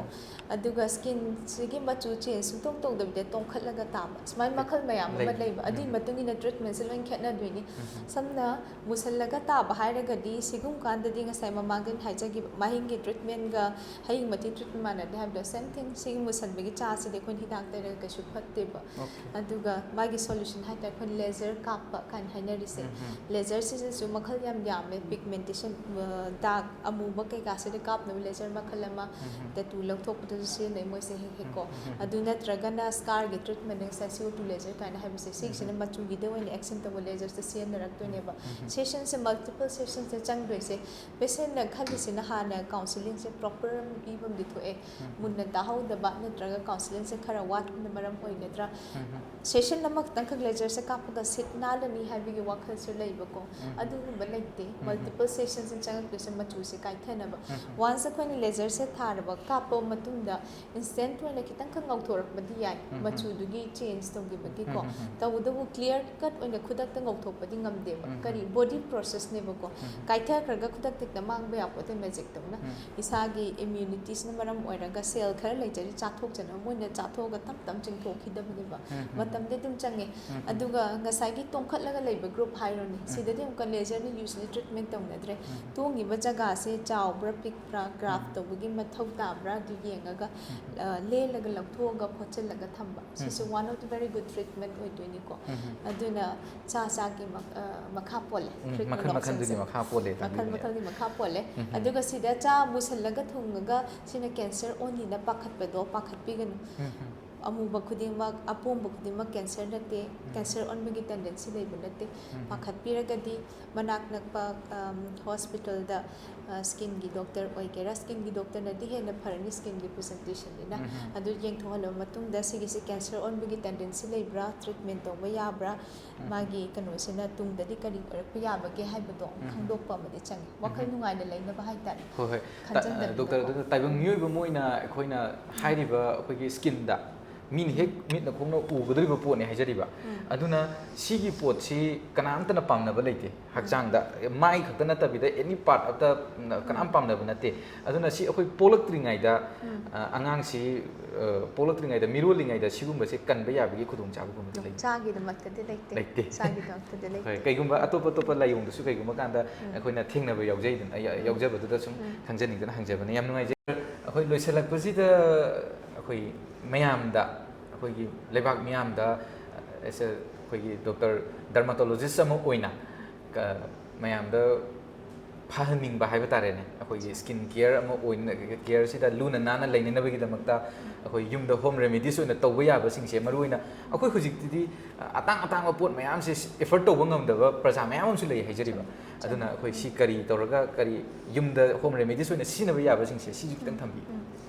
ꯑꯗꯨꯒ ꯁ꯭ꯀꯤꯟꯁꯤꯒꯤ ꯃꯆꯨ ꯆꯦꯟꯖ ꯁꯨꯡꯇꯧ ꯇꯧꯗꯕꯤꯗ ꯇꯣꯡꯈꯠꯂꯒ ꯇꯥꯕ, ꯁꯨꯃꯥꯏꯅ ꯃꯈꯜ ꯃꯌꯥꯝ ꯑꯃ ꯂꯩꯕ꯫ ꯑꯗꯨꯒꯤ ꯃꯇꯨꯡ ꯏꯟꯅ ꯇ꯭ꯔꯤꯠꯃꯦꯟꯁꯦ ꯂꯣꯏ ꯈꯦꯠꯅꯗꯣꯏꯅꯤ꯫ ꯁꯝꯅ ꯃꯨꯁꯜꯂꯒ ꯇꯥꯕ ꯍꯥꯏꯔꯒꯗꯤ ꯁꯤꯒꯨꯝ ꯀꯥꯟꯗꯗꯤ ꯉꯁꯥꯏ ꯃꯃꯥꯡꯗ ꯑꯩꯅ ꯍꯥꯏꯖꯈꯤꯕ ꯃꯍꯤꯡꯒꯤ ꯇ꯭ꯔꯤꯠꯃꯦꯟꯒ ꯍꯌꯤꯡ ꯃꯊꯤ ꯇ꯭ꯔꯤꯠꯃꯦꯟ ꯃꯥꯟꯅꯗꯦ ꯍꯥꯏꯕꯗꯣ ꯁꯦꯝ ꯊꯤꯡ꯫ ꯁꯤꯒꯤ ꯃꯨꯁꯟꯕꯒꯤ ꯆꯥꯁꯤꯗꯤ ꯑꯩꯈꯣꯏꯅ ꯍꯤꯗꯥꯛ ꯇꯩꯔꯒ ꯀꯩꯁꯨ ꯐꯠꯇꯦꯕ꯫ ꯑꯗꯨꯒ ꯃꯥꯒꯤ ꯁꯣꯂꯨꯁꯟ ꯍꯥꯏꯇꯥꯔꯦ ꯑꯩꯈꯣꯏꯅ ꯂꯦꯖꯔ ꯀꯥꯞꯄ ꯀꯥꯏꯅ ꯍꯥꯏꯅꯔꯤꯁꯦ꯫ ꯂꯦꯖꯔꯁꯤꯗꯁꯨ ꯃꯈꯜ ꯌꯥꯝ ꯌꯥꯝꯃꯦ꯫ ꯄꯤꯒꯃꯦꯟꯇꯦꯁꯟ, ꯗꯥꯛ ꯑꯃꯨꯕ ꯀꯩꯀꯥꯁꯤꯗ ꯀꯥꯞꯅꯕ ꯂꯦꯖꯔ ꯃꯈꯜ ꯑꯃ, ꯇꯦꯇꯨ ꯂꯧꯊꯣꯛꯄꯗꯁꯨ ꯁꯤꯖꯤꯟꯅꯩ ꯃꯣꯏꯁꯦ ꯍꯦꯛ ꯍꯦꯛꯀꯣ꯫ ꯑꯗꯨ ꯅꯠꯇ꯭ꯔꯒꯅ ꯁ꯭ꯀꯥꯔꯒꯤ ꯇ꯭ꯔꯤꯠꯃꯦꯟ, ꯉꯁꯥꯏ ꯁꯤ ꯑꯣ ꯇꯨ ꯂꯦꯖꯔ ꯀꯥꯏꯅ ꯍꯥꯏꯕꯁꯦ, ꯁꯤꯒꯤꯁꯤꯅ ꯃꯆꯨꯒꯤꯗ ꯑꯣꯏꯅ ꯑꯦꯛꯁꯟ ꯇꯧꯕ ꯂꯦꯖꯔꯁꯦ ꯁꯤꯖꯤꯟꯅꯔꯛꯇꯣꯏꯅꯦꯕ꯫ ꯁꯦꯁꯟꯁꯦ, ꯃꯜꯇꯤꯄꯜ ꯁꯦꯁꯟꯁꯦ ꯆꯪꯗꯣꯏꯁꯦ꯫ ꯄꯦꯁꯦꯟꯅ ꯈꯜꯂꯤꯁꯤꯅ ꯍꯥꯟꯅ ꯀꯥꯎꯟꯁꯤꯂꯤꯡꯁꯦ ꯄ꯭ꯔꯣꯄꯔ ꯄꯤꯕ ꯑꯃꯗꯤ ꯊꯣꯛꯑꯦ꯫ ꯃꯨꯟꯅ ꯇꯥꯍꯧꯗꯕ ꯅꯠꯇ꯭ꯔꯒ ꯀꯥꯎꯟꯁꯤꯂꯤꯡꯁꯦ ꯈꯔ ꯋꯥꯠꯄꯅ ꯃꯔꯝ ꯑꯣꯏꯒꯗ꯭ꯔꯥ? ꯁꯦꯁꯟ ꯑꯃꯈꯛꯇꯪꯈꯛ ꯂꯦꯖꯔꯁꯦ ꯀꯥꯞꯄꯒ ꯁꯤꯠ ꯅꯥꯜꯂꯅꯤ ꯍꯥꯏꯕꯒꯤ ꯋꯥꯈꯜꯁꯨ ꯂꯩꯕꯀꯣ꯫ ꯑꯗꯨꯒꯨꯝꯕ ꯂꯩꯇꯦ꯫ ꯃꯜꯇꯤꯄꯜ ꯁꯦꯁꯟꯁꯦ ꯆꯪꯉꯛꯇꯣꯏꯁꯦ ꯃꯆꯨꯁꯦ ꯀꯥꯏꯊꯅꯕ꯫ ꯋꯥꯟꯁ ꯑꯩꯈꯣꯏꯅ ꯂꯦꯖꯔꯁꯦ ꯊꯥꯔꯕ, ꯀꯥꯞꯄ ꯃꯇꯨꯡꯗ ꯏꯟꯁꯇꯦꯟꯠ ꯑꯣꯏꯅ ꯈꯤꯇꯪꯈꯛ ꯉꯧꯊꯣꯔꯛꯄꯗꯤ ꯌꯥꯏ, ꯃꯆꯨꯗꯨꯒꯤ ꯆꯦꯟꯖ ꯇꯧꯈꯤꯕꯒꯤꯀꯣ꯫ ꯇꯧꯕꯇꯕꯨ ꯀ꯭ꯂꯤꯌꯥꯔ ꯀꯠ ꯑꯣꯏꯅ ꯈꯨꯗꯛꯇ ꯉꯧꯊꯣꯛꯄꯗꯤ ꯉꯝꯗꯦꯕ꯫ ꯀꯔꯤ, ꯕꯣꯗꯤ ꯄ꯭ꯔꯣꯁꯦꯁꯅꯦꯕꯀꯣ꯫ ꯀꯥꯏꯊꯈ꯭ꯔꯒ ꯈꯨꯗꯛꯇ ꯍꯦꯛꯇ ꯃꯥꯡꯕ ꯌꯥꯄꯣꯠꯇꯦ ꯃꯦꯖꯤꯛꯇꯧꯅ꯫ ꯏꯁꯥꯒꯤ ꯏꯝꯃ꯭ꯌꯨꯅꯤꯇꯤꯁꯤꯅ ꯃꯔꯝ ꯑꯣꯏꯔꯒ ꯁꯦꯜ ꯈꯔ ꯂꯩꯖꯔꯤ ꯆꯥꯊꯣꯛꯆꯅꯕ, ꯃꯣꯏꯅ ꯆꯥꯊꯣꯛꯑꯒ ꯇꯞ ꯇꯞ ꯆꯤꯡꯊꯣꯛꯈꯤꯗꯕꯅꯦꯕ꯫ ꯃꯇꯝꯗꯤ ꯑꯗꯨꯝ ꯆꯪꯉꯦ꯫ ꯑꯗꯨꯒ ꯉꯁꯥꯏꯒꯤ ꯇꯣꯡꯈꯠꯂꯒ ꯂꯩꯕ ꯒ꯭ꯔꯨꯞ ꯍꯥꯏꯔꯣꯅꯦ, ꯁꯤꯗꯗꯤ ꯑꯃꯨꯛꯀ ꯂꯦꯖꯔꯅ ꯌꯨꯖ꯭ꯋꯦꯂꯤ ꯇ꯭ꯔꯤꯠꯃꯦꯟ ꯇꯧꯅꯗ꯭ꯔꯦ꯫ ꯇꯣꯡꯉꯤꯕ ꯖꯒꯥꯁꯦ ꯆꯥꯎꯕ꯭ꯔꯥ ꯄꯤꯛꯄ꯭ꯔꯥ, ꯒ꯭ꯔꯥꯐ ꯇꯧꯕꯒꯤ ꯃꯊꯧ ꯇꯥꯕ꯭ꯔꯥ ꯑꯗꯨ ꯌꯦꯡꯉꯒ, ꯑ, ꯂꯦꯜꯂꯒ ꯂꯧꯊꯣꯛꯑꯒ ꯐꯣꯠꯆꯤꯜꯂꯒ ꯊꯝꯕ꯫ ꯁꯤꯁꯨ one of the very good treatment ꯑꯣꯏꯗꯣꯏꯅꯤꯀꯣ꯫ ꯑꯗꯨꯅ ꯆꯥ ꯆꯥꯒꯤ ꯃ-, ꯑ, ꯃꯈꯥ ꯄꯣꯜꯂꯦ꯫ ꯎꯝ, treatment ꯃꯈꯜ ꯃꯈꯜꯗꯨꯒꯤ optionꯁꯦ꯫ ꯃꯈꯥ ꯄꯣꯜꯂꯦ ꯃꯈꯜ ꯑꯗꯨꯒꯤꯅꯦ꯫ ꯃꯈꯜꯒꯤ ꯃꯈꯥ ꯄꯣꯜꯂꯦ꯫ ꯑꯗꯨꯒ ꯁꯤꯗ ꯆꯥ ꯃꯨꯁꯜꯂꯒ ꯊꯨꯡꯉꯒ ꯁꯤꯅ ꯀꯦꯟꯁꯔ ꯑꯣꯟꯅꯤꯅ ꯄꯥꯈꯠꯄꯗꯣ ꯄꯥꯈꯠꯄꯤꯒꯅꯨ꯫ ꯑꯃꯨꯕ ꯈꯨꯗꯤꯡꯃꯛ, ꯑꯄꯣꯝꯕ ꯈꯨꯗꯤꯡꯃꯛ ꯀꯦꯟꯁꯔ ꯅꯠꯇꯦ, ꯀꯦꯟꯁꯔ ꯑꯣꯟꯕꯒꯤ ꯇꯦꯟꯗꯦꯟꯁꯤ ꯂꯩꯕ ꯅꯠꯇꯦ꯫ ꯄꯥꯈꯠꯄꯤꯔꯒꯗꯤ ꯃꯅꯥꯛ ꯅꯛꯄ, ꯑꯝ, ꯍꯣꯁꯄꯤꯇꯥꯜꯗ, ꯑ, ꯁ꯭ꯀꯤꯟꯒꯤ ꯗꯣꯛꯇꯔ ꯑꯣꯏꯒꯦꯔꯥ, ꯁ꯭ꯀꯤꯟꯒꯤ ꯗꯣꯛꯇꯔꯅꯗꯤ ꯍꯦꯟꯅ ꯐꯔꯅꯤ, ꯁ꯭ꯀꯤꯟꯒꯤ ꯄ꯭ꯔꯖꯦꯟꯇꯦꯁꯟꯅꯤꯅ꯫ ꯑꯗꯨ ꯌꯦꯡꯊꯣꯛꯍꯜꯂꯕ ꯃꯇꯨꯡꯗ ꯁꯤꯒꯤꯁꯤ ꯀꯦꯟꯁꯔ ꯑꯣꯟꯕꯒꯤ ꯇꯦꯟꯗꯦꯟꯁꯤ ꯂꯩꯕ꯭ꯔꯥ, ꯇ꯭ꯔꯤꯠꯃꯦꯟ ꯇꯧꯕ ꯌꯥꯕ꯭ꯔꯥ, ꯃꯥꯒꯤ ꯀꯩꯅꯣꯁꯤꯅ ꯇꯨꯡꯗꯗꯤ ꯀꯔꯤ ꯑꯣꯏꯔꯛꯄ ꯌꯥꯕꯒꯦ ꯍꯥꯏꯕꯗꯣ ꯈꯪꯗꯣꯛꯄ ꯑꯃꯗꯤ ꯆꯪꯉꯤ꯫ ꯋꯥꯈꯜ ꯅꯨꯡꯉꯥꯏꯅ ꯂꯩꯅꯕ ꯍꯥꯏꯇꯥꯔꯦ꯫ ꯍꯣꯏ, ꯍꯣꯏ꯫ ꯈꯟꯖꯟꯗꯕꯤꯗꯀꯣ꯫ ꯗꯣꯛꯇꯔ, ꯑꯗꯨꯅ ꯇꯥꯏꯕꯪ ꯃꯤꯑꯣꯏꯕ ꯑꯃ ꯑꯣꯏꯅ ꯑꯩꯈꯣꯏꯅ ꯍꯥꯏꯔꯤꯕ ꯑꯩꯈꯣꯏꯒꯤ ꯁ꯭ꯀꯤꯟꯗ ꯃꯤꯅ ꯍꯦꯛ ꯃꯤꯠꯅ ꯈꯣꯡꯅ ꯎꯒꯗꯧꯔꯤꯕ ꯄꯣꯠꯅꯤ ꯍꯥꯏꯖꯔꯤꯕ꯫ ꯑꯗꯨꯅ ꯁꯤꯒꯤ ꯄꯣꯠꯁꯤ ꯀꯅꯥꯝꯇꯅ ꯄꯥꯝꯅꯕ ꯂꯩꯇꯦ꯫ ꯍꯛꯆꯥꯡꯗ ꯃꯥꯏ ꯈꯛꯇ ꯅꯠꯇꯕꯤꯗ any part of the ꯀꯅꯥꯝ ꯄꯥꯝꯅꯕ ꯅꯠꯇꯦ꯫ ꯑꯗꯨꯅ ꯁꯤ ꯑꯩꯈꯣꯏ ꯄꯣꯛꯂꯛꯇ꯭ꯔꯤꯉꯩꯗ, ꯑ, ꯑꯉꯥꯡꯁꯤ, ꯑ, ꯄꯣꯛꯂꯛꯇ꯭ꯔꯤꯉꯩꯗ, ꯃꯤꯔꯣꯜꯂꯤꯉꯩꯗ ꯁꯤꯒꯨꯝꯕꯁꯦ ꯀꯟꯕ ꯌꯥꯕꯒꯤ ꯈꯨꯗꯣꯡꯆꯥꯕꯒꯨꯝꯕꯗꯤ ꯂꯩ? ꯆꯥꯒꯤꯗꯃꯛꯇꯗꯤ ꯂꯩꯇꯦ꯫ ꯂꯩꯇꯦ꯫ ꯆꯥꯒꯤꯗꯃꯛꯇꯗꯤ ꯂꯩꯇꯦ꯫ ꯍꯣꯏ, ꯀꯩꯒꯨꯝꯕ ꯑꯇꯣꯞ ꯑꯇꯣꯞꯄ ꯂꯥꯏꯑꯣꯡꯗꯁꯨ ꯀꯩꯒꯨꯝꯕ ꯀꯥꯟꯗ ꯑꯩꯈꯣꯏꯅ ꯊꯦꯡꯅꯕ ꯌꯥꯎꯖꯩꯗꯅ, ꯌꯥ-, ꯌꯥꯎꯖꯕꯗꯨꯗ ꯁꯨꯝ ꯈꯪꯖꯅꯤꯡꯗꯅ ꯍꯪꯖꯕꯅꯤ꯫ ꯌꯥꯝ ꯅꯨꯡꯉꯥꯏꯖꯩ꯫ ꯑꯩꯈꯣꯏ ꯂꯣꯏꯁꯤꯜꯂꯛꯄꯁꯤꯗ ꯑꯩꯈꯣꯏ ꯃꯌꯥꯝꯗ, ꯑꯩꯈꯣꯏꯒꯤ ꯂꯩꯕꯥꯛ ꯃꯤꯌꯥꯝꯗ, ꯑ, ꯑꯩꯈꯣꯏꯒꯤ ꯗꯣꯛꯇꯔ ꯗꯔꯃꯥꯇꯣꯂꯣꯖꯤꯁ ꯑꯃ ꯑꯣꯏꯅ ꯀ-, ꯃꯌꯥꯝꯗ ꯐꯍꯟꯅꯤꯡꯕ ꯍꯥꯏꯕ ꯇꯥꯔꯦꯅꯦ, ꯑꯩꯈꯣꯏꯒꯤ ꯁ꯭ꯀꯤꯟ ꯀꯤꯌꯔ ꯑꯃ ꯑꯣꯏꯅ, ꯀꯤꯌꯔꯁꯤꯗ ꯂꯨꯅ ꯅꯥꯟꯅ ꯂꯩꯅꯅꯕꯒꯤꯗꯃꯛꯇ ꯑꯩꯈꯣꯏ ꯌꯨꯝꯗ ꯍꯣꯝ ꯔꯦꯃꯤꯗꯤꯁ ꯑꯣꯏꯅ ꯇꯧꯕ ꯌꯥꯕꯁꯤꯡꯁꯦ, ꯃꯔꯨꯑꯣꯏꯅ ꯑꯩꯈꯣꯏ ꯍꯧꯖꯤꯛꯇꯤꯗꯤ, ꯑ, ꯑꯇꯥꯡ ꯑꯇꯥꯡꯕ ꯄꯣꯠ ꯃꯌꯥꯝꯁꯦ ꯑꯦꯐꯣꯔꯗ ꯇꯧꯕ ꯉꯝꯗꯕ ꯄ꯭ꯔꯖꯥ ꯃꯌꯥꯝ ꯑꯃꯁꯨ ꯂꯩ ꯍꯥꯏꯖꯔꯤꯕ꯫ ꯑꯗꯨꯅ ꯑꯩꯈꯣꯏ ꯁꯤ ꯀꯔꯤ ꯇꯧꯔꯒ, ꯀꯔꯤ ꯌꯨꯝꯗ ꯍꯣꯝ ꯔꯦꯃꯤꯗꯤꯁ ꯑꯣꯏꯅ ꯁꯤꯖꯤꯟꯅꯕ ꯌꯥꯕꯁꯤꯡꯁꯦ, ꯁꯤꯁꯨ ꯈꯤꯇꯪ ꯊꯝꯕꯤꯌꯨ꯫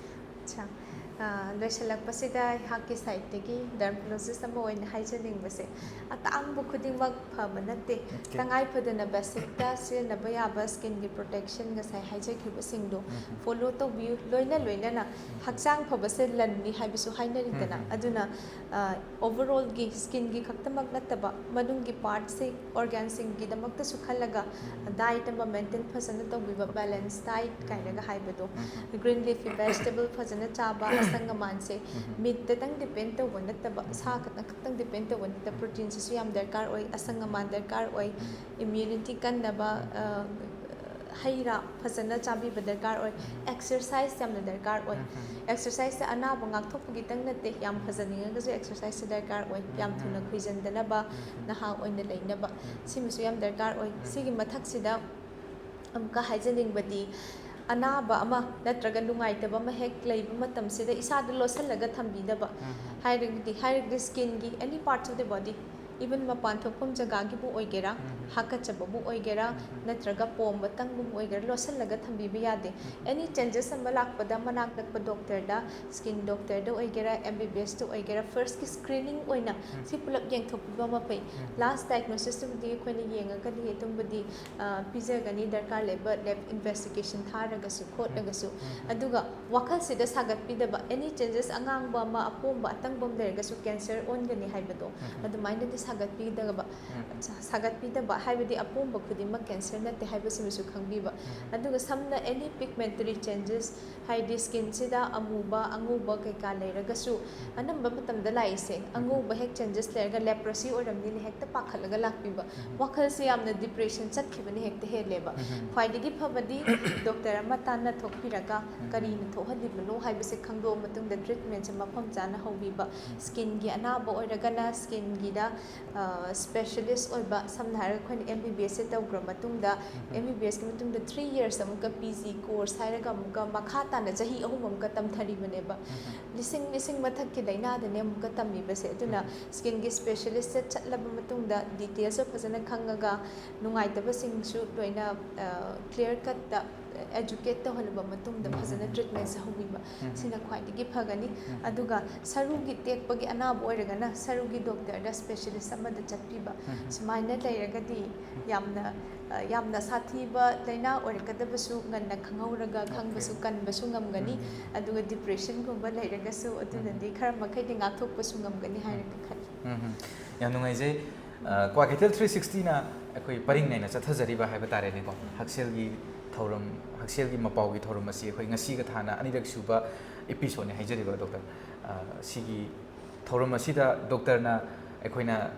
ꯑꯠꯁꯥ꯫ ꯑ, ꯂꯣꯏꯁꯤꯜꯂꯛꯄꯁꯤꯗ ꯑꯩꯍꯥꯛꯀꯤ ꯁꯥꯏꯠꯇꯒꯤ ꯗꯔꯃꯥꯇꯣꯂꯣꯖꯤꯁ ꯑꯃ ꯑꯣꯏꯅ ꯍꯥꯏꯖꯅꯤꯡꯕꯁꯦ, ꯑꯇꯥꯡꯕ ꯈꯨꯗꯤꯡꯃꯛ ꯐꯕ ꯅꯠꯇꯦ꯫ ꯅꯠꯇꯦ꯫ ꯇꯉꯥꯏ ꯐꯗꯅ ꯕꯦꯁꯤꯛꯇ ꯁꯤꯖꯤꯟꯅꯕ ꯌꯥꯕ ꯁ꯭ꯀꯤꯟꯒꯤ ꯄ꯭ꯔꯣꯇꯦꯛꯁꯟ ꯉꯁꯥꯏ ꯍꯥꯏꯖꯈꯤꯕꯁꯤꯡꯗꯣ ꯐꯣꯂꯣ ꯇꯧꯕꯤꯌꯨ꯫ ꯂꯣꯏꯅ ꯂꯣꯏꯅꯅ ꯍꯛꯆꯥꯡ ꯐꯕꯁꯦ ꯂꯟꯅꯤ ꯍꯥꯏꯕꯁꯨ ꯍꯥꯏꯅꯔꯤꯗꯅ꯫ ꯑꯗꯨꯅ, ꯑ, ꯑꯣꯚꯔꯑꯣꯜꯒꯤ ꯁ꯭ꯀꯤꯟꯒꯤ ꯈꯛꯇꯃꯛ ꯅꯠꯇꯕ ꯃꯅꯨꯡꯒꯤ ꯄꯥꯔꯠꯁꯦ, ꯑꯣꯔꯒꯥꯟꯁꯤꯡꯒꯤꯗꯃꯛꯇꯁꯨ ꯈꯜꯂꯒ ꯗꯥꯏꯠ ꯑꯃ ꯃꯦꯟꯇꯦꯟ ꯐꯖꯅ ꯇꯧꯕꯤꯕ, ꯕꯦꯂꯦꯟꯁ ꯗꯥꯏꯠ ꯀꯥꯏꯅꯒ ꯍꯥꯏꯕꯗꯣ, ꯒ꯭ꯔꯤꯟ ꯂꯤꯐꯤ ꯚꯦꯖꯤꯇꯦꯕꯜ ꯐꯖꯅ ꯆꯥꯕ, ꯑꯁꯪ ꯑꯃꯥꯟꯁꯦ ꯃꯤꯠꯇꯇꯪ ꯗꯤꯄꯦꯟ ꯇꯧꯕ ꯅꯠꯇꯕ, ꯁꯥ ꯈꯛꯇꯪ ꯈꯛꯇꯪ ꯗꯤꯄꯦꯟ ꯇꯧꯕ ꯅꯠꯇꯕ, ꯄ꯭ꯔꯣꯇꯤꯟꯁꯤꯁꯨ ꯌꯥꯝ ꯗꯔꯀꯥꯔ ꯑꯣꯏ, ꯑꯁꯪ ꯑꯃꯥꯟ ꯗꯔꯀꯥꯔ ꯑꯣꯏ, ꯏꯝꯌꯨꯅꯤꯇꯤ ꯀꯟꯅꯕ, ꯑ, ꯍꯩ ꯔꯥ ꯐꯖꯅ ꯆꯥꯕꯤꯕ ꯗꯔꯀꯥꯔ ꯑꯣꯏ, ꯑꯦꯛꯁꯔꯁꯥꯏꯁ ꯌꯥꯝꯅ ꯗꯔꯀꯥꯔ ꯑꯣꯏ꯫ ꯑꯦꯛꯁꯔꯁꯥꯏꯁꯁꯦ ꯑꯅꯥꯕ ꯉꯥꯛꯊꯣꯛꯄꯒꯤꯇꯪ ꯅꯠꯇꯦ, ꯌꯥꯝ ꯐꯖꯅꯤꯡꯉꯒꯁꯨ ꯑꯦꯛꯁꯔꯁꯥꯏꯁꯁꯦ ꯗꯔꯀꯥꯔ ꯑꯣꯏ, ꯌꯥꯝ ꯊꯨꯅ ꯈꯨꯏꯖꯟꯗꯅꯕ, ꯅꯍꯥ ꯑꯣꯏꯅ ꯂꯩꯅꯕ, ꯁꯤꯃꯁꯨ ꯌꯥꯝ ꯗꯔꯀꯥꯔ ꯑꯣꯏ꯫ ꯁꯤꯒꯤ ꯃꯊꯛꯁꯤꯗ ꯑꯃꯨꯛꯀ ꯍꯥꯏꯖꯅꯤꯡꯕꯗꯤ, ꯑꯅꯥꯕ ꯑꯃ ꯅꯠꯇ꯭ꯔꯒ ꯅꯨꯡꯉꯥꯏꯇꯕ ꯑꯃ ꯍꯦꯛ ꯂꯩꯕ ꯃꯇꯝꯁꯤꯗ ꯏꯁꯥꯗ ꯂꯣꯠꯁꯤꯜꯂꯒ ꯊꯝꯕꯤꯗꯕ꯫ ꯍꯥꯏꯔꯒꯗꯤ, ꯍꯥꯏꯔꯒꯗꯤ ꯁ꯭ꯀꯤꯟꯒꯤ any parts of the body, Even ꯃꯄꯥꯟ ꯊꯣꯛꯐꯝ ꯖꯒꯥꯒꯤꯕꯨ ꯑꯣꯏꯒꯦꯔꯥ, ꯍꯥꯀꯠꯆꯕꯕꯨ ꯑꯣꯏꯒꯦꯔꯥ, ꯅꯠꯇ꯭ꯔꯒ ꯄꯣꯝꯕ ꯇꯪꯕꯕꯨ ꯑꯣꯏꯒꯦꯔꯥ, ꯂꯣꯠꯁꯤꯜꯂꯒ ꯊꯝꯕꯤꯕ ꯌꯥꯗꯦ꯫ Any changes ꯑꯃ ꯂꯥꯛꯄꯗ ꯃꯅꯥꯛ ꯅꯛꯄ ꯗꯣꯛꯇꯔꯗ, ꯁ꯭ꯀꯤꯟ ꯗꯣꯛꯇꯔꯗ ꯑꯣꯏꯒꯦꯔꯥ, ꯑꯦꯝ ꯕꯤ ꯕꯤ ꯑꯦꯁꯇ ꯑꯣꯏꯒꯦꯔꯥ, ꯐꯥꯔꯁꯀꯤ ꯁ꯭ꯀ꯭ꯔꯤꯅꯤꯡ ꯑꯣꯏꯅ ꯁꯤ ꯄꯨꯂꯞ ꯌꯦꯡꯊꯣꯛꯄꯤꯕ ꯑꯃ ꯐꯩ꯫ ꯂꯥꯁ ꯗꯥꯏꯒꯅꯣꯁꯤꯁꯇꯨꯕꯨꯗꯤ ꯑꯩꯈꯣꯏꯅ ꯌꯦꯡꯉꯒꯗꯤ ꯑꯗꯨꯝꯕꯨꯗꯤ, ꯑ, ꯄꯤꯖꯒꯅꯤ, ꯗꯔꯀꯥꯔ ꯂꯩꯕ ꯂꯦꯕ ꯏꯟꯚꯦꯁꯇꯤꯒꯦꯁꯟ ꯊꯥꯔꯒꯁꯨ ꯈꯣꯠꯂꯒꯁꯨ꯫ ꯑꯗꯨꯒ ꯋꯥꯈꯜꯁꯤꯗ ꯁꯥꯒꯠꯄꯤꯗꯕ, any changes, ꯑꯉꯥꯡꯕ ꯑꯃ, ꯑꯄꯣꯝꯕ, ꯑꯇꯪꯕ ꯑꯃ ꯂꯩꯔꯒꯁꯨ ꯀꯦꯟꯁꯔ ꯑꯣꯟꯒꯅꯤ ꯍꯥꯏꯕꯗꯣ, ꯑꯗꯨꯃꯥꯏꯅꯗꯤ ꯁꯥꯒꯠꯄꯤꯗꯕ꯫ ꯁꯥꯒꯠꯄꯤꯗꯕ ꯍꯥꯏꯕꯗꯤ ꯑꯄꯣꯝꯕ ꯈꯨꯗꯤꯡꯃꯛ ꯀꯦꯟꯁꯔ ꯅꯠꯇꯦ ꯍꯥꯏꯕꯁꯤꯃꯁꯨ ꯈꯪꯕꯤꯕ꯫ ꯑꯗꯨꯒ ꯁꯝꯅ any pigmentary changes, ꯍꯥꯏꯗꯤ ꯁ꯭ꯀꯤꯟꯁꯤꯗ ꯑꯃꯨꯕ, ꯑꯉꯧꯕ ꯀꯩꯀꯥ ꯂꯩꯔꯒꯁꯨ, ꯑꯅꯝꯕ ꯃꯇꯝꯗ ꯂꯥꯛꯏꯁꯦ ꯑꯉꯧꯕ ꯍꯦꯛ ꯆꯦꯟꯖꯦꯁ ꯂꯩꯔꯒ ꯂꯦꯄ꯭ꯔꯣꯁꯤ ꯑꯣꯏꯔꯝꯅꯤꯅ ꯍꯦꯛꯇ ꯄꯥꯈꯠꯂꯒ ꯂꯥꯛꯄꯤꯕ꯫ ꯋꯥꯈꯜꯁꯦ ꯌꯥꯝꯅ ꯗꯤꯄ꯭ꯔꯦꯁꯟ ꯆꯠꯈꯤꯕꯅ ꯍꯦꯛꯇ ꯍꯦꯜꯂꯦꯕ꯫ ꯈ꯭ꯋꯥꯏꯗꯒꯤ ꯐꯕꯗꯤ ꯗꯣꯛꯇꯔ ꯑꯃ ꯇꯥꯟꯅ ꯊꯣꯛꯄꯤꯔꯒ ꯀꯔꯤꯅ ꯊꯣꯛꯍꯜꯂꯤꯕꯅꯣ ꯍꯥꯏꯕꯁꯦ ꯈꯪꯗꯣꯛꯑ ꯃꯇꯨꯡꯗ ꯇ꯭ꯔꯤꯠꯃꯦꯟꯁꯦ ꯃꯐꯝ ꯆꯥꯅ ꯍꯧꯕꯤꯕ꯫ ꯁ꯭ꯀꯤꯟꯒꯤ ꯑꯅꯥꯕ ꯑꯣꯏꯔꯒꯅ ꯁ꯭ꯀꯤꯟꯒꯤꯗ, ꯑ, ꯁ꯭ꯄꯦꯁꯤꯌꯦꯂꯤꯁ ꯑꯣꯏꯕ, ꯁꯝꯅ ꯍꯥꯏꯔꯒ ꯑꯩꯈꯣꯏꯅ ꯑꯦꯝ ꯕꯤ ꯕꯤ ꯑꯦꯁꯁꯦ ꯇꯧꯈ꯭ꯔ ꯃꯇꯨꯡꯗ, ꯑꯦꯝ ꯕꯤ ꯕꯤ ꯑꯦꯁꯀꯤ ꯃꯇꯨꯡꯗ ꯊ꯭ꯔꯤ ꯌꯔꯁ ꯑꯃꯨꯛꯀ ꯄꯤ ꯖꯤ ꯀꯣꯔꯁ ꯍꯥꯏꯔꯒ ꯑꯃꯨꯛꯀ ꯃꯈꯥ ꯇꯥꯅ ꯆꯍꯤ ꯑꯍꯨꯝ ꯑꯃꯨꯛꯀ ꯇꯝꯊꯔꯤꯕꯅꯦꯕ꯫ ꯂꯤꯁꯤꯡ, ꯂꯤꯁꯤꯡ ꯃꯊꯛꯀꯤ ꯂꯥꯏꯅꯥꯗꯅꯦ ꯑꯃꯨꯛꯀ ꯇꯝꯃꯤꯕꯁꯦ꯫ ꯑꯗꯨꯅ ꯁ꯭ꯀꯤꯟꯒꯤ ꯁ꯭ꯄꯦꯁꯤꯌꯦꯂꯤꯁꯇ ꯆꯠꯂꯕ ꯃꯇꯨꯡꯗ ꯗꯤꯇꯦꯜꯁꯇꯣ ꯐꯖꯅ ꯈꯪꯉꯒ ꯅꯨꯡꯉꯥꯏꯇꯕꯁꯤꯡꯁꯨ ꯂꯣꯏꯅ, ꯑ, ꯀ꯭ꯂꯤꯌꯥꯔ ꯀꯠꯇ ꯑꯦꯖꯨꯀꯦꯠ ꯇꯧꯍꯜꯂꯕ ꯃꯇꯨꯡꯗ ꯐꯖꯅ ꯇ꯭ꯔꯤꯠꯃꯦꯟꯁꯦ ꯍꯧꯕꯤꯕ꯫ ꯁꯤꯅ ꯈ꯭ꯋꯥꯏꯗꯒꯤ ꯐꯒꯅꯤ꯫ ꯑꯗꯨꯒ ꯁꯔꯨꯒꯤ ꯇꯦꯛꯄꯒꯤ ꯑꯅꯥꯕ ꯑꯣꯏꯔꯒꯅ ꯁꯔꯨꯒꯤ ꯗꯣꯛꯇꯔꯗ, ꯁ꯭ꯄꯦꯁꯤꯌꯦꯂꯤꯁ ꯑꯃꯗ ꯆꯠꯄꯤꯕ꯫ ꯁꯨꯃꯥꯏꯅ ꯂꯩꯔꯒꯗꯤ ꯌꯥꯝꯅ, ꯑ, ꯌꯥꯝꯅ ꯁꯥꯊꯤꯕ ꯂꯥꯏꯅꯥ ꯑꯣꯏꯔꯛꯀꯗꯕꯁꯨ ꯉꯟꯅ ꯈꯪꯍꯧꯔꯒ ꯈꯪꯕꯁꯨ ꯀꯟꯕꯁꯨ ꯉꯝꯒꯅꯤ꯫ ꯑꯗꯨꯒ ꯗꯤꯄ꯭ꯔꯦꯁꯟꯒꯨꯝꯕ ꯂꯩꯔꯒꯁꯨ ꯑꯗꯨꯅꯗꯤ ꯈꯔ ꯃꯈꯩꯗꯤ ꯉꯥꯛꯊꯣꯛꯄꯁꯨ ꯉꯝꯒꯅꯤ ꯍꯥꯏꯔꯒ ꯈꯜꯂꯤ꯫ ꯎꯝ, ꯎꯝ꯫ ꯌꯥꯝ ꯅꯨꯡꯉꯥꯏꯖꯩ꯫ ꯑ, ꯀ꯭ꯋꯥꯀꯩꯊꯦꯜ ꯊ꯭ꯔꯤ ꯁꯤꯛꯁꯇꯤꯅ ꯑꯩꯈꯣꯏ ꯄꯔꯤꯡ ꯅꯥꯏꯅ ꯆꯠꯊꯖꯔꯤꯕ ꯍꯥꯏꯕ ꯇꯥꯔꯦꯅꯦꯀꯣ꯫ ꯍꯛꯁꯦꯜꯒꯤ ꯊꯧꯔꯝ, ꯍꯛꯁꯦꯜꯒꯤ ꯃꯄꯥꯎꯒꯤ ꯊꯧꯔꯝ ꯑꯁꯤ ꯑꯩꯈꯣꯏ ꯉꯁꯤꯒ ꯊꯥꯅ ꯑꯅꯤꯔꯛ ꯁꯨꯕ ꯏꯄꯤꯁꯣꯠꯅꯤ ꯍꯥꯏꯖꯔꯤꯕ ꯗꯣꯛꯇꯔ꯫ ꯑ, ꯁꯤꯒꯤ ꯊꯧꯔꯝ ꯑꯁꯤꯗ ꯗꯣꯛꯇꯔꯅ ꯑꯩꯈꯣꯏꯅ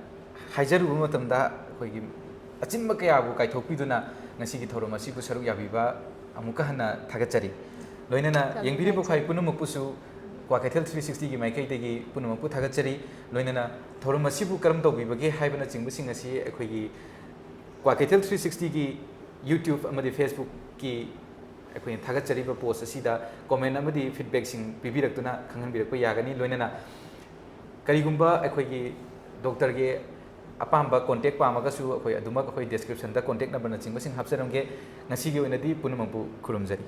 ꯍꯥꯏꯖꯔꯨꯕ ꯃꯇꯝꯗ ꯑꯩꯈꯣꯏꯒꯤ ꯑꯆꯤꯟꯕ ꯀꯌꯥꯕꯨ ꯀꯥꯏꯊꯣꯛꯄꯤꯗꯨꯅ ꯉꯁꯤꯒꯤ ꯊꯧꯔꯝ ꯑꯁꯤꯕꯨ ꯁꯔꯨꯛ ꯌꯥꯕꯤꯕ ꯑꯃꯨꯛꯀ ꯍꯟꯅ ꯊꯥꯒꯠꯆꯔꯤ꯫ ꯂꯣꯏꯅꯅ ꯌꯥꯝ ꯌꯦꯡꯕꯤꯔꯤꯕ ꯅꯨꯡꯉꯥꯏꯖꯩ꯫ ꯈ꯭ꯋꯥꯏ ꯄꯨꯝꯅꯃꯛꯄꯨꯁꯨ ꯀ꯭ꯋꯥꯀꯩꯊꯦꯜ ꯊ꯭ꯔꯤ ꯁꯤꯛꯁꯇꯤꯒꯤ ꯃꯥꯏꯀꯩꯗꯒꯤ ꯄꯨꯝꯅꯃꯛꯄꯨ ꯊꯥꯒꯠꯆꯔꯤ꯫ ꯂꯣꯏꯅꯅ ꯊꯧꯔꯝ ꯑꯁꯤꯕꯨ ꯀꯔꯝ ꯇꯧꯕꯤꯕꯒꯦ ꯍꯥꯏꯕꯅꯆꯤꯡꯕꯁꯤꯡ ꯑꯁꯤ ꯑꯩꯈꯣꯏꯒꯤ ꯀ꯭ꯋꯥꯀꯩꯊꯦꯜ ꯊ꯭ꯔꯤ ꯁꯤꯛꯁꯇꯤꯒꯤ YouTube ꯑꯃꯗꯤ Facebookꯀꯤ ꯑꯩꯈꯣꯏꯅ ꯊꯥꯒꯠꯆꯔꯤꯕ ꯄꯣꯁ ꯑꯁꯤꯗ ꯀꯣꯃꯦꯟ ꯑꯃꯗꯤ ꯐꯤꯗꯕꯦꯛꯁꯤꯡ ꯄꯤꯕꯤꯔꯛꯇꯨꯅ ꯈꯪꯍꯟꯕꯤꯔꯛꯄ ꯌꯥꯒꯅꯤ꯫ ꯂꯣꯏꯅꯅ ꯀꯔꯤꯒꯨꯝꯕ ꯑꯩꯈꯣꯏꯒꯤ ꯗꯣꯛꯇꯔꯒꯤ ꯑꯄꯥꯝꯕ ꯀꯣꯟꯇꯦꯛ ꯄꯥꯝꯃꯒꯁꯨ ꯑꯩꯈꯣꯏ ꯑꯗꯨꯃꯛ ꯑꯩꯈꯣꯏ ꯗꯤꯁꯀ꯭ꯔꯤꯞꯁꯟꯗ ꯀꯣꯟꯇꯦꯛ ꯅꯝꯕꯔꯅꯆꯤꯡꯕꯁꯤꯡ ꯍꯥꯞꯆꯔꯝꯒꯦ꯫ ꯉꯁꯤꯒꯤ ꯑꯣꯏꯅꯗꯤ ꯄꯨꯝꯅꯃꯛꯄꯨ ꯈꯨꯔꯨꯝꯖꯔꯤ꯫